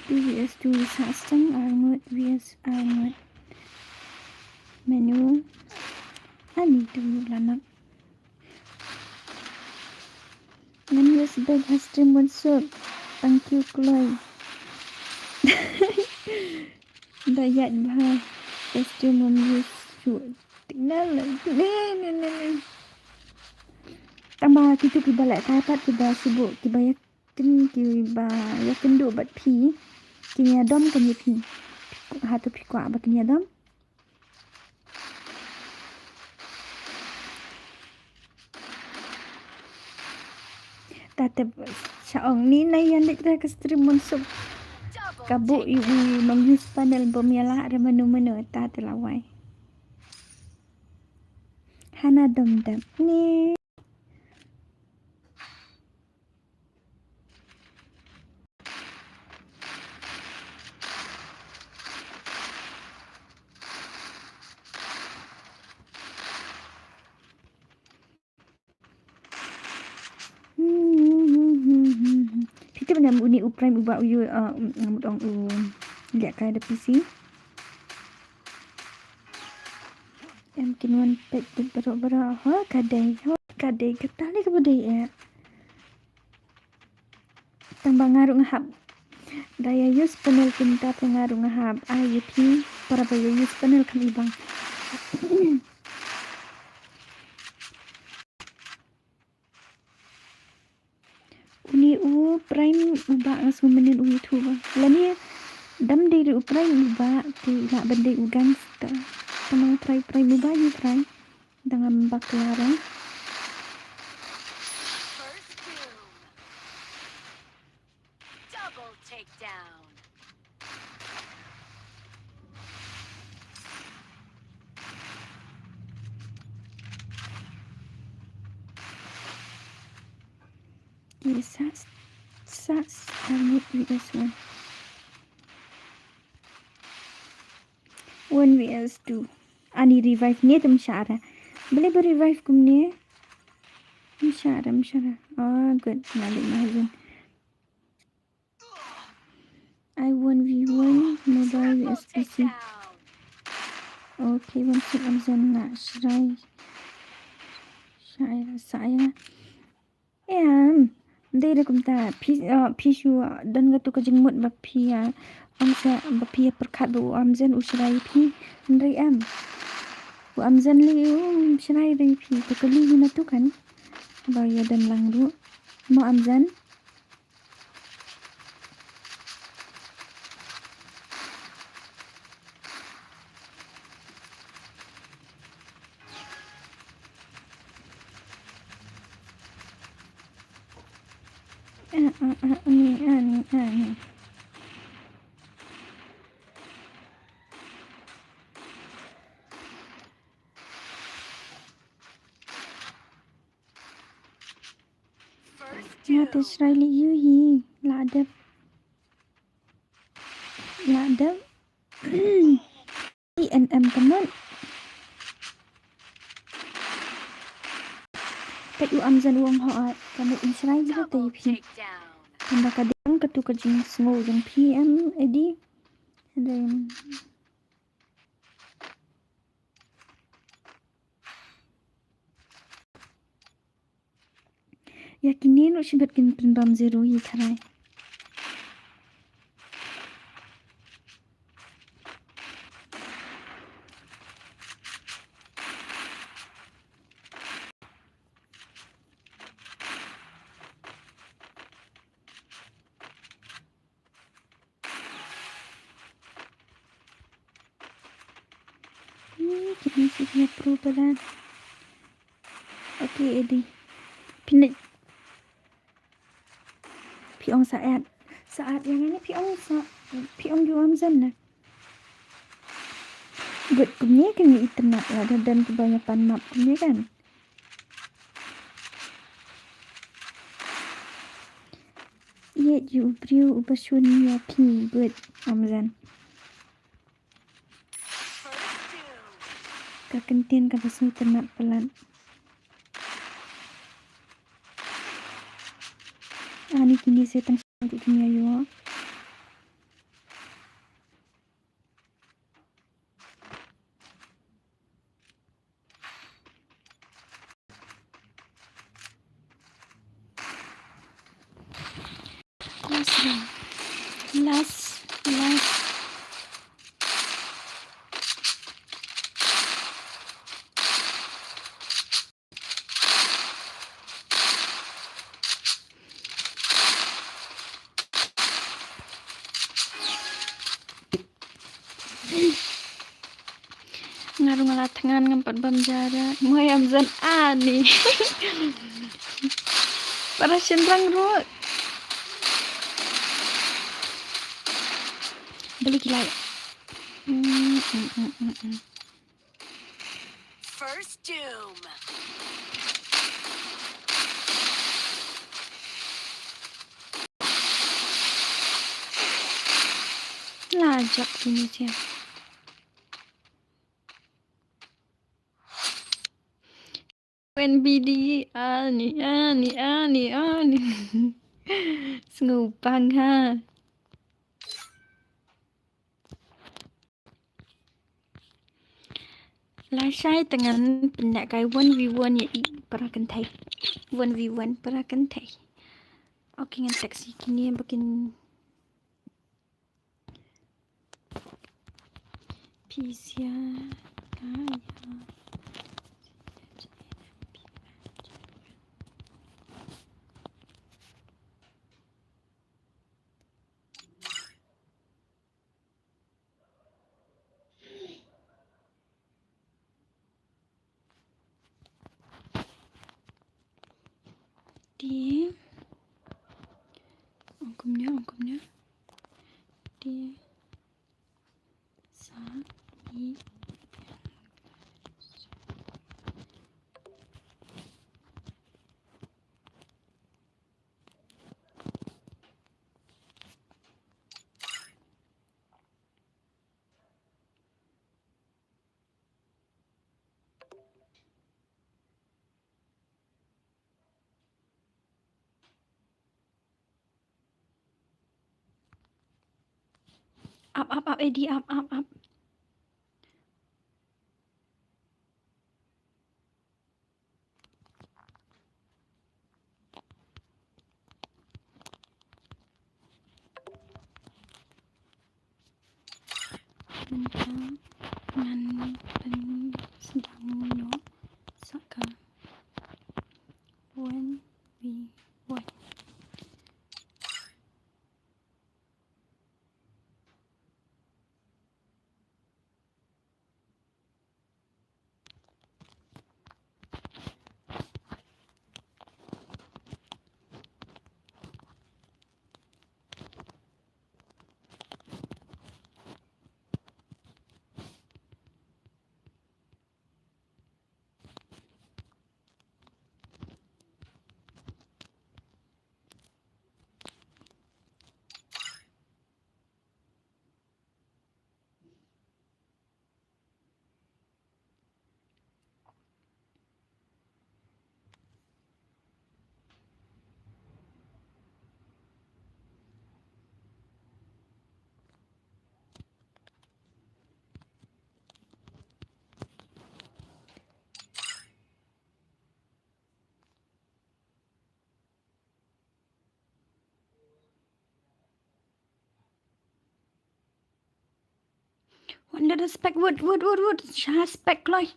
Two V S two sa stang armut V S armut. Menu. Ani tu lanak. Ngan use bag ha stream one suk. Thank you kloi. Da ïaid bha ha stream one use suk. Tingal ne ne ne ne. Tang ba kitu kiba lehkai pat kiba shu buh kiba ïa kin kiba ïa kin duh bad phi. Kin ïa dom kan ïa phi. Hato phi kwah ba kin ïa dom. Tate sha ong ni na ïa leit re ka stream one suk. Ka buh i u nong use panel bom ïa lah re menu menu tate la wai. Hana dom dep ni. Phi tip ne em uni u Prime uba u ïoh, uh, um, ngam ong u lehkai da P C. Em kin wan peit dep baroh baroh. Ho ka dei, ho ka dei, kata ne kaba dei eh. Tang ba nga ruh nga hap. Da ïa use panel kumta te nga ruh nga hap. Ai ïa phi para ba ïa use panel kam i bang. Uni u Prime uba nga sngew mynnin u YouTuber. Lane dam dei ri u Prime uba te i lah ban dei u gangster. Tang ba nga try Prime uba ïa try. Da ngam bakla ra. First doom. Double takedown. Yes, sas, sas, I need this one. One V S two. Ani revive ne tum shara. Bele ba revive kumne. Tum shara, tum shara. Oh, good. Nali mahajin. I one v one mobile V S P C. Okay, one sec, amjan na shrai. Shrai, shrai. Em, dei da kumta, phi, uh, phi shu, uh, don katu ka jingmut ba phi, uh, ong sa ba phi pyrkhat ba u amjan u shrai phi, hynrei em. U amjan lei u shrai dei phi, to kali hi na tu kan. Ba ïa don lang ruh. Mo amjan. Ah, ah, ah, ani, ani, ani. Nga te shrai leh ïa u hi. La dep. La dep. I N M ka mut. Peit u Amzen u ong hooid, ka mut in shrai ïa ka te ïa phi. Tang ba ka dang katu ka jingsngew jong phi em Eddie. Hynrei Ïa kine ruh shibit kin pynbam zero ïa tharai. Hmm, kine shi ki pro palat. Okay, Eddie. Phi ne, phi ong Saad. Saad ïa nga ne phi ong Sa, phi ong ïa u Amzen ne. Gut kumne kane i tnat la da don kiba ïa pan map kumne kan. Ïeit ïa u briew uba shun ïa phi, gut, Amzen. Ka kyntien kaba sngewtynnat palat. Ani kine se tang shu ki kine ïa. Last round. Last, last. Nga ruh nga la thngan ngam pat bam jara. Moi Amzen ani. Para shynrang ruh. Beli kilai. Mm, mm, mm, mm, mm. First Doom. La jap kine sia. Wen bidi ani, ani, ani, ani. Sngewbang ha. Lashai te ngan pyndep kai one v one ïa i para kynthei. One v one para kynthei. Okay, ngan text ïa kine ba kin pisa ka ïa. Te ong kumne, ong kumne. Te sa i Ap, ap, ap, Eddie, ap, ap, ap. Mynta ngan pynsdang noh sa ka one v one. Wan da spek, wut, wut, wut, wut. Sha spek kloi.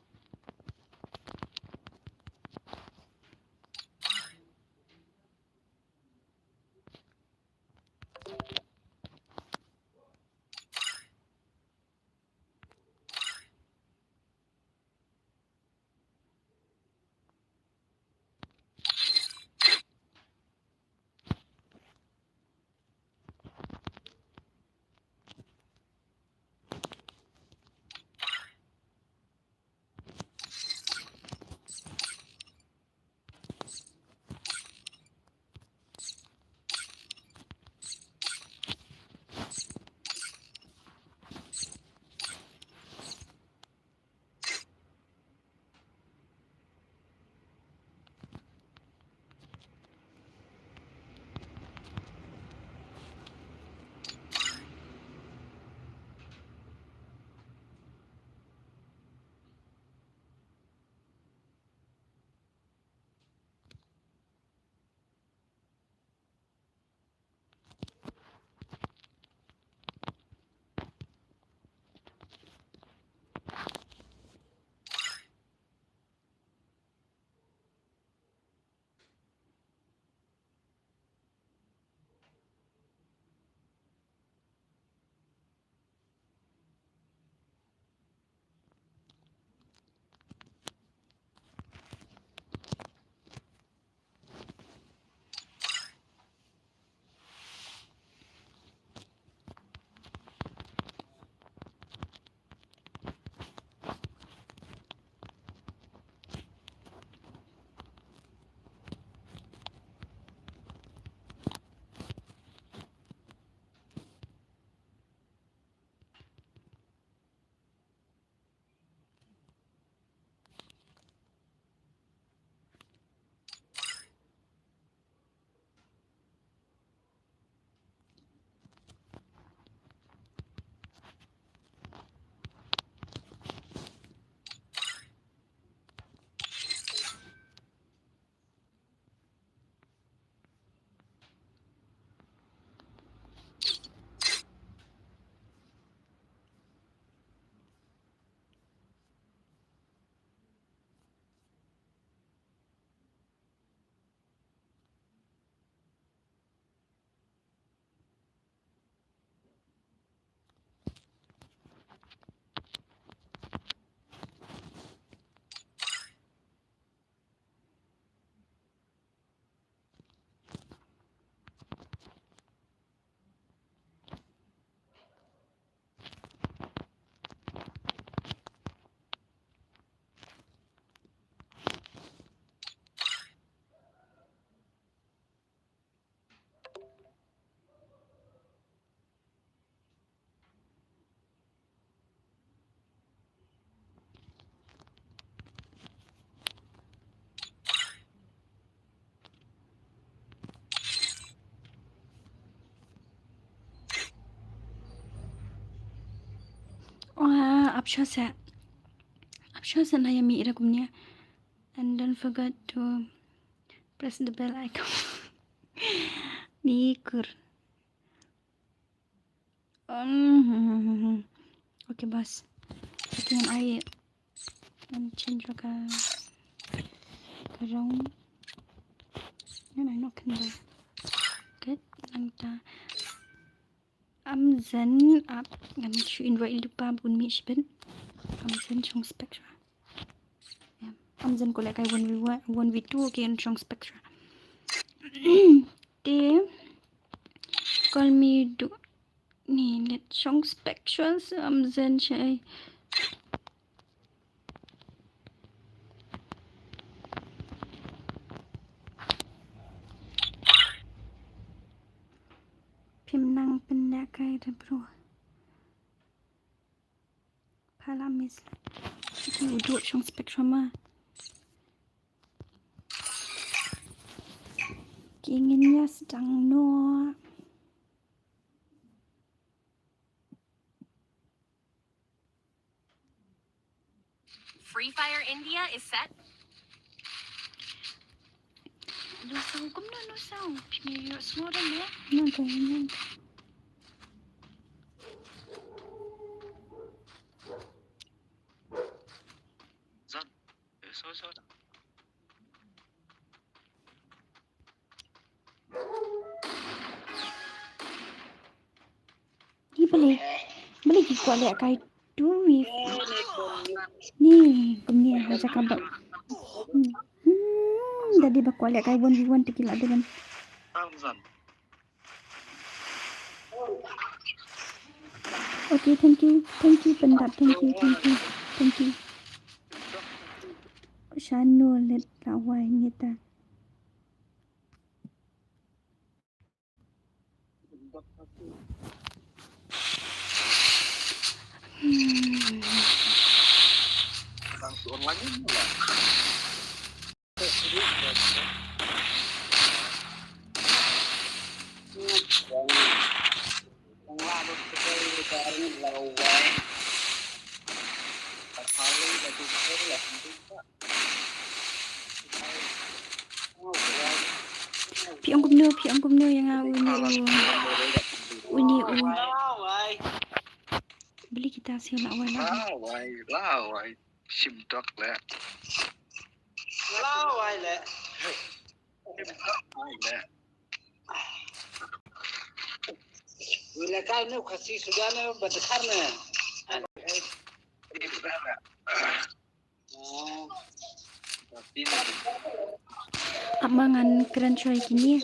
Wah, ap sha sa. Ap sha sa na ïa mih ïa kumne. And don't forget to press the bell icon. Ni kur. Um, okay, bas. Okay, ngan ai, ngan change ka, ka rong. Ngan ai noh khyndiat. Good. Nangta. Amzen ap, ngan shu invite lypa bun mi shibit. Amzen shong spek shuwa. Em, amzen ko leh kai one v one, one v two, okay, yn shong spek shuwa. Te call me do ni let shong spek shuwa, amzen shai. Phim nang pynleh kai da bro. Pha la miss. Ki u duh shong spek shuwa ma. Ki ngin ïa sdang noh. Free Fire India is set. No sound, kumno no sound? Phi ïoh sngew da ne? No, da ne. Ki bale, bale ki kwah leh kai two v. Ni kumne ha jaka ba. Hmm, da dei ba kwah leh kai one v one te ki la dei ban. Okay, thank you, thank you Pyndap, thank you, thank you, thank you. Shano let lawai ngita. Phi ong kumno, phi ong kumno ïa nga uni u. Uni u. Beli kita sih nak wala. Lawai, lawai. Shim tok le. Lawai le. Shim tok le. Wila kai nu kasi sudah nu badkar nu. Ap ma ngan kren shuwa ïa kine.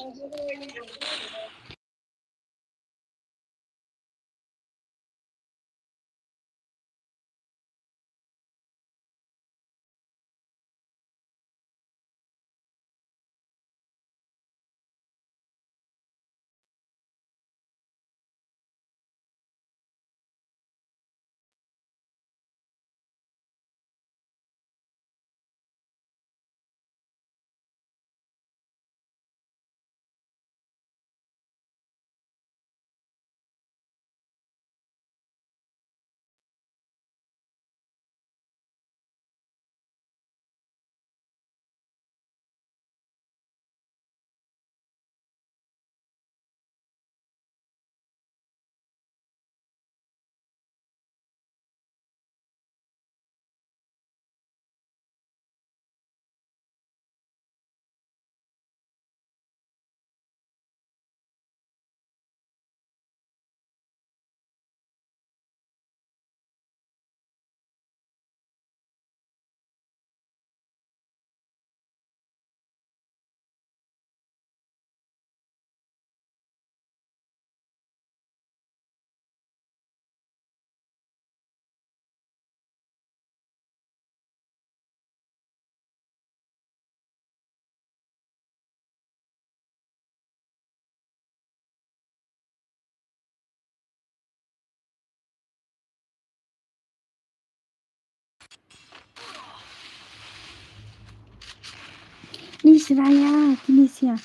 Ni sraya kini sia.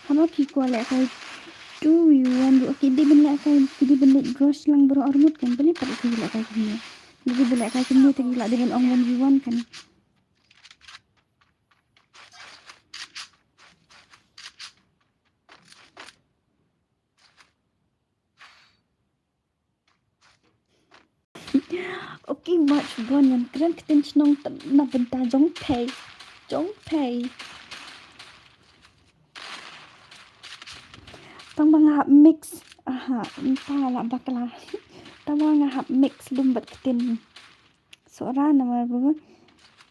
Haba ki kwah leh kai two v one ruh ki dei ban leh kai, ki dei ban leh gross lang baroh arngut kan, beli pat ki leh kai kini. Ki dei ban leh kai kini te ki lah dei ban ong one v one kan. Okay, much bun ngan kren ktien shnong na bynta jong phi. Jong phi. Tang ba nga hap mix. Aha, ta la bakla. Tang ba nga hap mix lum bad ktien. Sora namar ba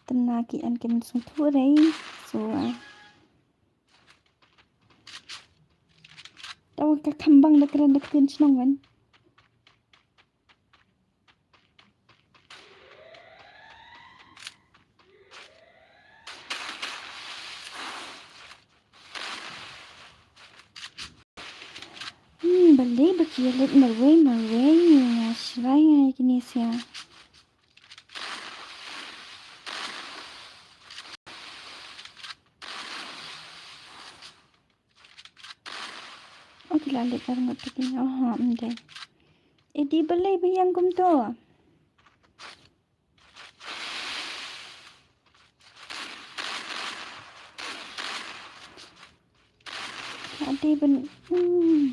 tang na ki an kin sngewthuh rei. So, ah. Tawa ka khambang da kren da ktien shnong wan. Hmm, balei ba ki leit marwei marwei, nga srai nga ïa kine sia. Oh, ki la leit arngut te kine. Oh, ha, ym dei. Edi balei ba ïeng kumto. Ka dei ban, hmm.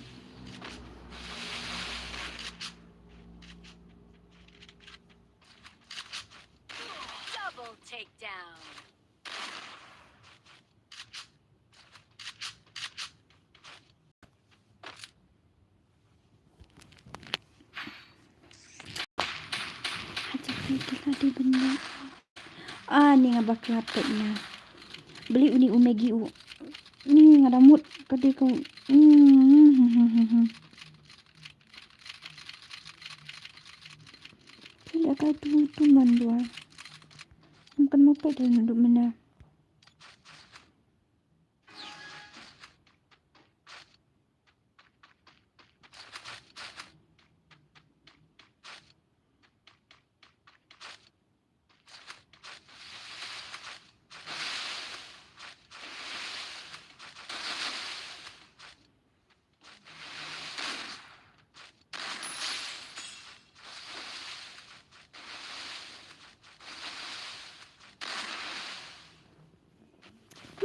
Double takedown. Ka la dei ban leh. Ah, ni nga bakla peit nga. Beli uni u Maggi u. Ni nga da mut ka dei ka. Hmm. Peit ka tu tu man dua. Em kan mo peit da du mena.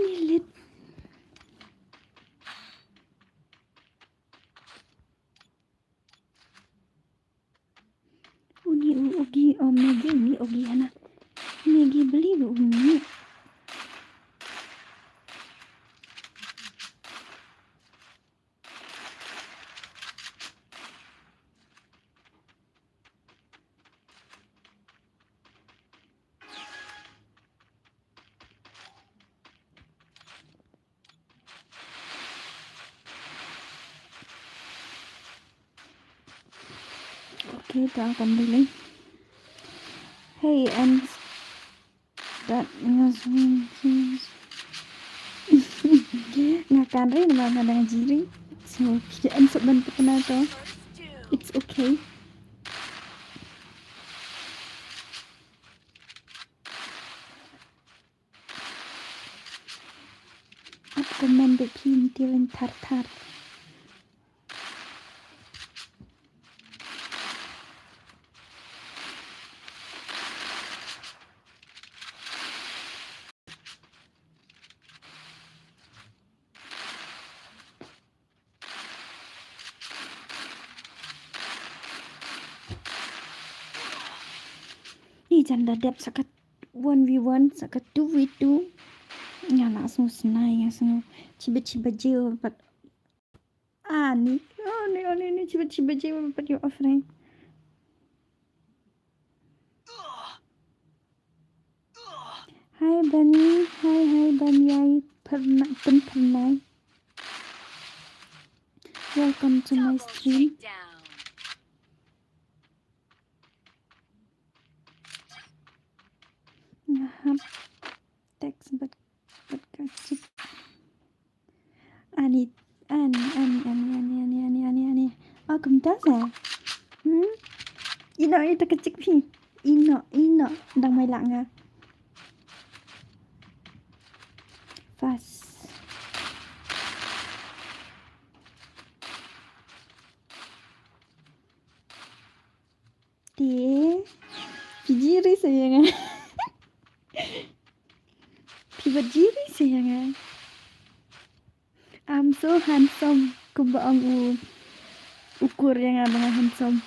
Ni lit. Uni u Maggi, u Maggi, uni u Maggi hana. Maggi beli u Maggi. Okay, ta kan beli. Hey, and that nga sung nga kan ri namar nga dang jiri. So, kita en sub ban pekena to. It's okay. Ap comment bad phi ntiwin thar thar. Ni jan da dep sa ka one v one, sa ka two v two. Nga la sngew snai, nga sngew chiba chiba jiw pat. Ani, ani, ani, ani, chiba chiba jiw pat ïa offering. Hi Bunny, hi, hi Bunny, hi, pyrna-, pyn pyrnai. Welcome to my stream. Nga hap text bad, bad ka chick. Ani, ani, ani. Oh, kumta sa. Hmm? Ino, ito ka chick phi. Ino, ino. Dang mai lah nga. Fast. Te, phi jiri sa ïa nga. Phi ba jiri sa ïa nga. I'm so handsome. Kumba ong u, u kur ïa nga ba nga handsome.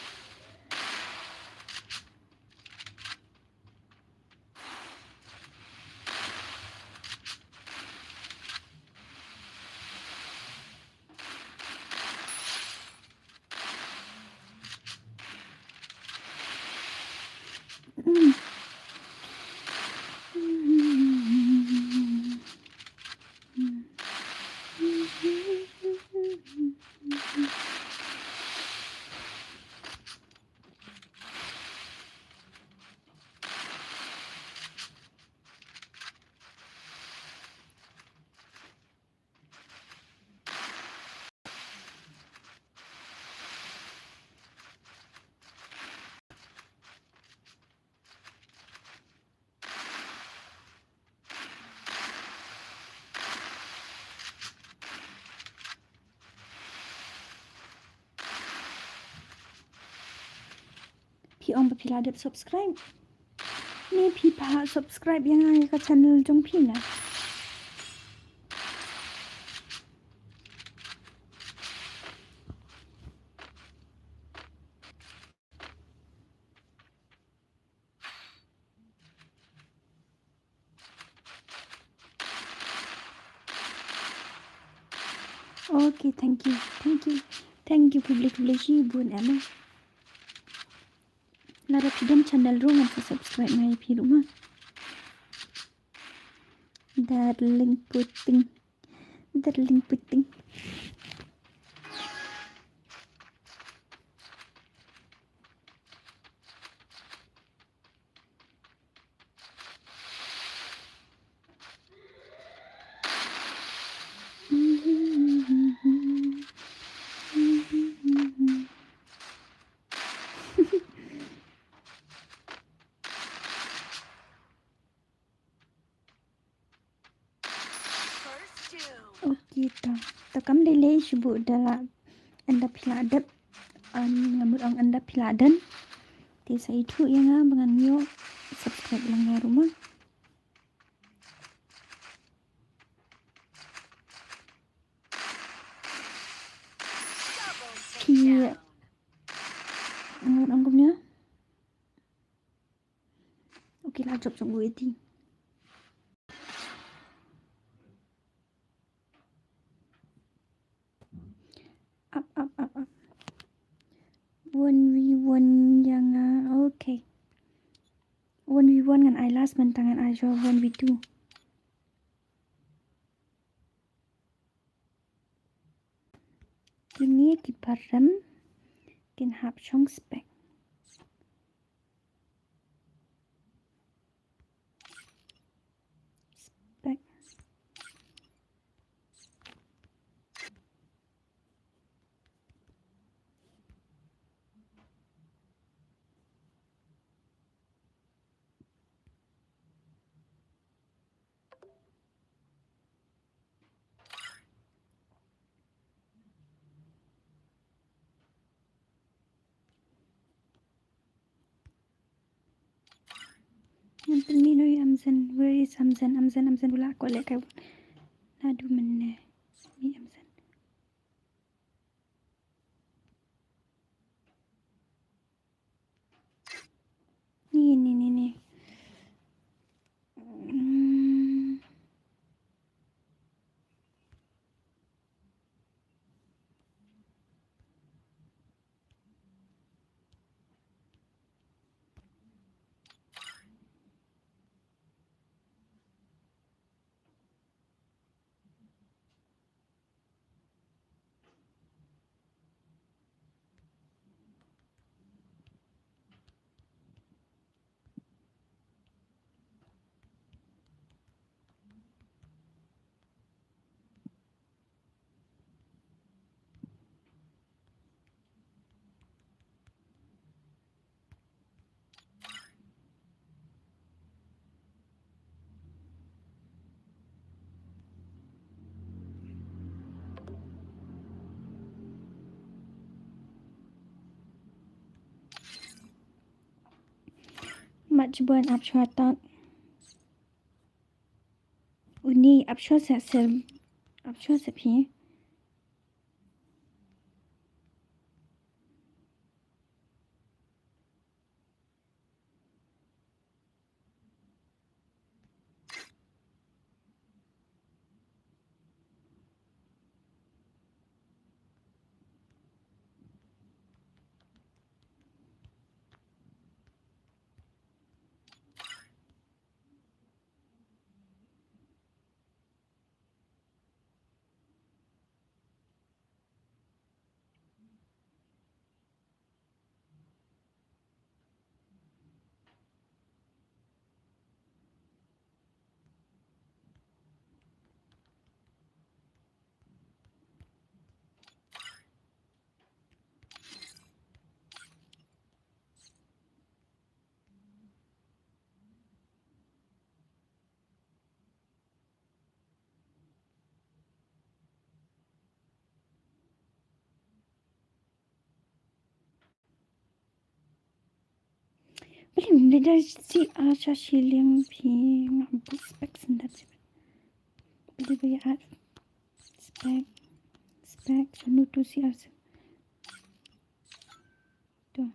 Phi ong ba phi la dep subscribe. Ne phi pha subscribe ïa nga ïa ka channel jong phi na. Okay, thank you, thank you, thank you, public, public, bun Emma. Lada phi don channel ruh ngan sa subscribe ma ïa phi ruh ma. Darling Puting. Darling Puting. Okay, to. To kam dei lei shu buh da la ynda phi la dep. Am, nga mut ong ynda phi la dep. Te sa ithuh ïa nga ba ngan ïoh subscribe lang nga ruh ma. Ki, nga mut ong kumne. Okay, la jop jop gu iti. Up, up, up, up. One v one ïa nga. Okay. One v one ngan ai last, mynta ngan ai shuwa one v two. Kine ki parem kin hap shong spek. Spek. Ngan pynmih noh ïa Amzen. Where is Amzen? Amzen, Amzen, u la kwah leh kai. Naduh mynne. Pynmih Amzen. Ni, ni, ni, ni. Hmm. Mat jubon ap shwa tak. Uni ap shwa sa ser. Ap shwa sa phi. Beli mending dari si Asha shilling pi ngam spek sendap si. Beli beli at spek spek senu tu si Asha. Tu.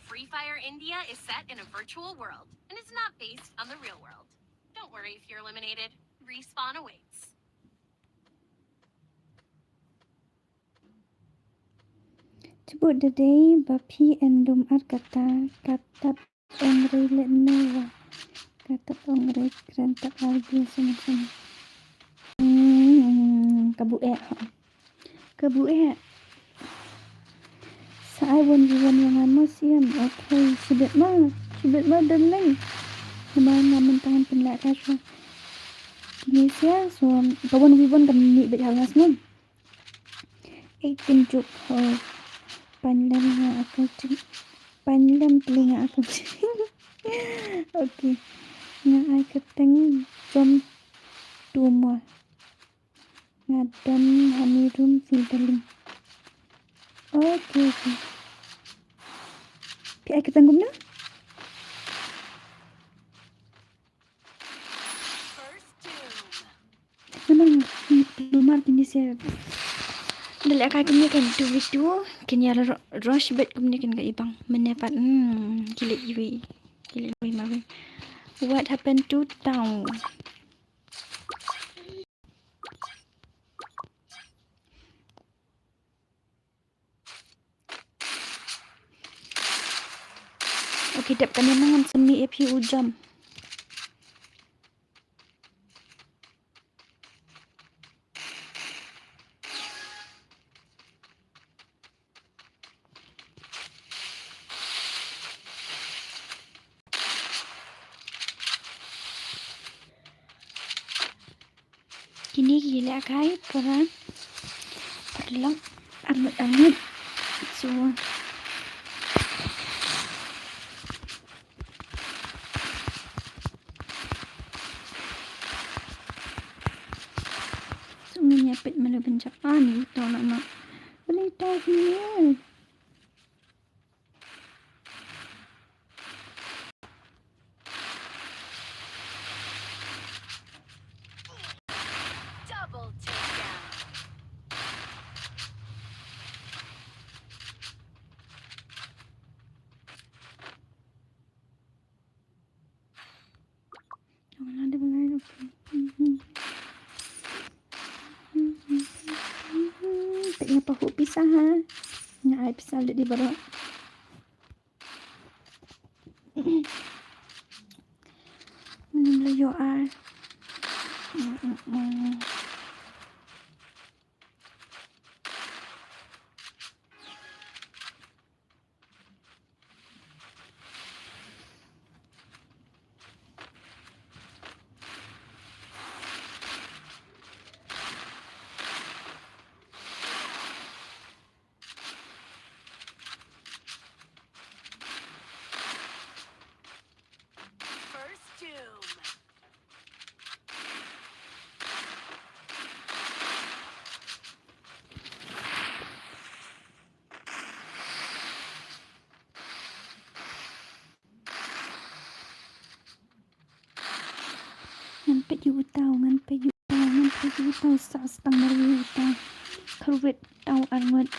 Free Fire India is set in a virtual world and is not based on the real world. Don't worry if you're eliminated. Respawn awaits. Chibut da dei ba phi em dum ar kata, kata ong rei le nawa. Kata ong rei kren ta ar dia sama sama. Hmm, kabu eh ha. Kabu eh. Sa ai one v one yang amo siam. Okay, sibet ma. Sibet ma darling. Nama ngamen tangan penlak kaswa. Kini sia so ka one v one kam ni bet halas mum. Eighteen juk ho. Panlem nga akal cik. Panlem telinga akal cik. Okay. Nga ai keteng jom tumor. Nga don hani room filtering. Okay, okay. Pi ai keteng kumna? First doom. Namar lumar kini se. Dale akai kini kan tu vitu kini ala ro- rush bet kini kan ka ibang menepat hmm kilik iwi kilik iwi mawi. What happened to town? Okay, dep kane ngan semi ap hi u jam. Kini ki lehkai para paralok arngut arngut. So so ngin ïa peit malu ban jop ani uto na ma. Beli tau ni. Double takedown. Peit nga pahuh pisa ha. Nga ai pisa leh di baroh. Ngam la ïoh ar. First doom. Ngan peit ïa uta, ngan peit ïa uta, ngan peit ïa uta, sa stang mar ïa uta. Kharwit tau arngut.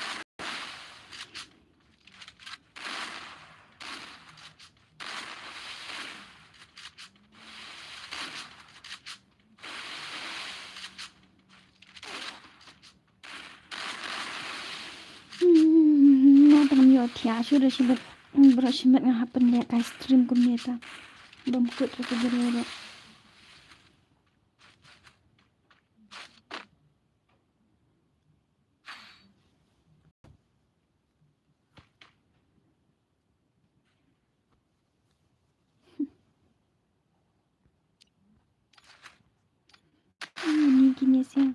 Hmm, nga tang ïoh thiah shuh da shibit, bro shibit nga hap pynlehkai stream kumne ta. Bym kut ruh ka jingïarap. Ni kine sia.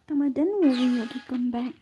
Tama den wo wi yo ki come back.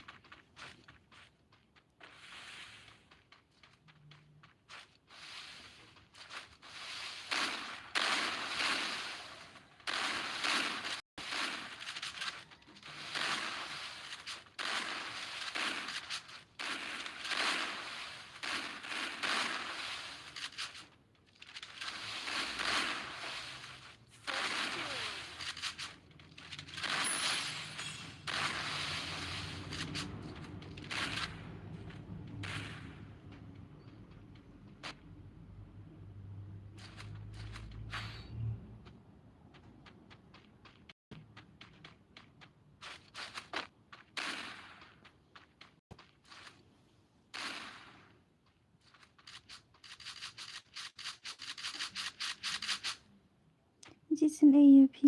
Jason A U P.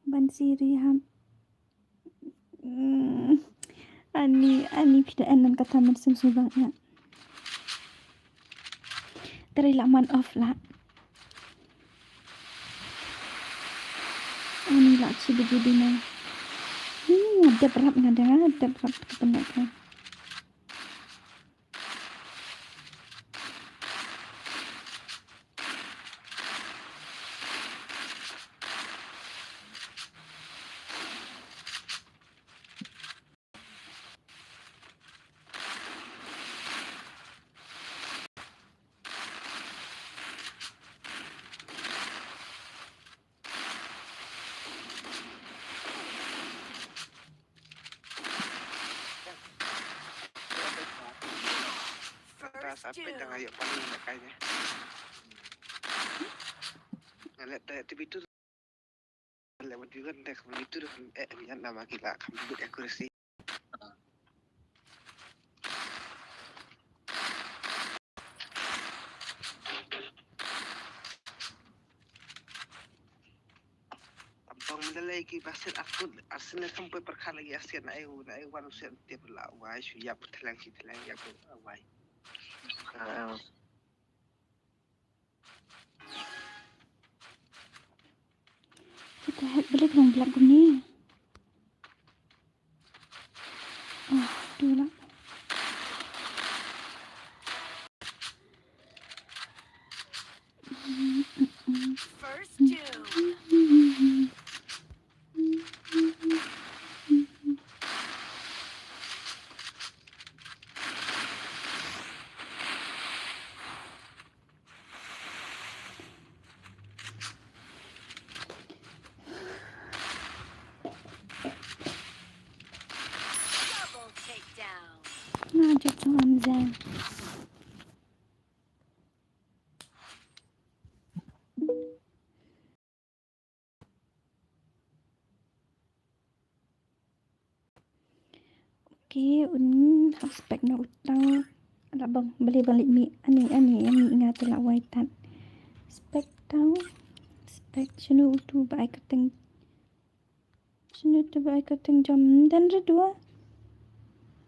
Ban siri ham. Hmm. Ani, ani phi da en nan kata man sim sim bang ya. Tari la man off la. Ani la chi biji dina. Hmm, dep rap nga da, dep rap ka penda ka. First doom. Bang menelai ki basit aku asin na sampai perkara lagi asin na ayu na ayu wan usian tiap la wai shu yap telang si telang yap wai. Ah. Kita help balik dong belak guni. Ah, tu lah. First doom. Double takedown. Nga jot song am jan. Okay, un hap spec na utai. Ala bang beli balik mi ani ani ani nga tu la wai tat. Spec tau. Spec shinu utu ba ai kyrteng. Shinu utu ba ai kyrteng jom dan redua.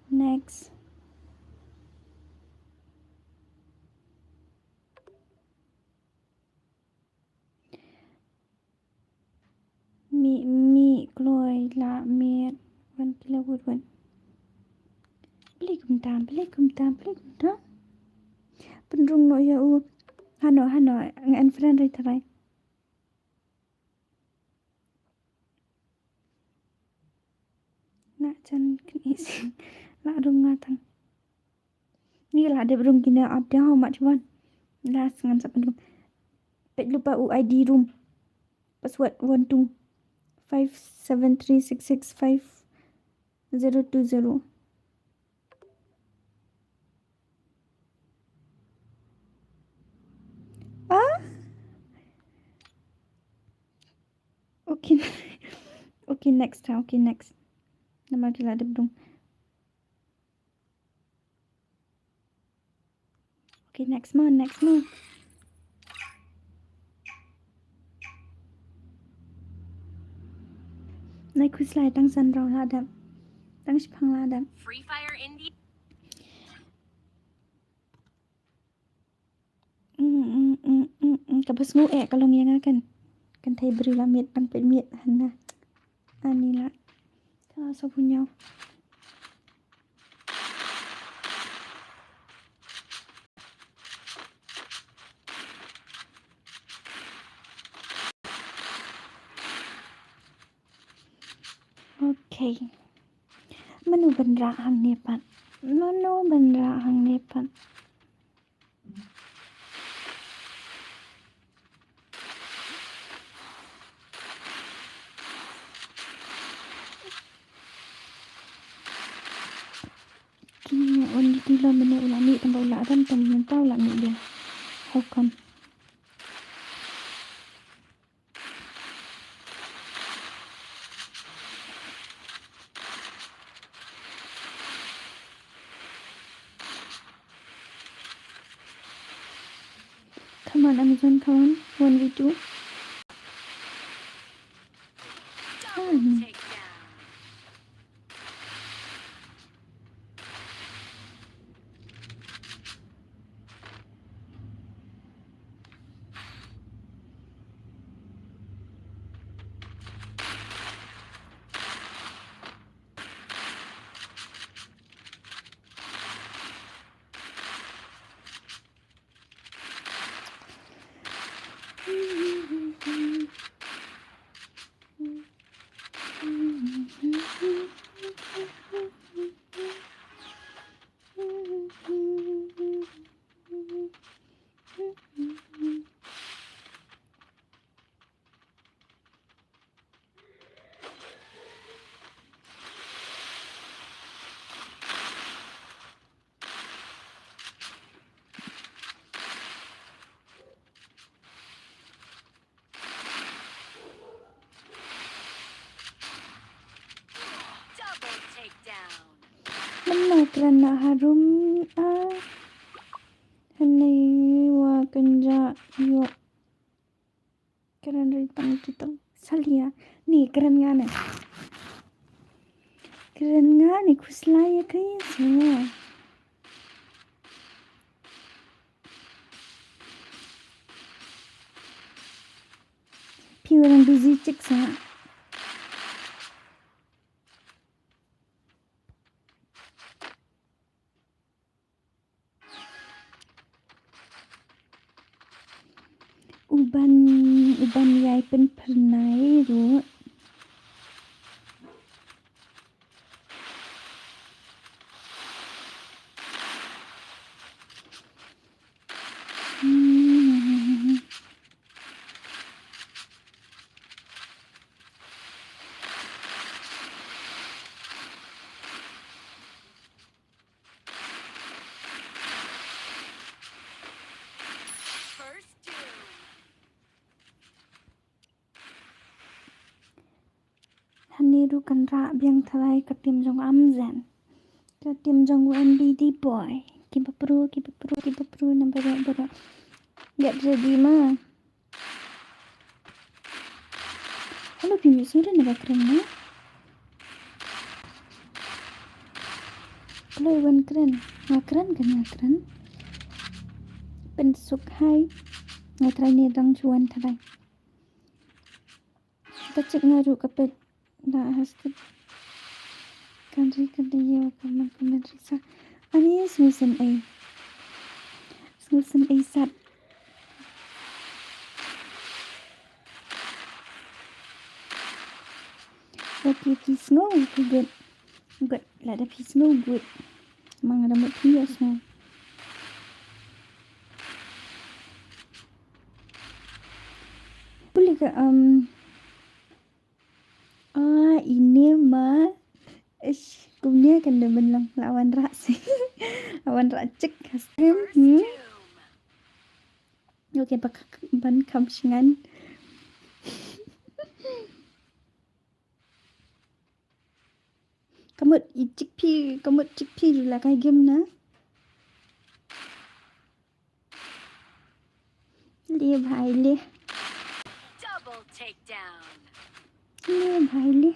Next. Mi mi kloi la miet wan kila wut wan. Beli kumta, beli kumta, beli kumta. Pynrung no ya u. Hano hano ngan friend ri tarai. Na jan kini sing la rung nga tang. Ni la dep rung kine ap dia how much one. Last ngan sap rung. Pek lupa u I D room. Password one two five seven three six six five zero two zero. Ah? Okay. Okay, next. Okay, next. Nama kila dep rung. Okay, next mo, next mo. Nai khuslai tang san rau la dep. Tang shipang la dep. Free Fire Indie. Mm, mm, mm, mm, mm. Kaba sngew eh ka long ïa nga kan. Kan thei briew la miet tang peit miet hana. Ani la. Ka la sa punyau. Okay. Mano ban rah hangne pat? Mano ban rah hangne pat? Kine on di tilo mene u la mih tang ba u la dam tang mynta u la mih dia. How come? Come on, Amazon, come on. One v two. Ah, no. Double takedown. Mynno kren na harum, ah. Hynne wa kynja ïoh. Kren ri tang tu tang. Salia. Ni kren nga ne. Kren nga ne khuslai ïa ka ïa sa. Phi wa dang busy chik sa. U ban, u ban ïai pynphyrnai ruh. Hynne ruh kan rah biang tharai ka team jong Amzen. Ka team jong u M B D boy. Kiba pro, kiba pro, kiba pro, na baroh, baroh. Get ready ma. Hello, phi mih sngewdon na ba kren na? Kloi wan kren. Nga kren kan nga kren. Pynsuk hai. Nga trai ne dang chuan tharai. Ka chik nga ruh ka pet. Da hasket. Kan ri kan da ïew kan man kan man ri sa. Ani sngewsem ei. Sngewsem ei sat. Okay, phi sngew, phi good. Good, lada phi sngew good. Mang da mut phi ïoh sngew. Puli ka, um, ah, ine ma. Ish, kumne kan da ban long la wan rah si. La wan rah chik ha stream, hmm? Okay, bak-, ban kam shingan. Ka mut i chikpi, ka mut chikpi ruh la kai game na. Le bhai le. Double takedown. Le bhai le.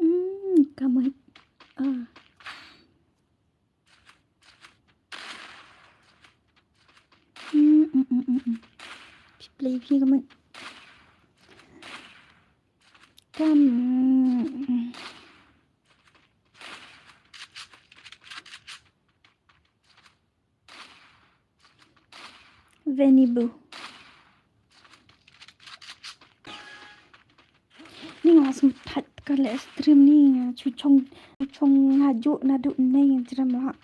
Hmm, ka mut. Ah. Hmm, hmm, hmm, hmm, hmm. Phi play phi ka mut. Kam. Veni bu. Ni nga sngewthuh ka leh stream ni nga shu chong, chong nga ju naduh ne jrem la.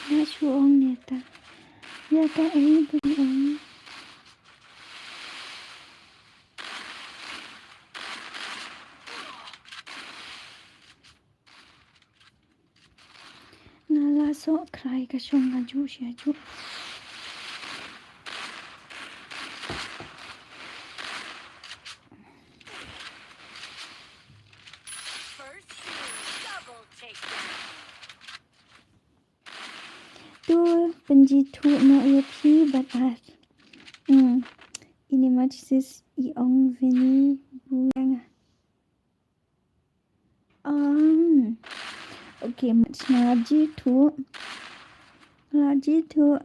Nga shu ong ne ta. Ïa ka ei bri ong. Nga la soh krai ka shong nga ju shi aju. First double takedown. Ji thuh noh ïa phi bad ar. Hmm. Ini mach sis i ong vini bu nga. Um. Okay, mach nga la ji thuh. Nga la ji thuh.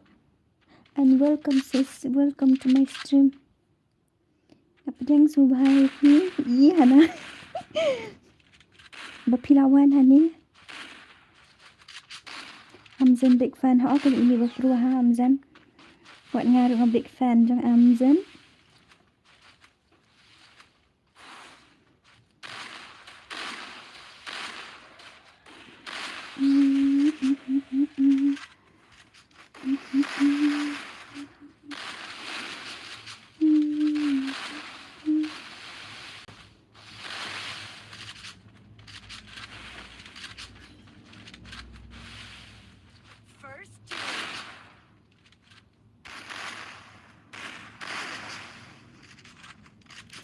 And welcome sis, welcome to my stream. Nga pdiang sngewbha ïa phi. Ïa hana. Ba phi la wan hangne. Amzen big fan ha, oh, kane ini ba pyrwa ha Amzen. Wat nga ruh nga big fan jong Amzen.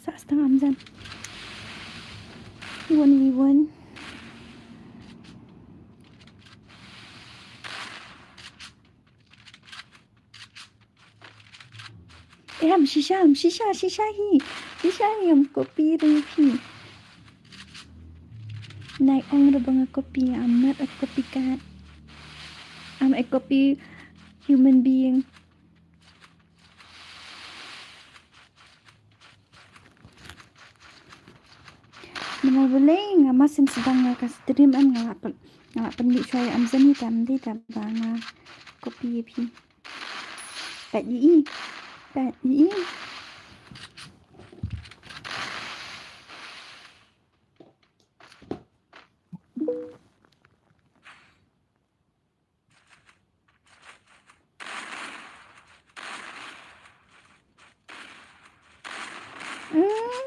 Sa stang Amzen. One v one. Eh, am shisha, am shisha, shisha hi. Shisha hi, am copy ri hi. Nai ong ruh ba nga copy, I'm not a copycat. I'm a copy human being. Namar balei nga masin sdang nga ka stream em nga la pyn, nga la pynmih shuwa ïa Amzen hi tam dei ta ba nga copy ïa phi. Pat ïa i. Pat ïa i.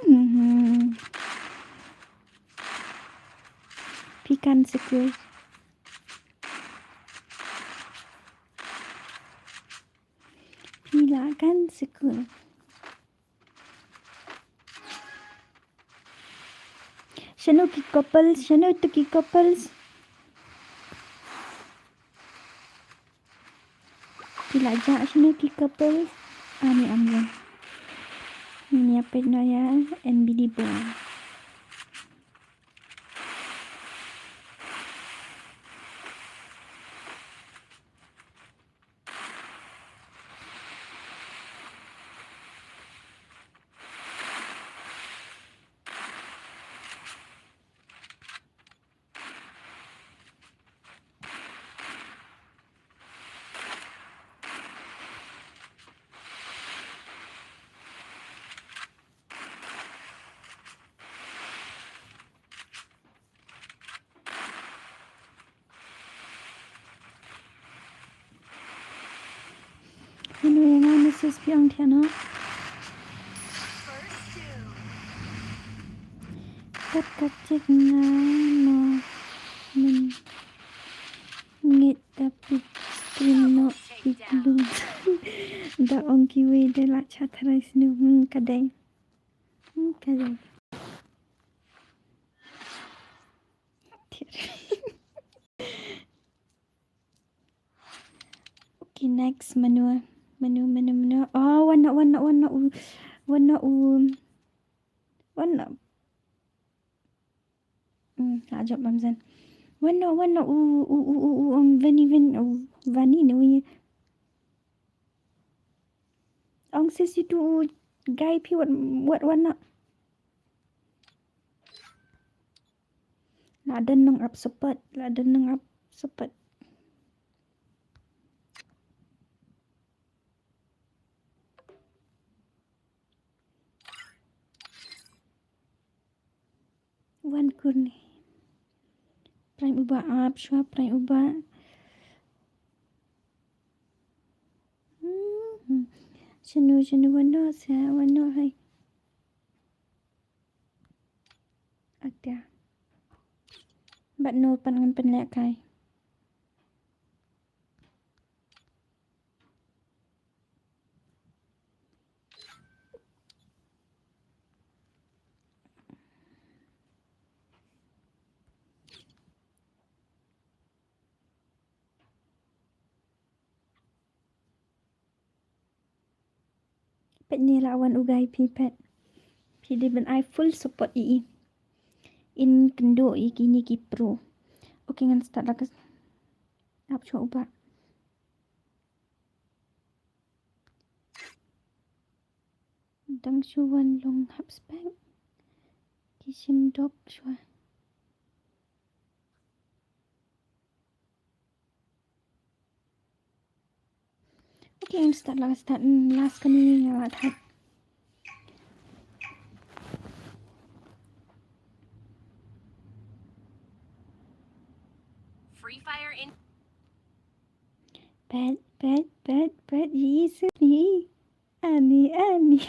Mhm. Phi kan skul. Phi lah kan skul. Shano ki couples, shano to ki couples. Ki la jah shano ki couples. Ani amra. Ni apa no ya N B D boy. Hello, ïa nga message phi ong thiah noh. Kat kat check nga mo min ngit ta pit stream noh pit lum. Da ong kiwei da la cha tharai snu, hmm, ka dei. Hmm, ka dei. Okay, next, mano? Mano, mano, mano? Oh, wan noh, wan noh, wan noh u, wan noh u, wan noh. Hmm, la jop bam zan. Wan noh, wan noh u, u, u, u, u, ong Vani, Vani, u, Vani ne u. Ong sis itu u guy phi wat, wat wan noh. La don nong ap sepet, la don nong ap sepet. Wan kur ni. Prime uba ap shuwa, prime uba. Hmm. Shano, shano wan noh sa, wan noh hai. Ata. Bad no pan ngan pynleh kai. Ni la wan u guy phi pet. Phi dei ban ai full support ïa i. In kynduh ïa kine ki pro. Okay, ngan start la ka. Ap shuwa u ba. Dang shu wan long hap spek. Ki shim dok shuwa. Okay, ngan start la, start, mm, last kane nga la thak. Free Fire in. Pet, pet, pet, pet, yi, yi, yi. Ani, ani.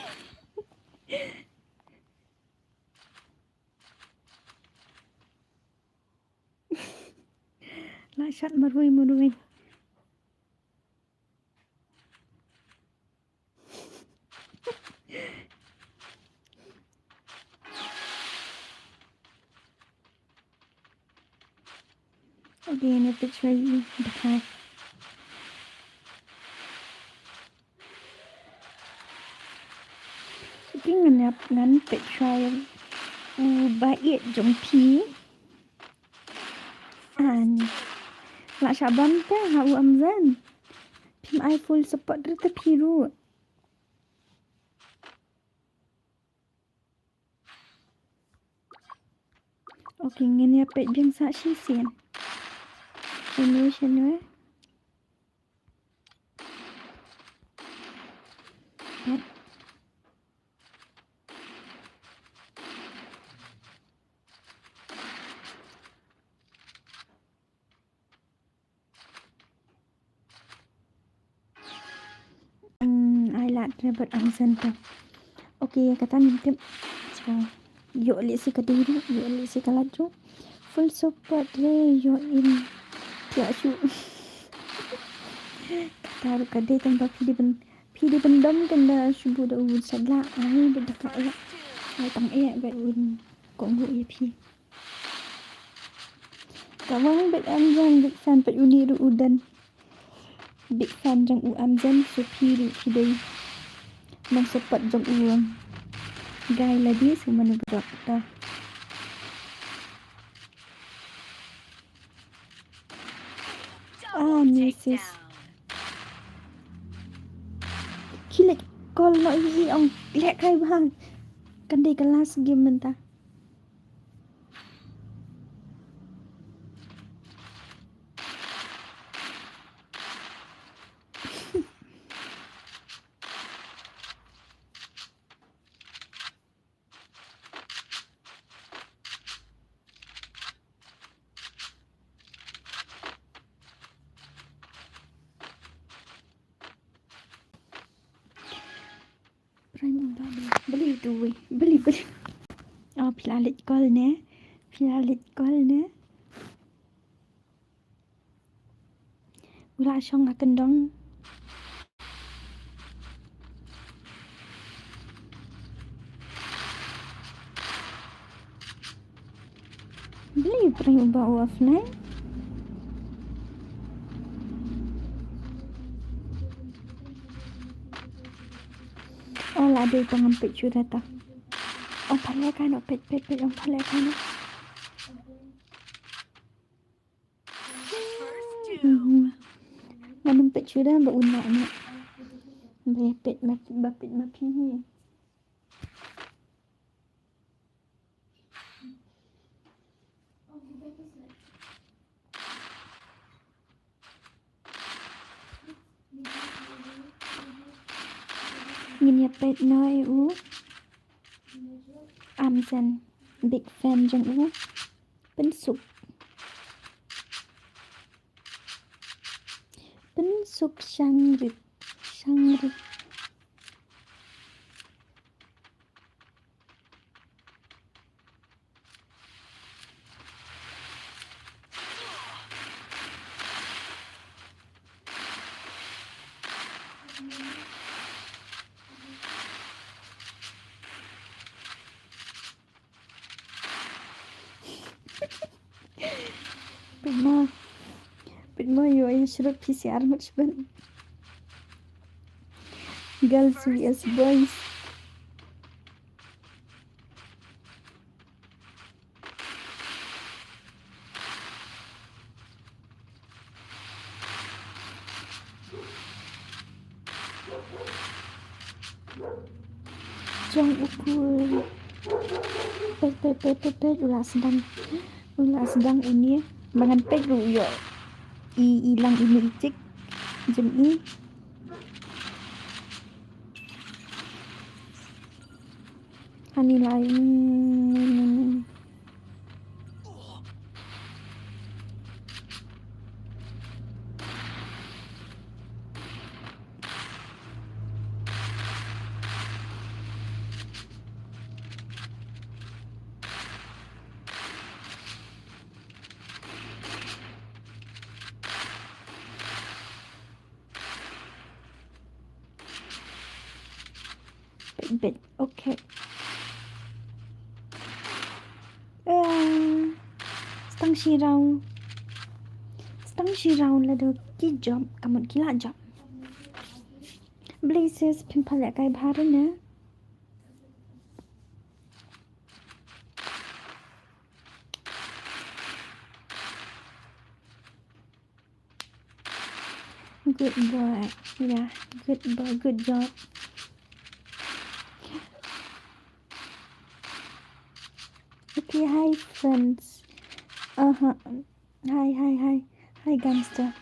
La shot marwei marwei. Okay, ne picture yi dekhai. Ki ngan ïap ngan peit shuwa ïa u ba ïeit jong phi. Ani. La shah ban te ha u Amzen. Phim ai full support ruh te phi ruh. Okay, ngin ïa peit biang sa shisien. Shano, shano. Peit. Hmm, ai lad re bad Amzen te. Okay, kata ngim tip. So, ïoh lehse ka dei ruh, ïoh lehse ka lad ruh. Full support re, ïoh im. Ïoh shu. Kata ruh ka dei tang ba phi dei ban, phi dei ban dom kan da shu bud da u bud sat lah. Ai bud da ka eh. Ai tang eh bad un kong ruh ïa phi. Ka wang bad Amzen, big fan bad uni ruh u don. Big fan jong u Amzen, so phi ruh phi dei nong support jong u guy ladi, so mano bad ta. Ah, ni sis. Ki leit call noh ïa i ong leh kai bha. Kan dei ka last game mynta. Prank uba beli, beli tu wei, beli, beli. Oh, phi la leit call ne? Phi la leit call ne? U la shong ha kyndong. Beli prank uba u offline. Oh, la dei tang ngam peit shuh da ta. Ong pale kano, peit, peit, peit, ong pale kano. Mhm. Ngan ym peit shuh da ba un lah ne. Ba peit ma, ba peit ma phi hi. Ngin ïa peit noh ïa u Amzen, big fan jong u. Pynsuk. Pynsuk shangrit, shangrit. Pynmah. Pynmah ïoh ïa shrut P C R mut shibun. Girls V S boys. Jong u kur. Peit, peit, peit, peit, peit, u la sdang. U la sdang une. Ba ngan peit ruh ïoh. I, i lang ine i tik. Jong i. Ani lai. Bit, bit. Okay. Ah, stang shi round. Stang shi round la do ki jump, ka mut ki la jump. Blazes phin pha leh kai bha re ne. Good boy. Yeah, good boy. Good job. Okay, hi friends. Uh-huh. Hi, hi, hi. Hi, gangster.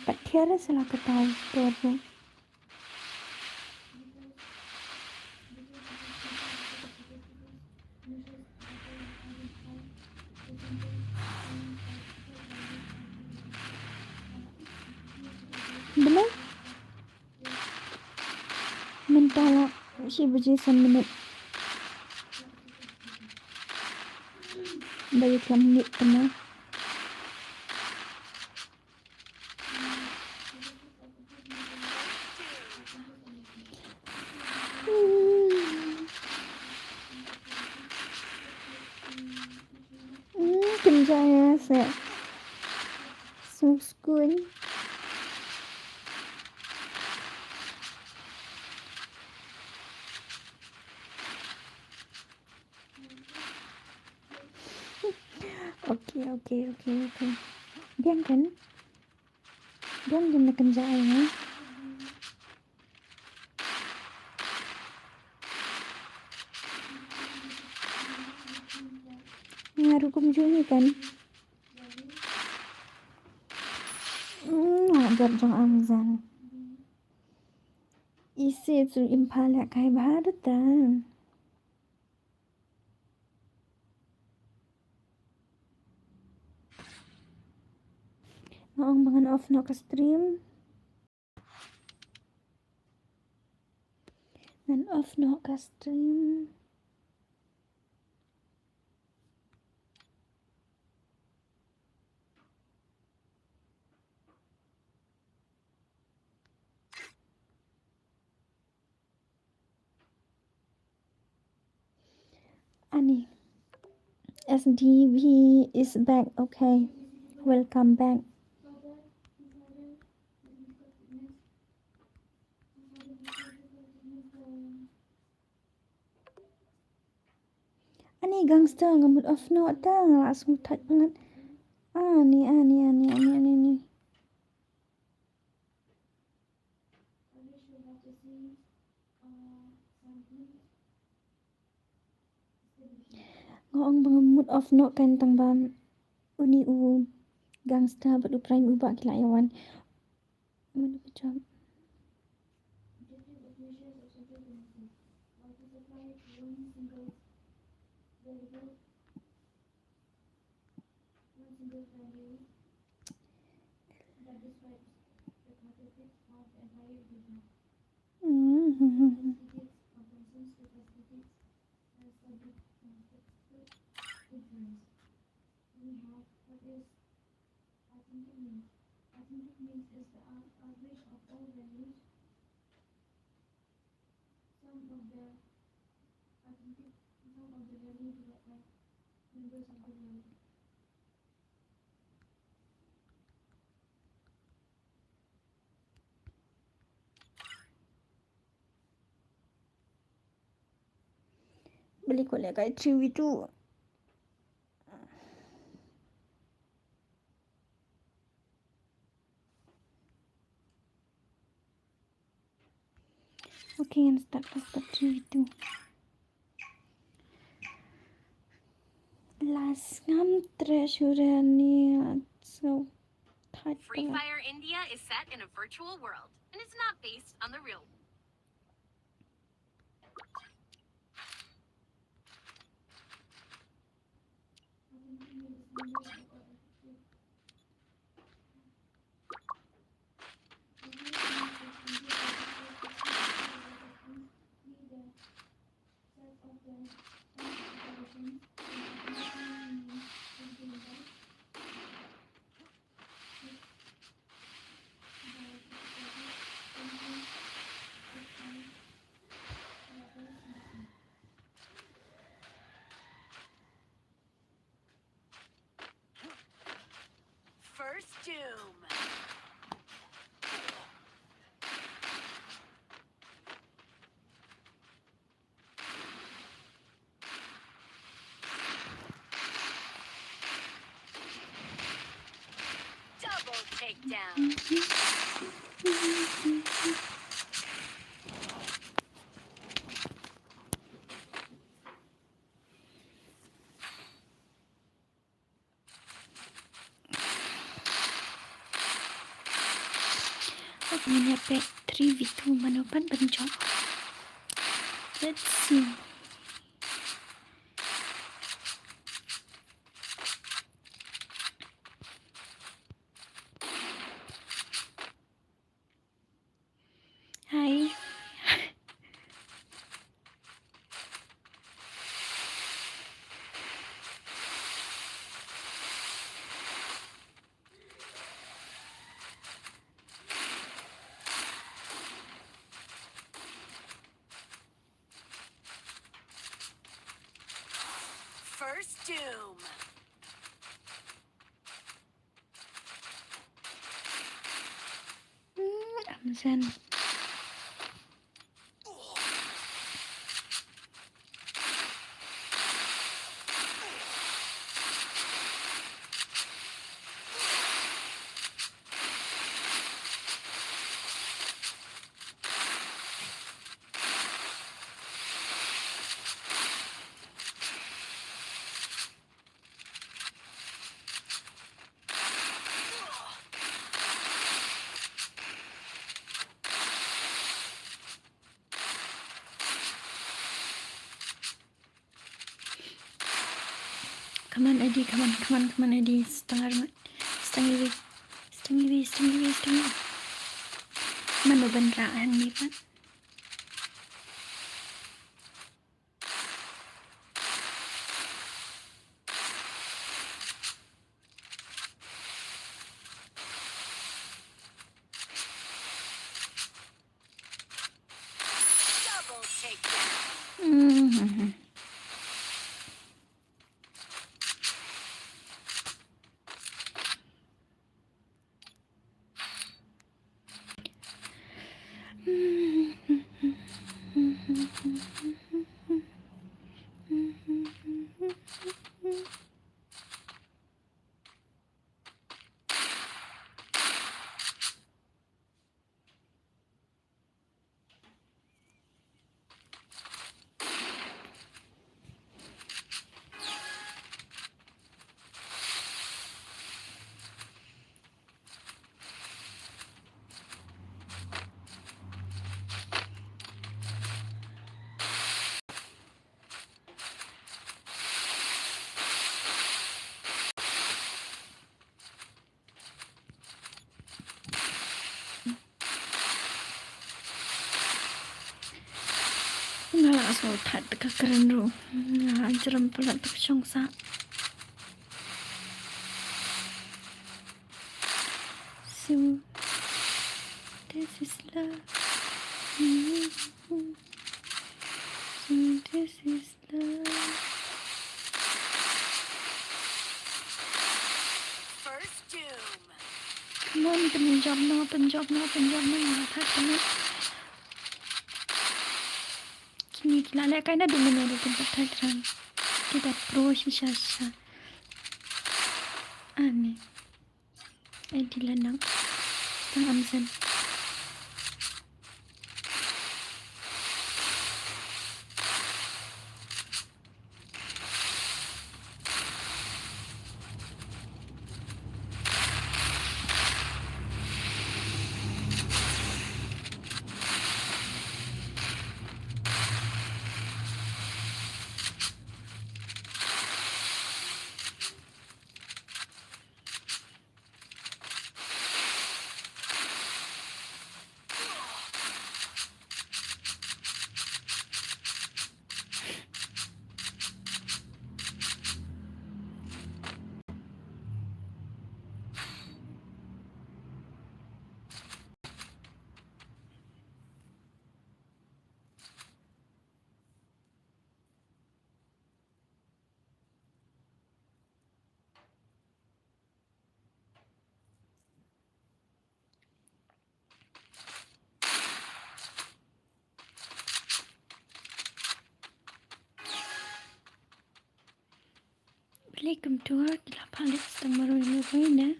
Pat thiara sala ka tai, tor bu. Bele? Mynta la shi baje san minit. Ba ïa khlem minit tama. Hmm, kynja ïa se. Sngewskun. Okay, okay, okay, okay. Biang kan? Biang kan na kynja ïa nga. Nga ruh kumjuh ngi kan. Hmm, nga jot jong Amazon. Ise tu impala kai bha da ta. Nga ong ba ngan off noh ka stream. Ngan off noh ka stream. Ani. S D V is back. Okay. Welcome back. Ani gangster nga mut off noh ta nga la sngewthuh ngat. Ani, ani, ani, ani, ani, ani. Nga ong ba nga mut off noh kan tang ba uni u gangster bad u prime u ba ki la ïa wan. Mano ba jam? Beli ko le kai three v two. Okay, ngan start, ngan start three v two. Last ngam treasure ni, so tight. Free Fire India is set in a virtual world and is not based on the real. First Doom. Double takedown. Ngin ïa peit three v two mano pat ban jop. Let's see. Hi. First Doom. Hmm, Amazon. Come on, Eddie, come on, come on, come on, Eddie. Stang armat. Stang iwi. Stang iwi, stang iwi, stang iwi. Mano ban rah hangne pat. Double takedown. Mm-hmm. Nga la sngewthuh te ka kren ruh. Nga la jrem palat te ka shong sah. So, this is love. So, this is love. First Doom. Come on, pynjop noh, pynjop noh, pynjop noh, nga thak noh. Kine La leh kai na du mynne ruh kin pat thait than. Ki da pro shisha shisha. Ani. Ai di la nang. Tang am sen. Welcome to our Kila Palace, the Marui Marina.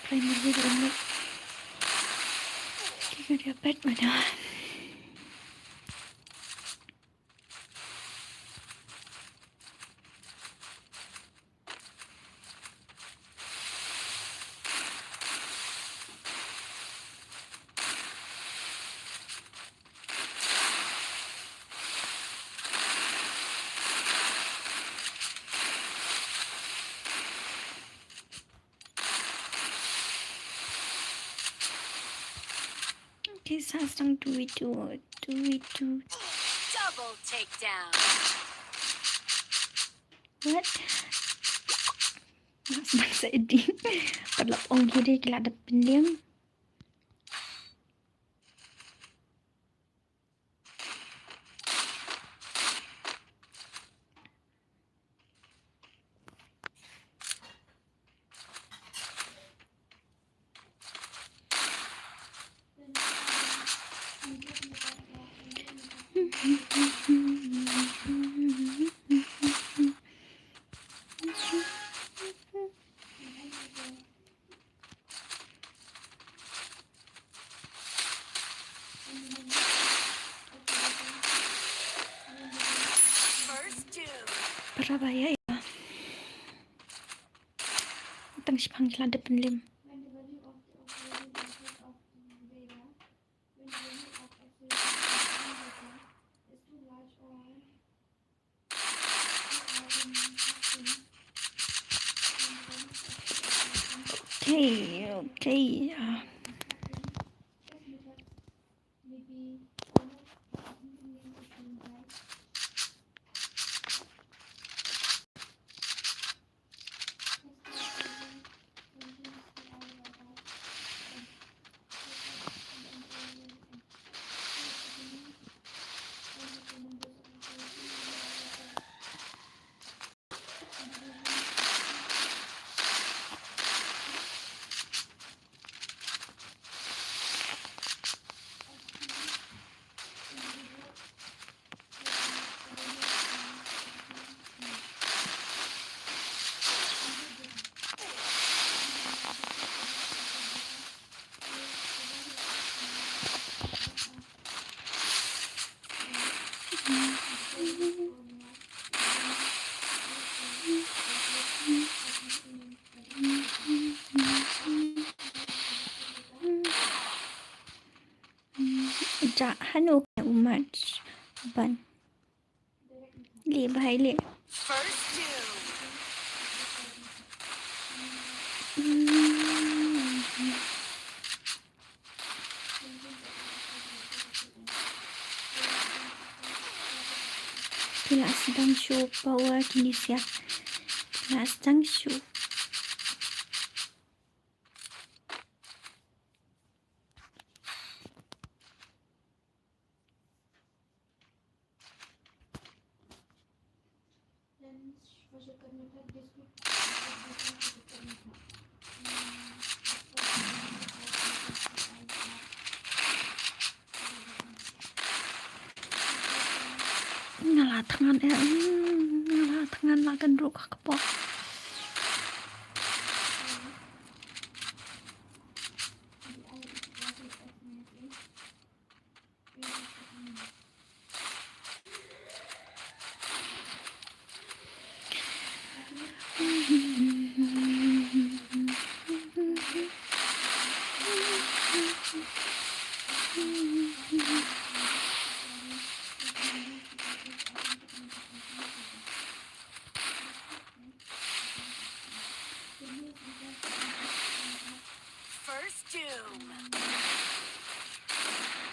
Primary Room. Kika dia bed mana? Okay, sa stang two v two, two v two. Double takedown. What? Sa stang sa edit. Padlap ong kiri kila da pendim. Parabaya ya. Tang shipang kila de penlim. Okay, okay. Ja hanu ka umat ban. Li bhai li. First two. Kila sdang shu power kini sia. Kila sdang shu. Ngan eh, mm, la thngan la kan ruk ka pok. First doom.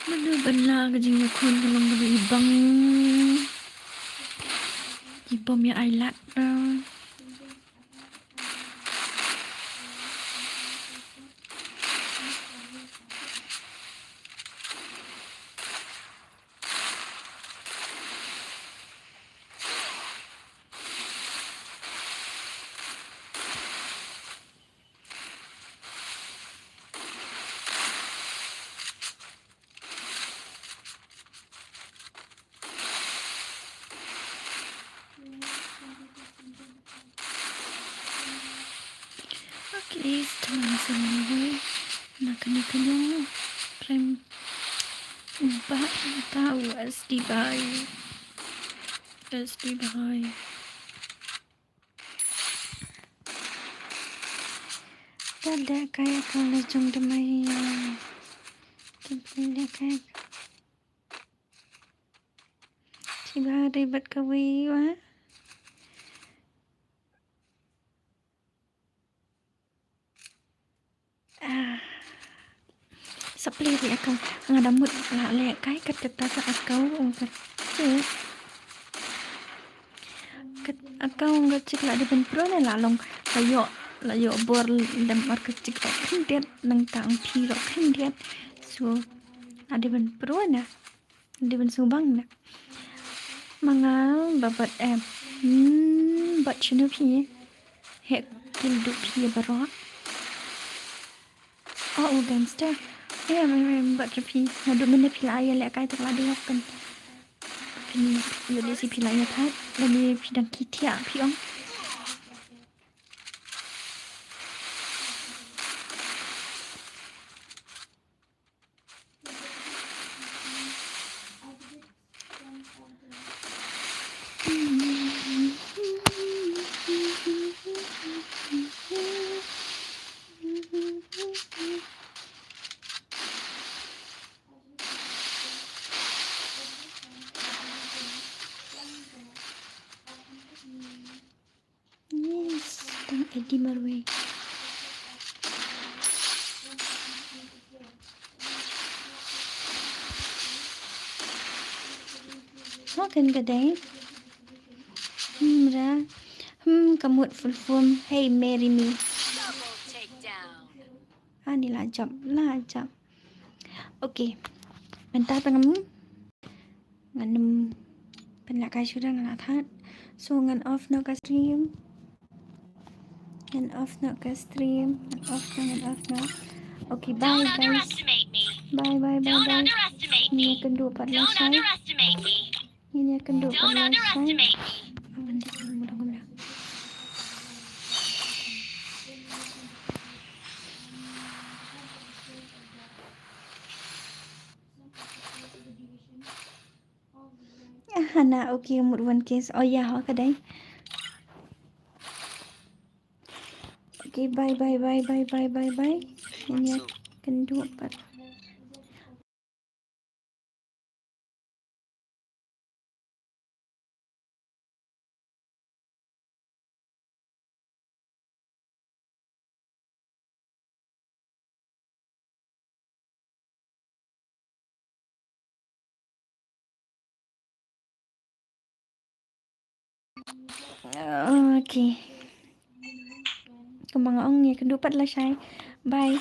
Mano ban lah ka jingïakhun ka long kaba i bang. I bom ïa ai lad. Okay, stone sa na kane ka nyong. Prem ba ta u S D bhai. S D bhai. Dada kaya kong na jong damai. Dada kaya. Chiba dei bat kawei wa. Ah. Sa plie ri account. Nga da mut la lehkai kat kata ka account ong kat. Cik. Kat account ong kat cik la dei ban pro ne la long la ïoh, la ïoh bor lem ar kat cik ruh khyndiat nangta ong phi ruh khyndiat. So la dei ban pro na. Dei ban sngewbang na. Ma nga ba bad em. Hmm, bad shano phi? Heh, kill duh phi baroh. Oh, u gangster. Em, em, em, bad phi. Naduh mynne phi la ïalehkai te la dei hok kan. Kan ïoh lehse si phi la ïa thad. Lane phi dang ki thiah phi ong. Yes, tang Eddie Marwei. Ho kan ka dei. Hmm, ra. Hmm, ka mut full form. Hey, marry me. Ani la jump, la jump. Okay. Mynta tang ngam. Ngan ym pynlehkai shuh, ngan la thad. So ngan off noh ka stream. Ngan off noh ka stream. Ngan off noh, ngan off noh. Okay, bye guys. Bye, bye, bye, bye. Ngin ïakynduh pat lashai. Ngin ïakynduh pat lashai. Hana, okay, mut one case. Oh ya, ha ka dei. Okay, bye, bye, bye. Ngin ïakynduh pat. Okay. Kumba nga ong, ïakynduh pat lashai. Bye.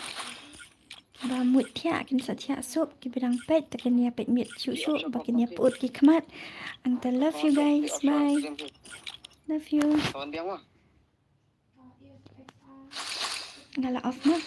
Ba mut thiah kin sa thiah suk, kiba dang peit te kin ïa peit miet shuh shuh, ba kin ïa put ki khmat. Hangta love you guys. Bye. Love you. Nga la off noh.